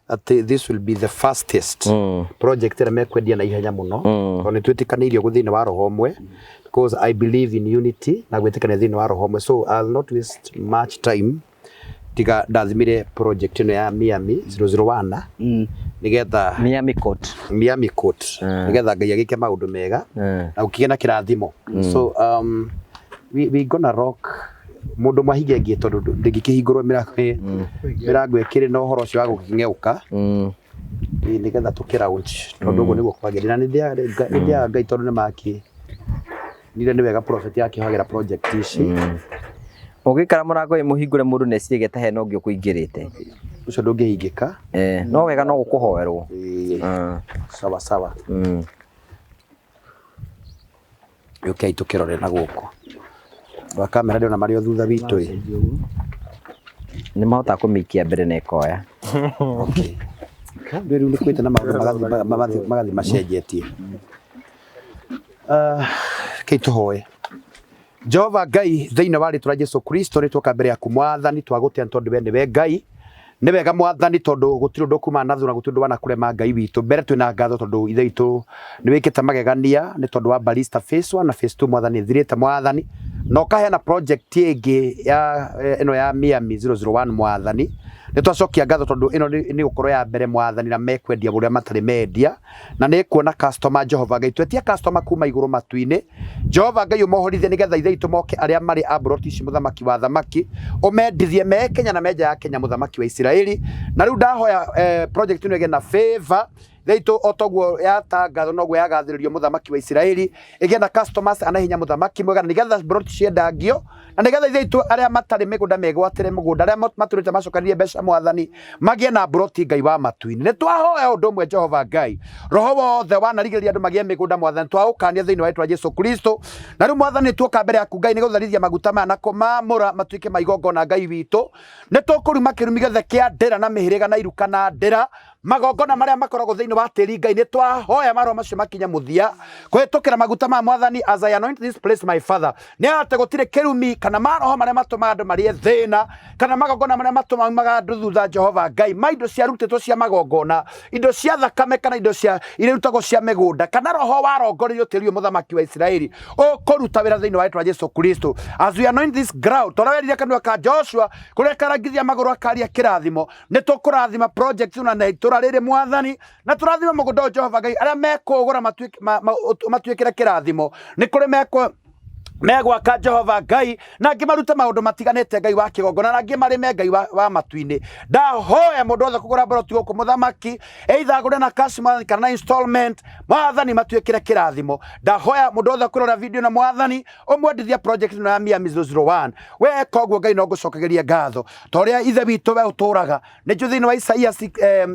[SPEAKER 1] atĩ this will be the fastest project ĩrĩa mekwendia na ihenya mũno, tondũ nĩ twĩtĩkanĩirie ũguo thĩinĩ wa roho ũmwe, because I believe in unity na gwĩtĩkania thĩinĩ wa roho ũmwe. So I'll not waste much time, tiga ndathimire project ĩno ya Miami 001 nĩgetha
[SPEAKER 2] Miami Court.
[SPEAKER 1] Miami Court, nĩgetha Ngai agĩke maũndũ mega na gũkĩgĩa na kĩrathimo. So we gonna rock mũndũ mahinge ngĩ tondũ ndĩngĩkĩhingũrwo mĩrango ĩkĩrĩ na ũhoro ũcio wa gũkĩng'eũka. Ĩĩ, nĩgetha tũkĩ launch, tondũ ũguo nĩguo kwagĩrĩire, na nĩ ndĩaga Ngai tondũ nĩ maki nire nĩ wega prophet akĩhagĩra project ici.
[SPEAKER 2] Ũngĩikara mũrango wĩ mũhingũre, mũndũ nĩeciragia ta hena ũngĩ ũkũingĩrĩte.
[SPEAKER 1] Ũcio ndũngĩhingĩka.
[SPEAKER 2] No wega no gũkũhoerwo.
[SPEAKER 1] Ĩĩ, sawa sawa. Yũkei tũkĩrore na gũkũ. Andũ a kamera ndĩrona marĩ o thutha witũ ĩ.
[SPEAKER 2] Nĩ mahotaga kũmĩikia mbere na ĩkoya.
[SPEAKER 1] Okay. Rĩu nĩ kwĩte na maũndũ magathiĩ macenjetie. Kei tũhoe. Jehova Ngai, thĩinĩ wa rĩtwa rĩa Jesu Kristo nĩ twoka mbere yaku Mwathani, twagũtĩa nĩ tondũ we nĩwe Ngai. Nĩ wega Mwathani, tondũ gũtirĩ ũndũ kuma na thuna, gũtirĩ ũndũ wanakũrema Ngai witũ. Mbere twĩna ngatho tondũ ithe witũ nĩ wĩkĩte magegania nĩ tondũ wa Barista phase 1 na phase 2, Mwathani, thirĩte Mwathani. Na ũkaheana project ĩngĩ ya ĩno ya Miami 001 mwathani. Nĩ twacokia ngatho tondũ ĩno nĩ gũkorwo ya mbere mwathani na mekwendia ũrĩa matarĩ mendia na nĩ kuona customer Jehova Ngai twetia customer kuma igũrũ matu-inĩ Jehova Ngai ũmohorithie nĩgetha ithe itũ moke arĩa marĩ a mburoti ici mũthamaki wa thamaki ũmendithie me Kenya na me nja ya Kenya mũthamaki wa Isiraeli na rĩu ndahoya project ĩno ĩgĩe na favor Ithe o toguo yatangathwo noguo yagathĩrĩrio mũthamaki wa Isiraeli ĩgĩe na customers ana hinya mũthamaki mwega na nĩgetha mburoti ciendangio na nĩgetha ithe itũ arĩa matarĩ mĩgũnda megwatĩre mũgũnda arĩa matũrĩte macokanĩrie mbeca mwathani magĩe na mburoti Ngai wa matu-inĩ. Nĩ twahoya ũndũ ũmwe Jehova Ngai roho wothe wanarigĩrĩria andũ magĩe mĩgũnda mwathani twaũkania thĩinĩ wa rĩtwa Jesu Kristo na rĩu mwathani tuoka mbere yaku Ngai nĩgũtherithia maguta maya na kũmamũra matuĩke ma igongona Ngai witũ. Nĩ tũkũruma kĩrumi gĩothe kĩa ndĩra na mĩhĩrĩga na iruka na ndĩra magongona marĩa makoragwo thĩinĩ wa tĩri Ngai nĩ twahoya maroho macio makinye mũthia kũhĩtũkĩra maguta ma mwathani as I anoint this place my father nĩ atĩ gũtirĩ kĩrumi kana maroho marĩa matũmaga andũ marĩe thĩna kana magongona marĩa matũmaga andũ thutha Jehova Ngai ma indo ciarutĩtwo cia magongona indo cia thakame kana indo cia iria irutagwo cia mĩgũnda kana roho warongoreirio tĩri ũyũ mũthamaki wa Isiraeli ũkũruta wĩra thĩinĩ wa rĩtwa Jesu Kristo as we anoint this ground tondũ werire kanua ka Joshua kũrĩa karangithia magũrũ akaria kĩrathimo nĩ tũkũrathima project ĩno na itũra rĩrĩ mwathani na tũrathime mũgũnda ũyũ Jehova Ngai arĩa mekũũgũra matuĩkĩre kĩrathimo nĩ kũrĩ mekũ megwaka Jehova Ngai na angĩ marute maũndũ matiganĩte Ngai wa kĩgongona na angĩ marĩme Ngai wa matu-inĩ. Ndahoya mũndũ wothe kũgũra mboroti gũkũ mũthamaki either agũre na cash mwathani kana na installment mwathani matuĩkĩre kĩrathimo. Ndahoya mũndũ wothe kũrora video na mwathani ũmwendithia project ĩno ya Miami 001 weka ũguo Ngai no ngũcokagĩria ngatho ta ũrĩa ithe witũ we ũtũraga nĩ njũ thĩinĩ wa Isaia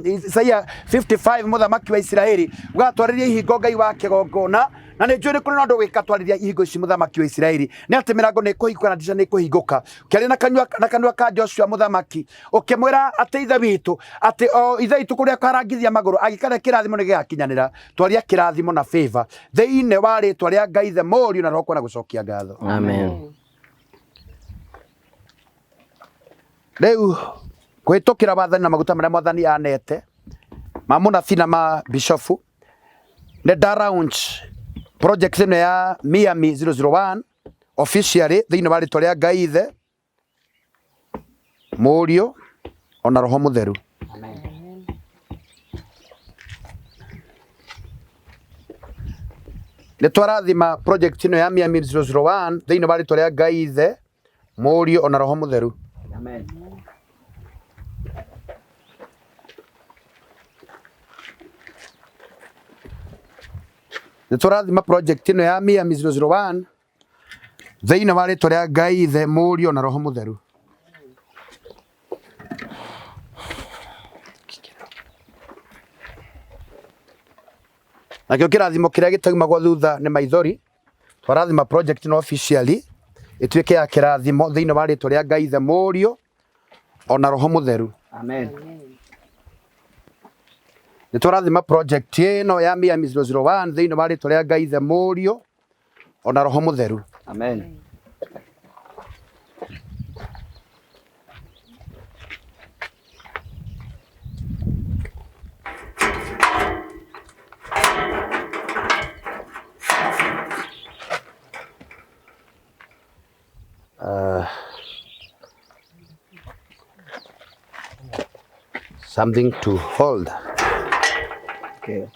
[SPEAKER 1] Isaia 55 mũthamaki wa Isiraeli ũgatwarĩria ihingo Ngai wa kĩgongona na nĩ njũĩ nĩ kũrĩ na ũndũ wĩkatwarĩria ihingo ici mũthamaki wa Isiraeli nĩ atĩ mĩrango nĩ ĩkũhingũka na ndirica nĩ ĩkũhingũka ũkĩaria na kanua ka Joshua mũthamaki ũkĩmwĩra atĩ ithe witũ atĩ o ithe witũ kũrĩa akarangithia magũrũ angĩkarĩa kĩrathimo nĩ gĩgakinyanĩra twaria kĩrathimo na favor thĩinĩ wa rĩtwa rĩa Ngai ithe Mũriũ na Roho kuona gũcokia ngatho.
[SPEAKER 2] Amen.
[SPEAKER 1] Rĩu kũhĩtũkĩra wathani na maguta marĩa mwathani anete ma mũnabii na ma bishofu nĩ nda launch project ĩno ya Miami 001 officially thĩinĩ wa rĩtwa rĩa Ngai ithe Mũriũ ona Roho Mũtheru. Nĩ twarathima project ĩno ya Miami 001 thĩinĩ wa rĩtwa rĩa Ngai ithe Mũriũ ona Roho Mũtheru.
[SPEAKER 2] Amen.
[SPEAKER 1] Nĩ tũrathima project ĩno ya Miami 001 thĩinĩ wa rĩtwa rĩa Ngai Ithe, Mũriũ na Roho Mũtheru. Nakĩo kĩrathimo kĩrĩa gĩtaumagwo thutha nĩ maithori twarathima project ĩno officially ĩtuĩke ya kĩrathimo thĩinĩ wa rĩtwa rĩa Ngai Ithe, Mũriũ ona Roho Mũtheru.
[SPEAKER 2] Amen.
[SPEAKER 1] Nĩ twarathima project ĩno ya Miami 001 thĩinĩ wa rĩtwa rĩa Ngai Ithe, Mũriũ ona Roho Mũtheru.
[SPEAKER 2] Amen.
[SPEAKER 1] Something to hold.
[SPEAKER 2] Okay.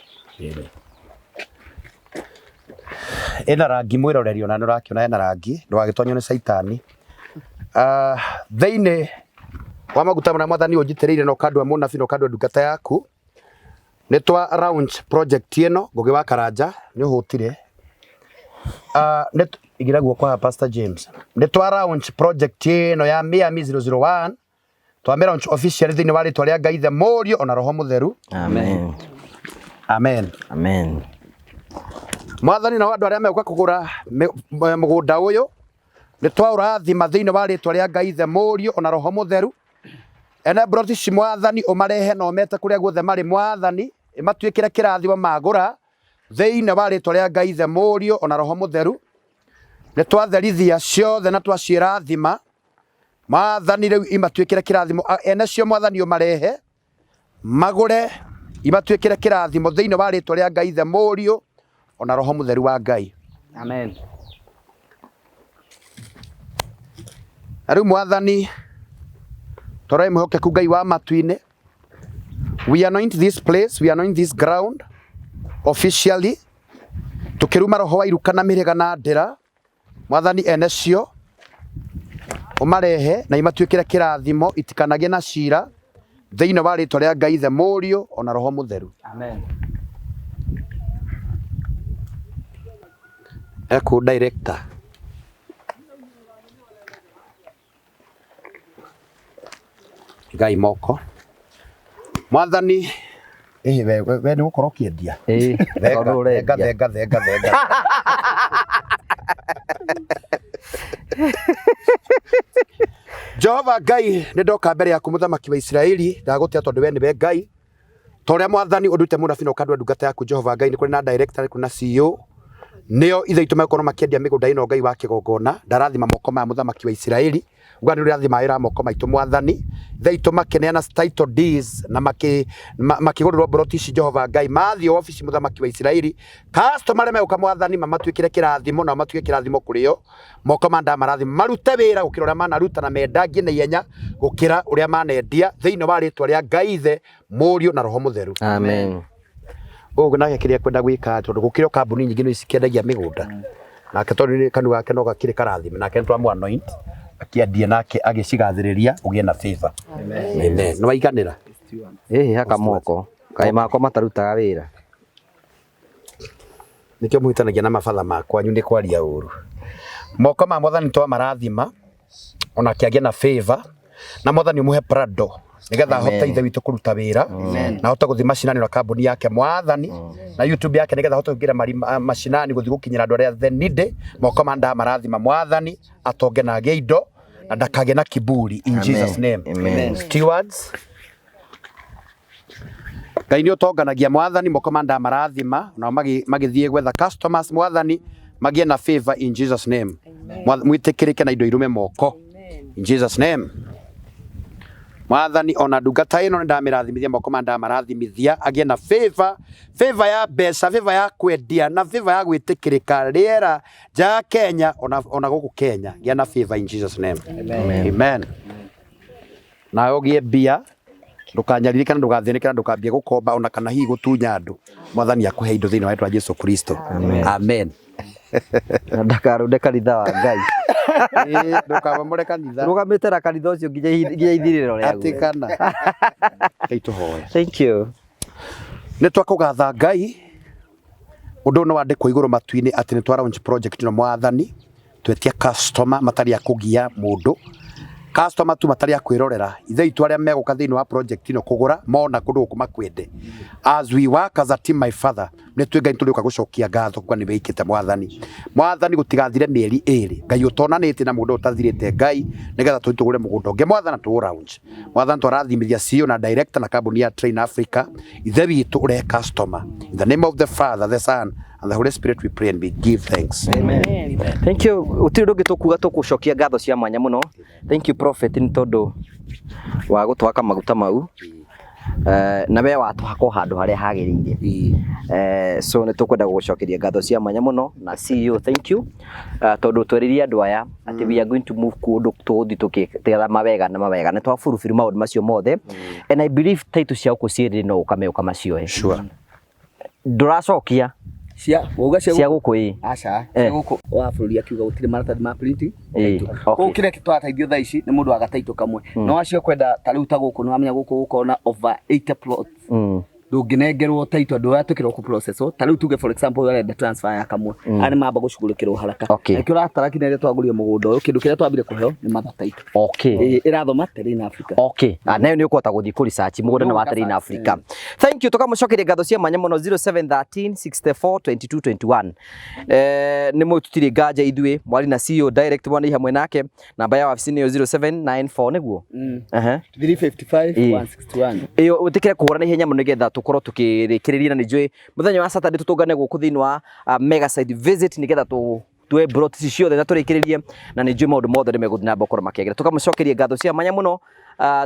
[SPEAKER 1] Ĩna rangi mwĩroreri ona nĩ ũrakĩona ĩna rangi ndũgagĩtonywo nĩ caitani. Thĩinĩ wa maguta marĩa mwathani ũnjitĩrĩire na ũkandua mũnabii na ũkandua ndungata yaku nĩ twa launch project ĩno Ngũgĩ wa Karanja nĩ ũhũtire. Nĩ igĩra guoko haha Pastor James. Nĩ twa launch project ĩno ya Miami 001 twamĩ launch officially thĩinĩ wa rĩtwa rĩa Ngai the Mũriũ ona Roho Mũtheru.
[SPEAKER 2] Amen.
[SPEAKER 1] Amen.
[SPEAKER 2] Amen.
[SPEAKER 1] Mwathani nao andũ arĩa megũka kũgũra mũgũnda ũyũ nĩ twaũrathima thĩinĩ wa rĩtwa rĩa Ngai the Mũriũ ona Roho Mũtheru. Ene mburoti ici mwathani ũmarehe na ũmete kũrĩa guothe marĩ mwathani ĩmatuĩkĩre kĩrathimo magũra thĩinĩ wa rĩtwa rĩa Ngai the Mũriũ ona Roho Mũtheru. Nĩ twatherithia ciothe na twaciĩrathima mwathani rĩu imatuĩkĩre kĩrathimo ene cio mwathani ũmarehe magũre imatuĩkĩre kĩrathimo thĩinĩ wa rĩtwa rĩa Ngai the Mũriũ ona Roho Mũtheru wa Ngai.
[SPEAKER 2] Amen.
[SPEAKER 1] Na rĩu mwathani toro mwĩhokeku Ngai wa matu-inĩ, we anoint this place, we anoint this ground officially, tukĩruma roho wa iruka na mĩhĩrĩga na ndĩra. Mwathani ene cio ũmarehe na imatuĩkĩre kĩrathimo, itikanagĩe na cira thĩinĩ wa rĩtwa rĩa Ngai Ithe, Mũriũ ona Roho Mũtheru.
[SPEAKER 2] Amen.
[SPEAKER 1] Eku director. Igai moko. Mwathani ĩhĩ we we, we nĩ gũkorwo ũkĩendia.
[SPEAKER 2] Ĩĩ,
[SPEAKER 1] Thenga
[SPEAKER 2] tondũ
[SPEAKER 1] thenga
[SPEAKER 2] ũrendia.
[SPEAKER 1] thenga thenga thenga. Jehova Ngai nĩ ndoka mbere yaku mũthamaki wa Isiraeli ndagũtĩa tondũ we nĩwe Ngai ta ũrĩa mwathani ũndute mũnabii na ũkandua ndungata yaku Jehova Ngai nĩ kũrĩ na director nĩ kũrĩ na CEO nĩo ithe itũ megũkorwo makĩendia mĩgũnda ĩno Ngai wa kĩgongona ndarathima moko maya mũthamaki wa Isiraeli uga nĩ ũrathima wĩra wa moko maitũ mwathani ithe itũ makĩneana title deeds na makĩgũrĩrwo mburoti ici Jehova Ngai mathiĩ wabici mũthamaki wa Isiraeli customer arĩa megũka mwathani mamatuĩkĩre kĩrathimo na matuĩke kĩrathimo kũrĩ o moko ma ndamarathima marute wĩra gũkĩra ũrĩa manaruta na mendangie na ihenya gũkĩra ũrĩa manendia thĩinĩ wa rĩtwa rĩa Ngai Ithe Mũriũ na Roho Mũtheru.
[SPEAKER 2] Amen.
[SPEAKER 1] Ũguo nake kĩrĩa kwenda gwĩka tondũ gũkĩrĩ o kambuni nyingĩ nĩ cikĩendagia mĩgũnda nake tondũ nĩ kanua gake no gakĩrĩ karathime nake nĩ twamũ anoint akĩendie nake agĩcigathĩrĩria ũgĩe na favor. Amen. Nĩ waiganĩra?
[SPEAKER 2] Ĩhĩ haka moko. Kaĩ makwa matarutaga wĩra.
[SPEAKER 1] Nĩkĩo mũhĩtanagia na mabatha makwanyu nĩ kwaria ũru. Moko ma mwathani twamarathima onake agĩe na favor na mwathani ũmũhe prado nigetha ahote ithe witũ kũruta wĩra na ahote gũthiĩ macinani na kambuni yake mwathani na YouTube yake nigetha ahote kũingĩra macinani gũthiĩ gũkinyĩra andũ arĩa the needy moko ma ndamarathima mwathani atonge na agĩe indo na ndakagĩe na kiburi in Jesus name.
[SPEAKER 2] Amen.
[SPEAKER 1] Stewards Ngai nĩ ũtonganagia mwathani moko ma ndamarathima nao magĩthiĩ gwetha customers mwathani magĩe na favor in Jesus name. Mwĩtĩkĩrĩke na indo irume moko in Jesus name. Mwathani ona ndungata ĩno nĩ ndamĩrathimithia moko ma ndamarathimithia agĩe na favor, favor ya mbeca, favor ya kwendia na favor ya gwĩtĩkĩrĩka rĩera nja ya Kenya ona gũkũ Kenya gĩa na favor in Jesus name. Amen. Amen. Nawe ũgĩe mbia ndũkanyarirĩke na ndũgathĩnĩke na ndũkambie gũkomba ona kana hihi gũtunya andũ mwathani akũhe indo thĩinĩ wa rĩtwa Jesu Kristo. Amen.
[SPEAKER 2] Na ndakarũnde kanitha wa Ngai.
[SPEAKER 1] Ĩĩ, ndũkamomore kanitha.
[SPEAKER 2] Rũgamĩte na kanitha ũcio nginya ithirĩro rĩaguo.
[SPEAKER 1] Atĩ kana. Ngai tũhoe.
[SPEAKER 2] Thank you.
[SPEAKER 1] Nĩ twakũgatha Ngai ũndũ ũyũ nĩ wandĩkwo igũrũ matu-inĩ atĩ nĩ twa launch project ĩno mwathani twetia customer matarĩ a kũgia mũndũ customer tu matarĩ a kwĩrorera ithe itũ arĩa megũka thĩinĩ wa project ĩno kũgũra mona kũndũ gũkũ makwende as we work as a team my father nĩ twĩ Ngai tũrĩũka gũcokia ngatho kuga nĩ wĩkĩte mwathani mwathani gũtigathire mĩeri ĩrĩ Ngai ũtonanĩte na mũndũ ũtathirĩte Ngai nĩgetha tũthiĩ tũgũre mũgũnda ũngĩ mwathani tũũ launch mwathani twarathimithia CEO na director na kambuni ya Train Africa ithe witũ ũrehe customer in the name of the Father the Son and the Holy Spirit we pray and we give thanks.
[SPEAKER 2] Amen. Thank you. Gũtirĩ ũndũ ũngĩ tũkuga tũkũcokia ngatho cia mwanya mũno. Thank you prophet nĩ tondũ wa gũtwaka maguta mau. Na we watũhaka o handũ harĩa hagĩrĩire. So nĩ tũkwenda gũgũcokeria ngatho cia mwanya mũno na CEO thank you. Tondũ twerĩire andũ aya atĩ we are going to move kũndũ tũgũthiĩ tũkĩtega mawega na mawega nĩ twafulfill maũndũ macio mothe. And I believe title cia gũkũ cierĩ no ũka megũka macioe.
[SPEAKER 1] Sure.
[SPEAKER 2] Ndũracokia
[SPEAKER 3] cia wauga cia
[SPEAKER 2] cia gũkũ ĩ
[SPEAKER 3] aca cia gũkũ wa bũrũri akiuga gũtirĩ maratathi ma printing
[SPEAKER 2] Koguo
[SPEAKER 3] kĩrĩa tũrateithio thaa ici nĩ mũndũ wa gataitũ kamwe no acio kwenda ta rĩu ta gũkũ nĩ wamenya gũkũ gũkorwo na over 80 plots ndũngĩnengerwo taitũ andũ arĩa twĩkĩrwo kũ process ta rĩu tuge for example ũyũ arenda transfer ya kamwe aya nĩ mamba gũcugurĩkĩrwo haraka
[SPEAKER 2] Okay.
[SPEAKER 3] nakĩo ũratara kinya rĩrĩa twagũrire mũgũnda ũyũ kĩndũ kĩrĩa twambire kũheo nĩ mother title
[SPEAKER 2] Okay.
[SPEAKER 3] Ĩrathoma Terrain Africa.
[SPEAKER 2] Okay. Nayo nĩ ũkũhota gũthiĩ kũ research mũgũnda nĩ wa Terrain Africa. Thank you tũkamũcokeria ngatho cia mwanya mũno 0713 64 22 21. Nĩ mũĩ tũtirĩ nganja ithuĩ mwari na CEO direct mwana hamwe nake namba ya wabici nĩyo 0794 nĩguo.
[SPEAKER 3] 355 161.
[SPEAKER 2] Ĩyo wĩtĩkĩre kũhũra na ihenya mũno nĩgetha tũkorwo tũkĩrĩkĩrĩria na nĩ njũĩ mũthenya wa Saturday tũtũngane gũkũ thĩinĩ wa mega site visit nĩgetha tuoe plot ici ciothe na tũrĩkĩrĩrie na nĩ njũĩ maũndũ mothe nĩ megũthiĩ na mbere gũkorwo makĩagĩra tũkamũcokeria ngatho cia mwanya mũno.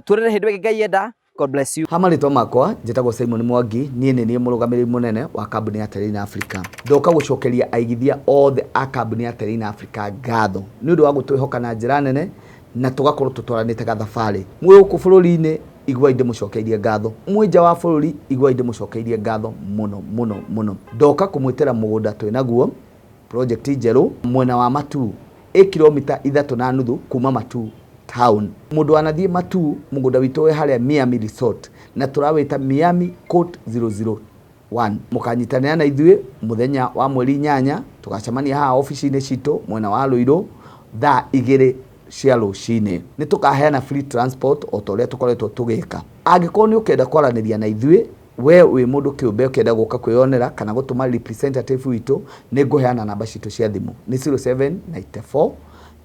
[SPEAKER 2] Tuonane hĩndĩ ĩngĩ Ngai enda. God bless you.
[SPEAKER 3] Ha marĩtwa makwa njĩtagwo Simon Mwangi niĩ nĩ niĩ mũrũgamĩrĩri mũnene wa kambuni ya Terrain Africa ndoka gũcokeria aigithia othe a kambuni ya Terrain Africa ngatho nĩ ũndũ wa gũtwĩhoka na njĩra nene Na tũgakorwo tũtwaranĩte gathabarĩ. Mwĩ gũkũ bũrũri-inĩ, iguai ndĩmũcokeirie ngatho. Mwĩ nja wa bũrũri, iguai ndĩmũcokeirie ngatho mũno mũno mũno. Ndoka kũmwĩtĩra mũgũnda twĩ naguo, project njerũ, mwena wa Matuu, ĩ kilomita 3.5 kuma Matuu town. Mũndũ wanathiĩ Matuu, mũgũnda witũ wĩ harĩa Miami Resort, na tũrawĩta Miami Court 001. Mũkanyitanĩra na ithuĩ mũthenya wa mweri 8, tũgacemania haha obici-inĩ citũ mwena wa Ruiru thaa 2 cia rũcinĩ. Nĩ tũkaheana free transport o ta ũrĩa tũkoretwo tũgĩka. Angĩkorwo nĩ ũkenda kwaranĩria na ithuĩ, we wĩ mũndũ kĩũmbe ũkĩenda gũka kwĩyonera kana gũtũma representative witũ, nĩ ngũheana namba citũ cia thimũ nĩ 0794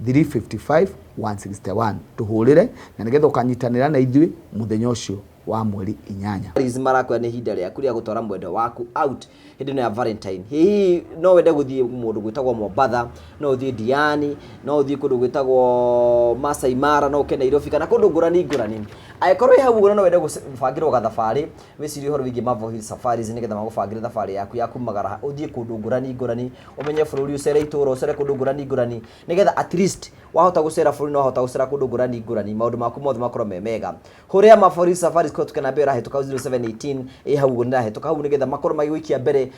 [SPEAKER 3] 355 161. Tũhũrĩre na nĩgetha ũkanyitanĩra na ithuĩ mũthenya ũcio wa mweri 8.
[SPEAKER 2] Safaris marakwĩra nĩ ihinda rĩaku rĩa gũtwara mwendwa waku out hĩndĩ ĩno ya Valentine. Hihi no wende gũthiĩ mũndũ gwĩtagwo Mombatha, no ũthiĩ Diani, no ũthiĩ kũndũ gwĩtagwo Masai Mara, no ũke Nairobi kana kũndũ ngũrani ngũrani. Angĩkorwo wĩ hau ũguo na no wende gũbangĩrwo gathabarĩ, wĩcirie ũhoro wĩgiĩ Marvel Hill Safaris nĩgetha magũbangĩre thabarĩ yaku ya kumagara ũthiĩ kũndũ ngũrani ngũrani, ũmenye bũrũri, ũcere itũũra, ũcere kũndũ ngũrani ngũrani, nĩgetha at least wahota gũcera bũrũri na wahota gũcera kũndũ ngũrani ngũrani, maũndũ maku mothe makorwo me mega. Hũrĩra Marvel Hill Safaris kũhetũkĩra namba ĩyo ĩrahĩtũka 0718 ĩ hau ũguo nĩrahĩtũka hau nĩgetha makorwo magĩgũikia mbere.